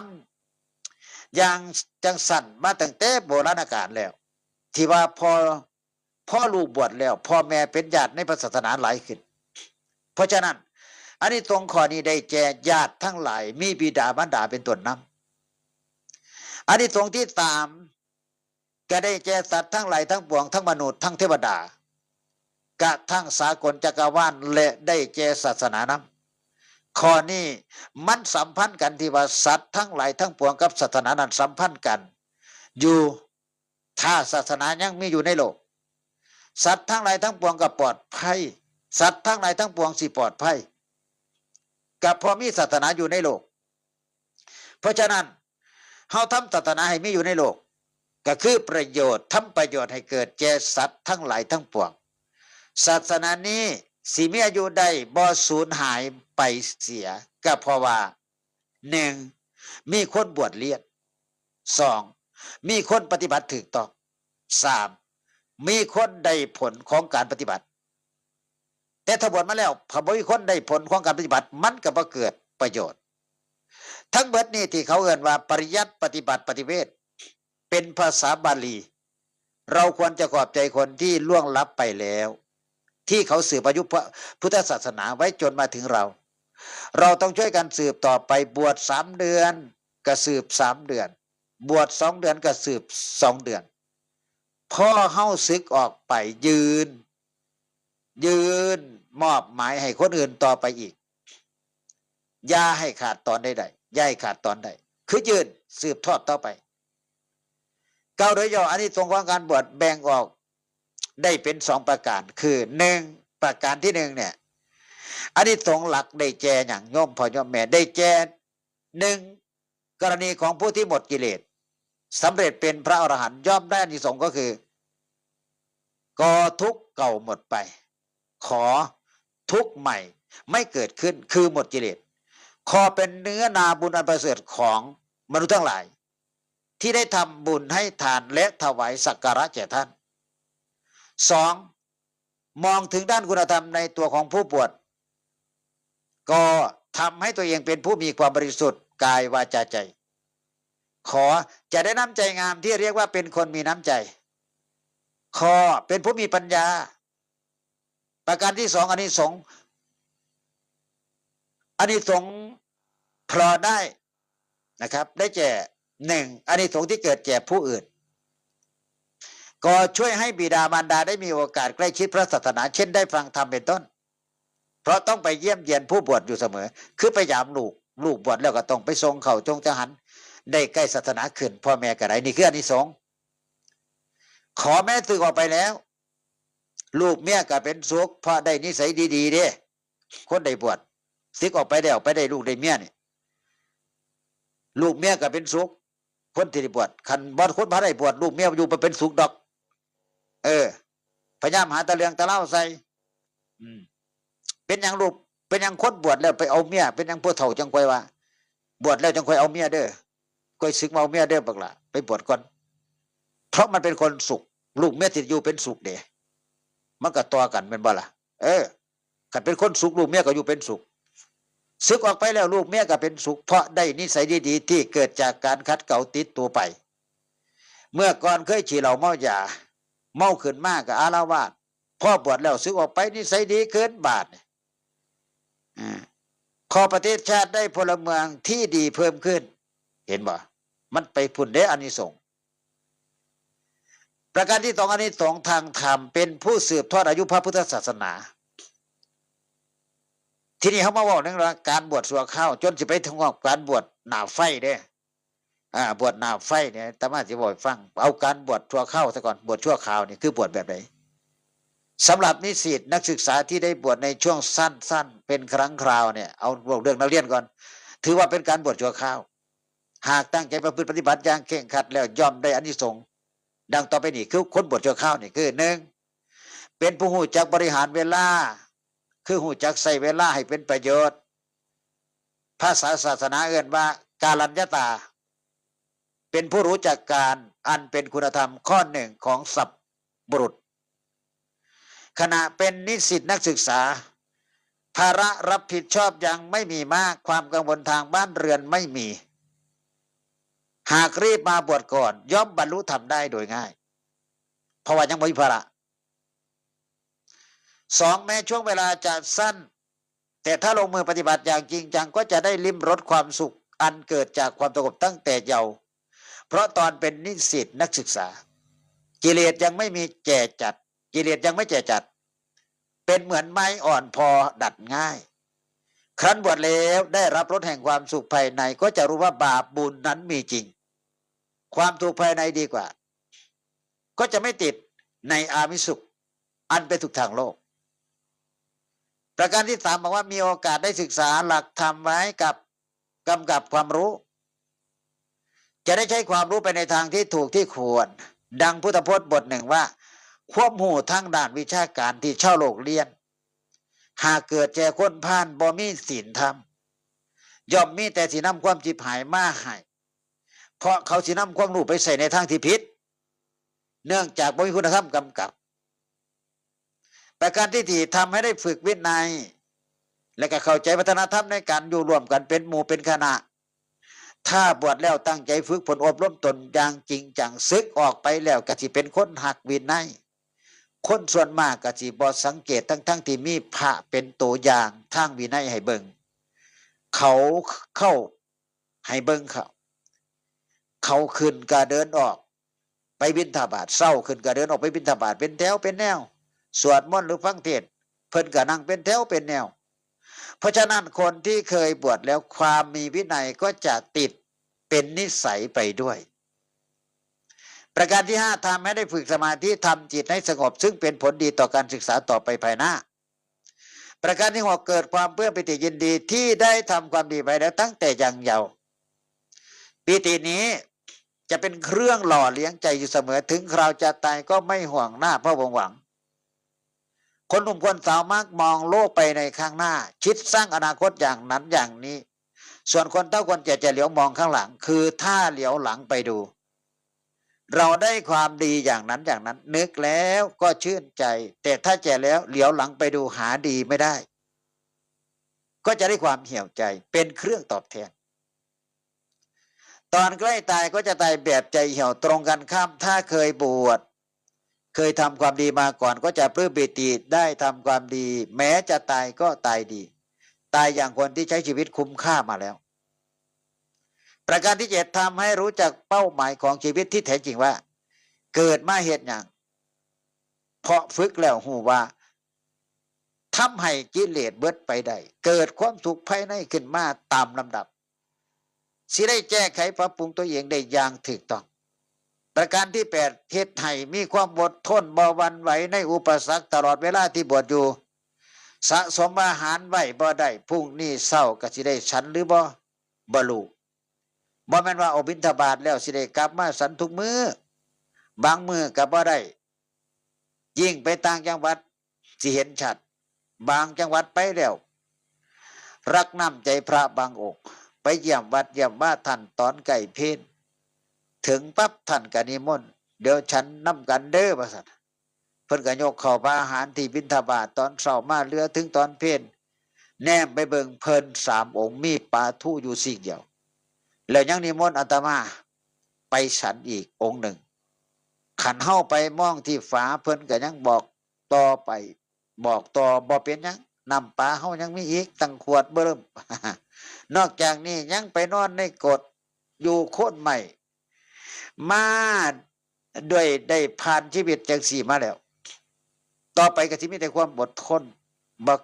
ำอย่างจั่งซั้นมาตั้งแต่โบราณกาลแล้ว ที่ว่าพอ พอลูกบวชแล้ว พ่อแม่เป็นญาติในพระศาสนาหลายขึ้น เพราะฉะนั้น อานิสงส์ข้อนี้ได้แก่ญาติทั้งหลายมีบิดามารดาเป็นต้นนำ อานิสงส์ที่สาม ก็ได้แก่สัตว์ทั้งหลายทั้งปวง ทั้งมนุษย์ ทั้งเทวดา กระทั่งสากลจักรวาล และได้แก่ศาสนานำ ข้อนี้มันสัมพันธ์กันที่ว่าสัตว์ทั้งหลายทั้งปวงกับศาสนานั้นสัมพันธ์กันอยู่ ถ้าศาสนายังมีอยู่ในโลก สัตว์ทั้งหลายทั้งปวงก็ปลอดภัย สัตว์ทั้งหลายทั้งปวงสิปลอดภัย ก็เพราะมีศาสนาอยู่ในโลก เพราะฉะนั้น เฮาทำศาสนาให้มีอยู่ในโลก ก็คือประโยชน์ ทำประโยชน์ให้เกิดแก่สัตว์ทั้งหลายทั้งปวง ศาสนานี้สิมีอายุได้บ่สูญหายไปเสีย ก็เพราะว่า หนึ่ง มีคนบวชเรียน สอง มีคนปฏิบัติถูกต้อง สาม มีคนได้ผลของการปฏิบัติ แต่ถ้าบวชมาแล้ว ถ้าบ่มีคนได้ผลของการปฏิบัติ มันก็บ่เกิดประโยชน์ ทั้งเบิดนี้ที่เขาเอิ้นว่าปริยัติ ปฏิบัติ ปฏิเวท เป็นภาษาบาลี เราควรจะขอบใจคนที่ล่วงลับไปแล้ว ที่เขาสืบอายุพระพุทธศาสนาไว้จนมาถึงเรา เราต้องช่วยกันสืบต่อไป บวชสามเดือนก็สืบสามเดือน บวชสองเดือนก็สืบสองเดือน พอเฮาศึกออกไป ยื่น ยื่นมอบหมายให้คนอื่นต่อไปอีก อย่าให้ขาดตอนใดๆ อย่าให้ขาดตอนใด คือยื่นสืบทอดต่อไป กล่าวโดยย่อ อานิสงส์ของการบวชแบ่งออกได้เป็นสองประการ คือหนึ่ง ประการที่หนึ่งเนี่ย อานิสงส์หลักได้แก่หยัง โยมพ่อโยมแม่ ได้แก่หนึ่ง กรณีของผู้ที่หมดกิเลส สำเร็จเป็นพระอรหันต์ ย่อมได้อานิสงส์ก็คือ ก่อทุกข์เก่าหมดไป ขอทุกข์ใหม่ไม่เกิดขึ้น คือหมดกิเลส ขอเป็นเนื้อนาบุญอันประเสริฐของมนุษย์ทั้งหลาย ที่ได้ทำบุญให้ทานและถวายสักการะแก่ท่าน สอง มองถึงด้านคุณธรรมในตัวของผู้บวช ก็ทำให้ตัวเองเป็นผู้มีความบริสุทธิ์กายวาจาใจ ขอจะได้น้ำใจงามที่เรียกว่าเป็นคนมีน้ำใจ ขอเป็นผู้มีปัญญา ประการที่สอง อานิสงส์ อานิสงส์เพราะได้นะครับ ได้แก่หนึ่ง อานิสงส์ที่เกิดแก่ผู้อื่น ก็ช่วยให้บิดามารดาได้มีโอกาสใกล้ชิดพระศาสนา เช่นได้ฟังธรรมเป็นต้น เพราะต้องไปเยี่ยมเยียนผู้บวชอยู่เสมอ คือไปยามลูก ลูกบวชแล้วก็ต้องไปส่งเข้าส่งจังหัน ได้ใกล้ศาสนาขึ้น พ่อแม่ก็ได้ นี่คืออานิสงส์ ขอแม้สึกออกไปแล้ว ลูกเมียก็เป็นสุข เพราะได้นิสัยดีๆ เด้ คนได้บวช สึกออกไปแล้ว ไปได้ลูกได้เมียนี่ ลูกเมียก็เป็นสุข คนที่ได้บวช คันบ่คนบ่ได้บวช ลูกเมียอยู่บ่เป็นสุขดอก เออ พยายามหาแต่เรื่องแต่ราวใส่ อืม เป็นหยังลูก เป็นหยังคนบวชแล้วไปเอาเมีย เป็นหยังผู้เฒ่าจังค่อยว่า บวชแล้วจังค่อยเอาเมียเด้อ ค่อยสึกมาเอาเมียเด้อบักหล่า ไปบวชก่อน เพราะมันเป็นคนสุข ลูกเมียสิอยู่เป็นสุขเด้ มันก็ต่อกันแม่นบ่ล่ะ เออ คันเป็นคนสุข ลูกเมียก็อยู่เป็นสุข สึกออกไปแล้วลูกเมียก็เป็นสุข เพราะได้นิสัยดีๆ ที่เกิดจากการขัดเกลาติดตัวไป เมื่อก่อนเคยขี้เหล้าเมายา เมาขึ้นมาก็อาละวาด พอบวชแล้วสึกออกไปนิสัยดีขึ้นบาดนี่ อ่า ขอประเทศชาติได้พลเมืองที่ดีเพิ่มขึ้น เห็นบ่ มันไปพุ้นเด้ อานิสงส์ ประการที่สอง อานิสงส์ทางธรรม เป็นผู้สืบทอดอายุพระพุทธศาสนา ทีนี้เฮามาเว้าเรื่องการบวชชั่วคราว จนสิไปถึงว่าการบวชหน้าไฟเด้ อ่า บวชหน้าไฟเนี่ย อาตมาสิเว้าให้ฟัง เอาการบวชชั่วคราวซะก่อน บวชชั่วคราวนี่คือบวชแบบใด สำหรับนิสิตนักศึกษาที่ได้บวชในช่วงสั้นๆ เป็นครั้งคราวเนี่ย เอาเรื่องนักเรียนก่อน ถือว่าเป็นการบวชชั่วคราว หากตั้งใจประพฤติปฏิบัติอย่างเคร่งครัดแล้วย่อมได้อานิสงส์ดังต่อไปนี้ คือคนบวชชั่วคราวนี่คือ หนึ่ง เป็นผู้รู้จักบริหารเวลา คือรู้จักใช้เวลาให้เป็นประโยชน์ ภาษาศาสนาเอิ้นว่ากาลัญญตา เป็นผู้รู้จักการ อันเป็นคุณธรรมข้อหนึ่งของสัพบุรุษ ขณะเป็นนิสิตนักศึกษา ภาระรับผิดชอบยังไม่มีมาก ความกังวลทางบ้านเรือนไม่มี หากรีบมาบวชก่อน ย่อมบรรลุธรรมได้โดยง่าย เพราะว่ายังไม่มีภาระ สอง แม้ช่วงเวลาจะสั้น แต่ถ้าลงมือปฏิบัติอย่างจริงจัง ก็จะได้ลิ้มรสความสุขอันเกิดจากความสงบตั้งแต่เยาว์ เพราะตอนเป็นนิสิตนักศึกษา กิเลสยังไม่มีแก่จัด กิเลสยังไม่แก่จัด เป็นเหมือนไม้อ่อนพอดัดง่าย ครั้นบวชแล้วได้รับรสแห่งความสุขภายใน ก็จะรู้ว่าบาปบุญนั้นมีจริง ความสุขภายในดีกว่า ก็จะไม่ติดในอามิสสุข อันเป็นสุขทางโลก ประการที่สามบอกว่ามีโอกาสได้ศึกษาหลักธรรมไว้กับกำกับความรู้ จะได้ใช้ความรู้ไปในทางที่ถูกที่ควร ดังพุทธพจน์บทหนึ่งว่า ความรู้ทางด้านวิชาการที่ชาวโลกเรียน หากเกิดแก่คนพาลบ่มีศีลธรรม ย่อมมีแต่สินำความชิบหายมาให้ เพราะเขาสินำความรู้ไปใช้ในทางที่ผิด เนื่องจากบ่มีคุณธรรมกำกับ ประการที่สี่ทำให้ได้ฝึกวินัย และก็เข้าใจวัฒนธรรมในการอยู่ร่วมกันเป็นหมู่เป็นคณะ ถ้าบวชแล้วตั้งใจฝึกฝนอบรมตนอย่างจริงจัง สึกออกไปแล้วก็สิเป็นคนฮักวินัย คนส่วนมากก็สิบ่สังเกต ทั้งๆที่มีพระเป็นตัวอย่างทางวินัยให้เบิ่ง เขาเข้าให้เบิ่งเขา เขาขึ้นก็เดินออก ไปบิณฑบาต เช้าขึ้นก็เดินออกไปบิณฑบาตเป็นแถวเป็นแนว สวดมนต์หรือฟังเทศน์ เพิ่นก็นั่งเป็นแถวเป็นแนว เพราะฉะนั้นคนที่เคยบวชแล้วความมีวินัยก็จะติดเป็นนิสัยไปด้วย ประการที่ห้า ทำให้ได้ฝึกสมาธิ ทำจิตให้สงบ ซึ่งเป็นผลดีต่อการศึกษาต่อไปภายหน้า ประการที่หก เกิดความปลื้มปีติยินดีที่ได้ทำความดีไปแล้วตั้งแต่ยังเยาว์ ปีตินี้จะเป็นเครื่องหล่อเลี้ยงใจอยู่เสมอ ถึงคราวจะตายก็ไม่ห่วงหน้าพะวงหวัง คนหนุ่มคนสาวมักมองโลกไปในข้างหน้า คิดสร้างอนาคตอย่างนั้นอย่างนี้ ส่วนคนเฒ่าคนแก่จะเหลียวมองข้างหลัง คือถ้าเหลียวหลังไปดู เราได้ความดีอย่างนั้นอย่างนั้น นึกแล้วก็ชื่นใจ แต่ถ้าแก่แล้วเหลียวหลังไปดูหาดีไม่ได้ ก็จะได้ความเหี่ยวใจเป็นเครื่องตอบแทน ตอนใกล้ตายก็จะตายแบบใจเหี่ยว ตรงกันข้าม ถ้าเคยบวช เคยทำความดีมาก่อน ก็จะปลื้มปีติได้ทำความดี แม้จะตายก็ตายดี ตายอย่างคนที่ใช้ชีวิตคุ้มค่ามาแล้ว ประการที่เจ็ด ทำให้รู้จักเป้าหมายของชีวิตที่แท้จริงว่า เกิดมาเฮ็ดหยัง เพราะฝึกแล้วฮู้ว่าทำให้กิเลสเบิดไปได้ เกิดความสุขภายในขึ้นมาตามลำดับ สิได้แก้ไขปรับปรุงตัวเองได้อย่างถูกต้อง ประการที่แปด เฮ็ดให้มีความอดทน บ่หวั่นไหวในอุปสรรคตลอดเวลาที่บวชอยู่ สะสมอาหารไว้บ่ได้ พรุ่งนี้เช้าก็สิได้ฉันหรือบ่ บ่รู้ บ่แม่นว่าเอาบิณฑบาตแล้วสิได้กลับมาฉันทุกมื้อ บางมื้อก็บ่ได้ ยิ่งไปต่างจังหวัดสิเห็นชัด บางจังหวัดไปแล้ว รักน้ำใจพระบางองค์ ไปเยี่ยมวัดเยี่ยมวาท่านตอนใกล้เพล ถึงปั๊บท่านก็นิมนต์ เดี๋ยวฉันนำกันเด้อ ว่าซั่น เพิ่นก็ยกข้าวปลาอาหารที่บิณฑบาตตอนเช้ามาเหลือถึงตอนเพล แนมไปเบิ่งเพิ่นสามองค์มีปลาทูอยู่สิ่งเดียว แล้วยังนิมนต์อาตมาไปฉันอีกองค์หนึ่ง คันเฮาไปมองที่ฝา เพิ่นก็ยังบอกต่อไป บอกต่อ บ่เป็นหยัง น้ำปลาเฮายังมีอีกตั้งขวดเบิ่ม นอกจากนี้ยังไปนอนในกฏอยู่โคนไม้ มาด้วยได้ผ่านชีวิตจังซี่มาแล้ว ต่อไปก็สิมีแต่ความอดทน บ่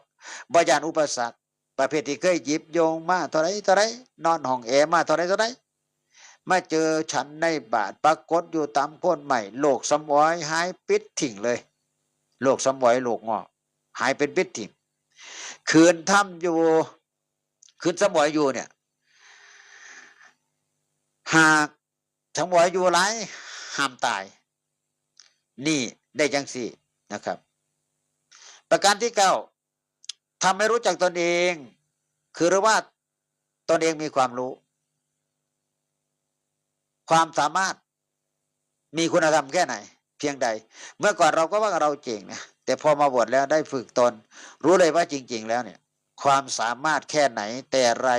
บ่ย้านอุปสรรค ประเภทที่เคยหยิบโยงมาเท่าใดเท่าใด นอนห้องแอร์มาเท่าใดเท่าใด มาเจอฉันในบาตร ปรากฏอยู่ตามโคนไม้ โลกสำออยหายปิดทิ้งเลย โลกสำออยโลกงอก หายเป็นปิดทิ้ง คืนทำอยู่ คืนสำออยอยู่เนี่ย หากสำออยอยู่หลาย ห้ามตาย นี่ได้จังซี่นะครับ ประการที่เก้า ทำให้รู้จักตนเอง คือรู้ว่าตนเองมีความรู้ ความสามารถ มีคุณธรรมแค่ไหน เพียงใด เมื่อก่อนเราก็ว่าเราเก่งนะ แต่พอมาบวชแล้วได้ฝึกตน รู้เลยว่าจริงๆแล้วเนี่ย ความสามารถแค่ไหน แต่ไร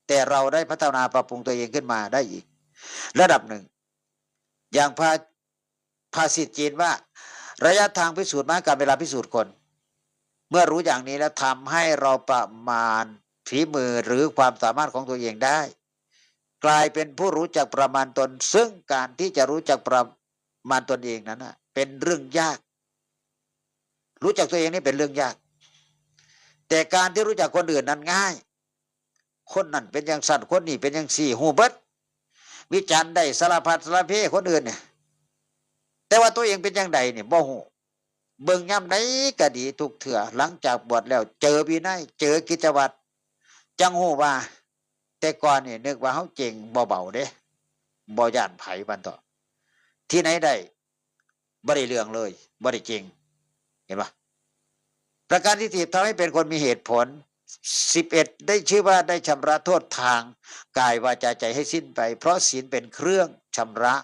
แต่เราได้พัฒนาปรับปรุงตัวเองขึ้นมาได้อีกระดับหนึ่ง อย่างภา ภาษิตจีนว่า ระยะทางพิสูจน์ม้า กาลเวลาพิสูจน์คน เมื่อรู้อย่างนี้แล้วทำให้เราประมาณฝีมือหรือความสามารถของตัวเองได้ กลายเป็นผู้รู้จักประมาณตน ซึ่งการที่จะรู้จักประมาณตนเองนั้นนะเป็นเรื่องยาก รู้จักตัวเองนี่เป็นเรื่องยาก แต่การที่รู้จักคนอื่นนั้นง่าย คนนั้นเป็นจังซั่น คนนี้เป็นจังซี่ ฮู้เบิด วิจารณ์ได้สารพัดสารเพคนอื่นเนี่ย แต่ว่าตัวเองเป็นจังใดเนี่ยบ่ฮู้ เบิ่งยามใดก็ดีทุกเทื่อ หลังจากบวชแล้วเจอวินัย เจอกิจวัตร จังฮู้ว่า แต่ก่อนนี่นึกว่าเฮาเจ๋งบ่เบาเด้ บ่ย้านไผ บัดเถาะ ที่ไหนได้ บ่ได้เรื่องเลย บ่ได้เจ๋ง เห็นปะ ประการที่สิบ ทำให้เป็นคนมีเหตุผล สิบเอ็ด ได้ชื่อว่าได้ชำระโทษทางกายวาจาใจให้สิ้นไป เพราะศีลเป็นเครื่องชำระ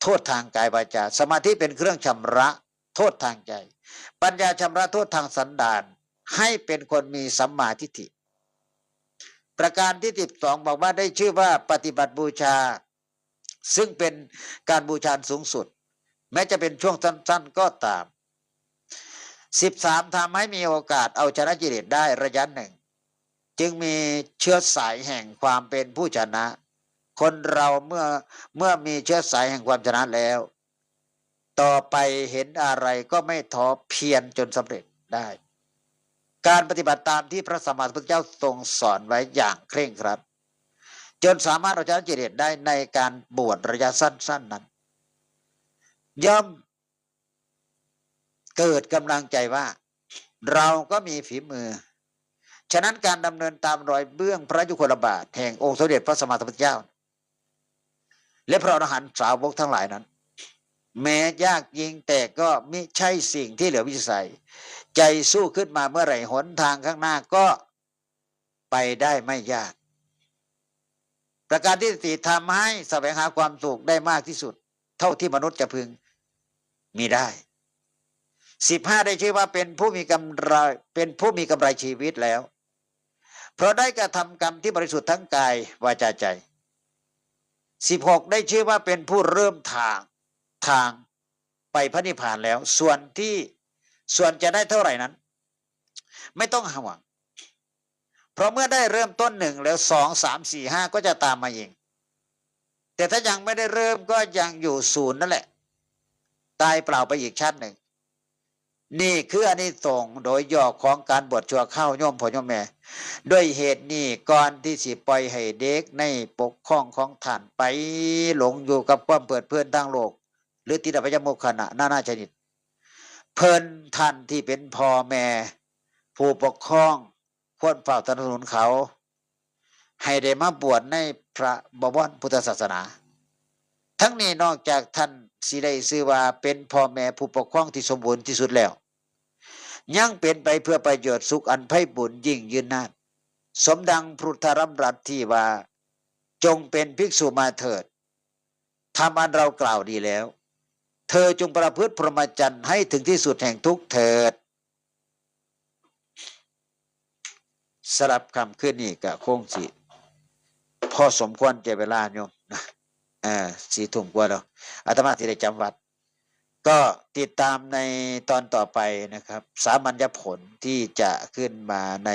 โทษทางกายวาจา สมาธิเป็นเครื่องชำระโทษทางใจ ปัญญาชำระโทษทางสันดาน ให้เป็นคนมีสัมมาทิฏฐิ ประการที่สิบสองบอกว่าได้ชื่อว่าปฏิบัติบูชา ซึ่งเป็นการบูชาสูงสุด แม้จะเป็นช่วงสั้นๆก็ตาม สิบสาม ทำให้มีโอกาสเอาชนะกิเลสได้ระยะหนึ่ง จึงมีเชื้อสายแห่งความเป็นผู้ชนะ คนเราเมื่อเมื่อมีเชื้อสายแห่งความชนะแล้ว ต่อไปเห็นอะไรก็ไม่ท้อเพียรจนสำเร็จได้ การปฏิบัติตามที่พระสัมมาสัมพุทธเจ้าทรงสอนไว้อย่างเคร่งครัด จนสามารถเอาชนะกิเลสได้ในการบวชระยะสั้นๆนั้น ย่อมเกิดกำลังใจว่า เราก็มีฝีมือ ฉะนั้นการดำเนินตามรอยเบื้องพระยุคลบาทแห่งองค์สมเด็จพระสัมมาสัมพุทธเจ้า และพระอรหันต์สาวกทั้งหลายนั้น แม้ยากยิ่งแต่ก็มิใช่สิ่งที่เหลือวิสัย ใจสู้ขึ้นมาเมื่อไหร่หนทางข้างหน้าก็ไปได้ไม่ยาก ประการที่สี่ ทำให้แสวงหาความสุขได้มากที่สุด เท่าที่มนุษย์จะพึงมีได้ สิบห้า ได้ชื่อว่าเป็นผู้มีกำไรเป็นผู้มีกำไรชีวิตแล้ว เพราะได้กระทำกรรมที่บริสุทธิ์ทั้งกายวาจาใจ สิบหก ได้ชื่อว่าเป็นผู้เริ่มทางทางไปพระนิพพานแล้ว ส่วนที่ส่วนจะได้เท่าไหร่นั้น ไม่ต้องห่วง เพราะเมื่อได้เริ่มต้นหนึ่งแล้วสองสามสี่ห้าก็จะตามมาเอง แต่ถ้ายังไม่ได้เริ่มก็ยังอยู่ศูนย์นั่นแหละ ตายเปล่าไปอีกชาติหนึ่ง นี่คืออานิสงส์โดยย่อของการบวชชั่วคราวโยมพ่อโยมแม่ ด้วยเหตุนี้ก่อนที่สิปล่อยให้เด็กในปกครองของท่านไปหลงอยู่กับความเพลิดเพลินทางโลก หรือติดอบายมุขขณะนานาชนิด เพิ่นท่านที่เป็นพ่อแม่ผู้ปกครองควรเฝ้าสนับสนุนเขา ให้ได้มาบวชในพระบวรพุทธศาสนา ทั้งนี้นอกจากท่านสิได้ชื่อว่าเป็นพ่อแม่ผู้ปกครองที่สมบูรณ์ที่สุดแล้ว ยังเป็นไปเพื่อประโยชน์สุขอันไพบูลย์ยิ่งยืนนาน สมดังพุทธดำรัสที่ว่า จงเป็นภิกษุมาเถิด ทำอันเรากล่าวดีแล้ว เธอจงประพฤติพรหมจรรย์ให้ถึงที่สุดแห่งทุกข์เถิด สำหรับค่ำคืนนี้ก็คงสิพอสมควรแก่เวลาโยมนะ เอ่อ สี่ทุ่มกว่าแล้ว อาตมาสิได้จำวัด ก็ติดตามในตอนต่อไปนะครับ สามัญญผลที่จะขึ้นมาใน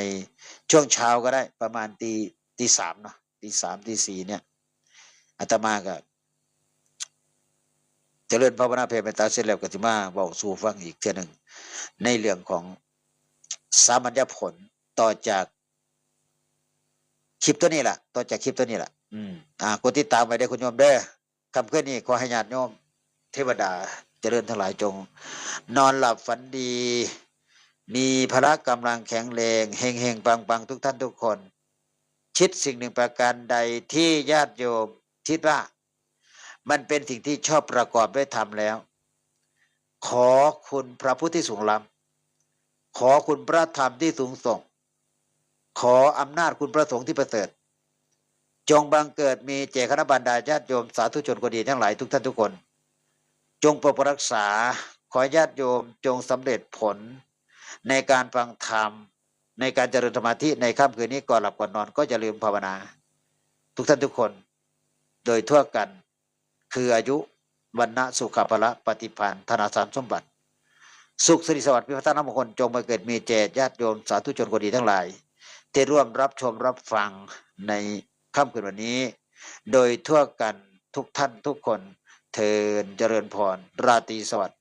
ช่วงเช้าก็ได้ ประมาณตี ตีสามเนาะ ตีสาม ตีสี่เนี่ย อาตมาก็เจริญภาวนาแผ่เมตตาเสร็จแล้วก็สิมาเว้าสู่ฟังอีกเทื่อหนึ่ง ในเรื่องของสามัญญผลต่อจากคลิปตัวนี้ล่ะ ต่อจากคลิปตัวนี้ล่ะ อืม อ่า กดติดตามไว้เด้อคุณโยมเด้อ ค่ำคืนนี้ขอให้ญาติโยม เทวดาเจริญทั้งหลายจง นอนหลับฝันดี มีพละกำลังแข็งแรง เฮงๆ ปังๆ ทุกท่านทุกคน คิดสิ่งหนึ่งประการใดที่ญาติโยมคิดว่า มันเป็นสิ่งที่ชอบประกอบด้วยธรรมแล้ว ขอคุณพระพุทธที่สูงล้ำ ขอคุณพระธรรมที่สูงส่ง ขออำนาจคุณพระสงฆ์ที่ประเสริฐ จงบังเกิดมีแก่คณะบรรดาญาติโยมสาธุชนคนดีทั้งหลายทุกท่านทุกคน จงปกปักรักษา ขอญาติโยมจงสำเร็จผลในการฟังธรรม ในการเจริญสมาธิในค่ำคืนนี้ ก่อนหลับก่อนนอนก็อย่าลืมภาวนา ทุกท่านทุกคน โดยทั่วกัน คืออายุ วรรณะ สุขะ พละ ปฏิภาณ ธนสารสมบัติ สุขสิริสวัสดิ์ พิพัฒนมงคล จงบังเกิดมีแก่ญาติโยมสาธุชนคนดีทั้งหลาย ที่ร่วมรับชมรับฟังในค่ำคืนวันนี้ โดยทั่วกันทุกท่านทุกคน เทอญ เจริญพร ราตรีสวัสดิ์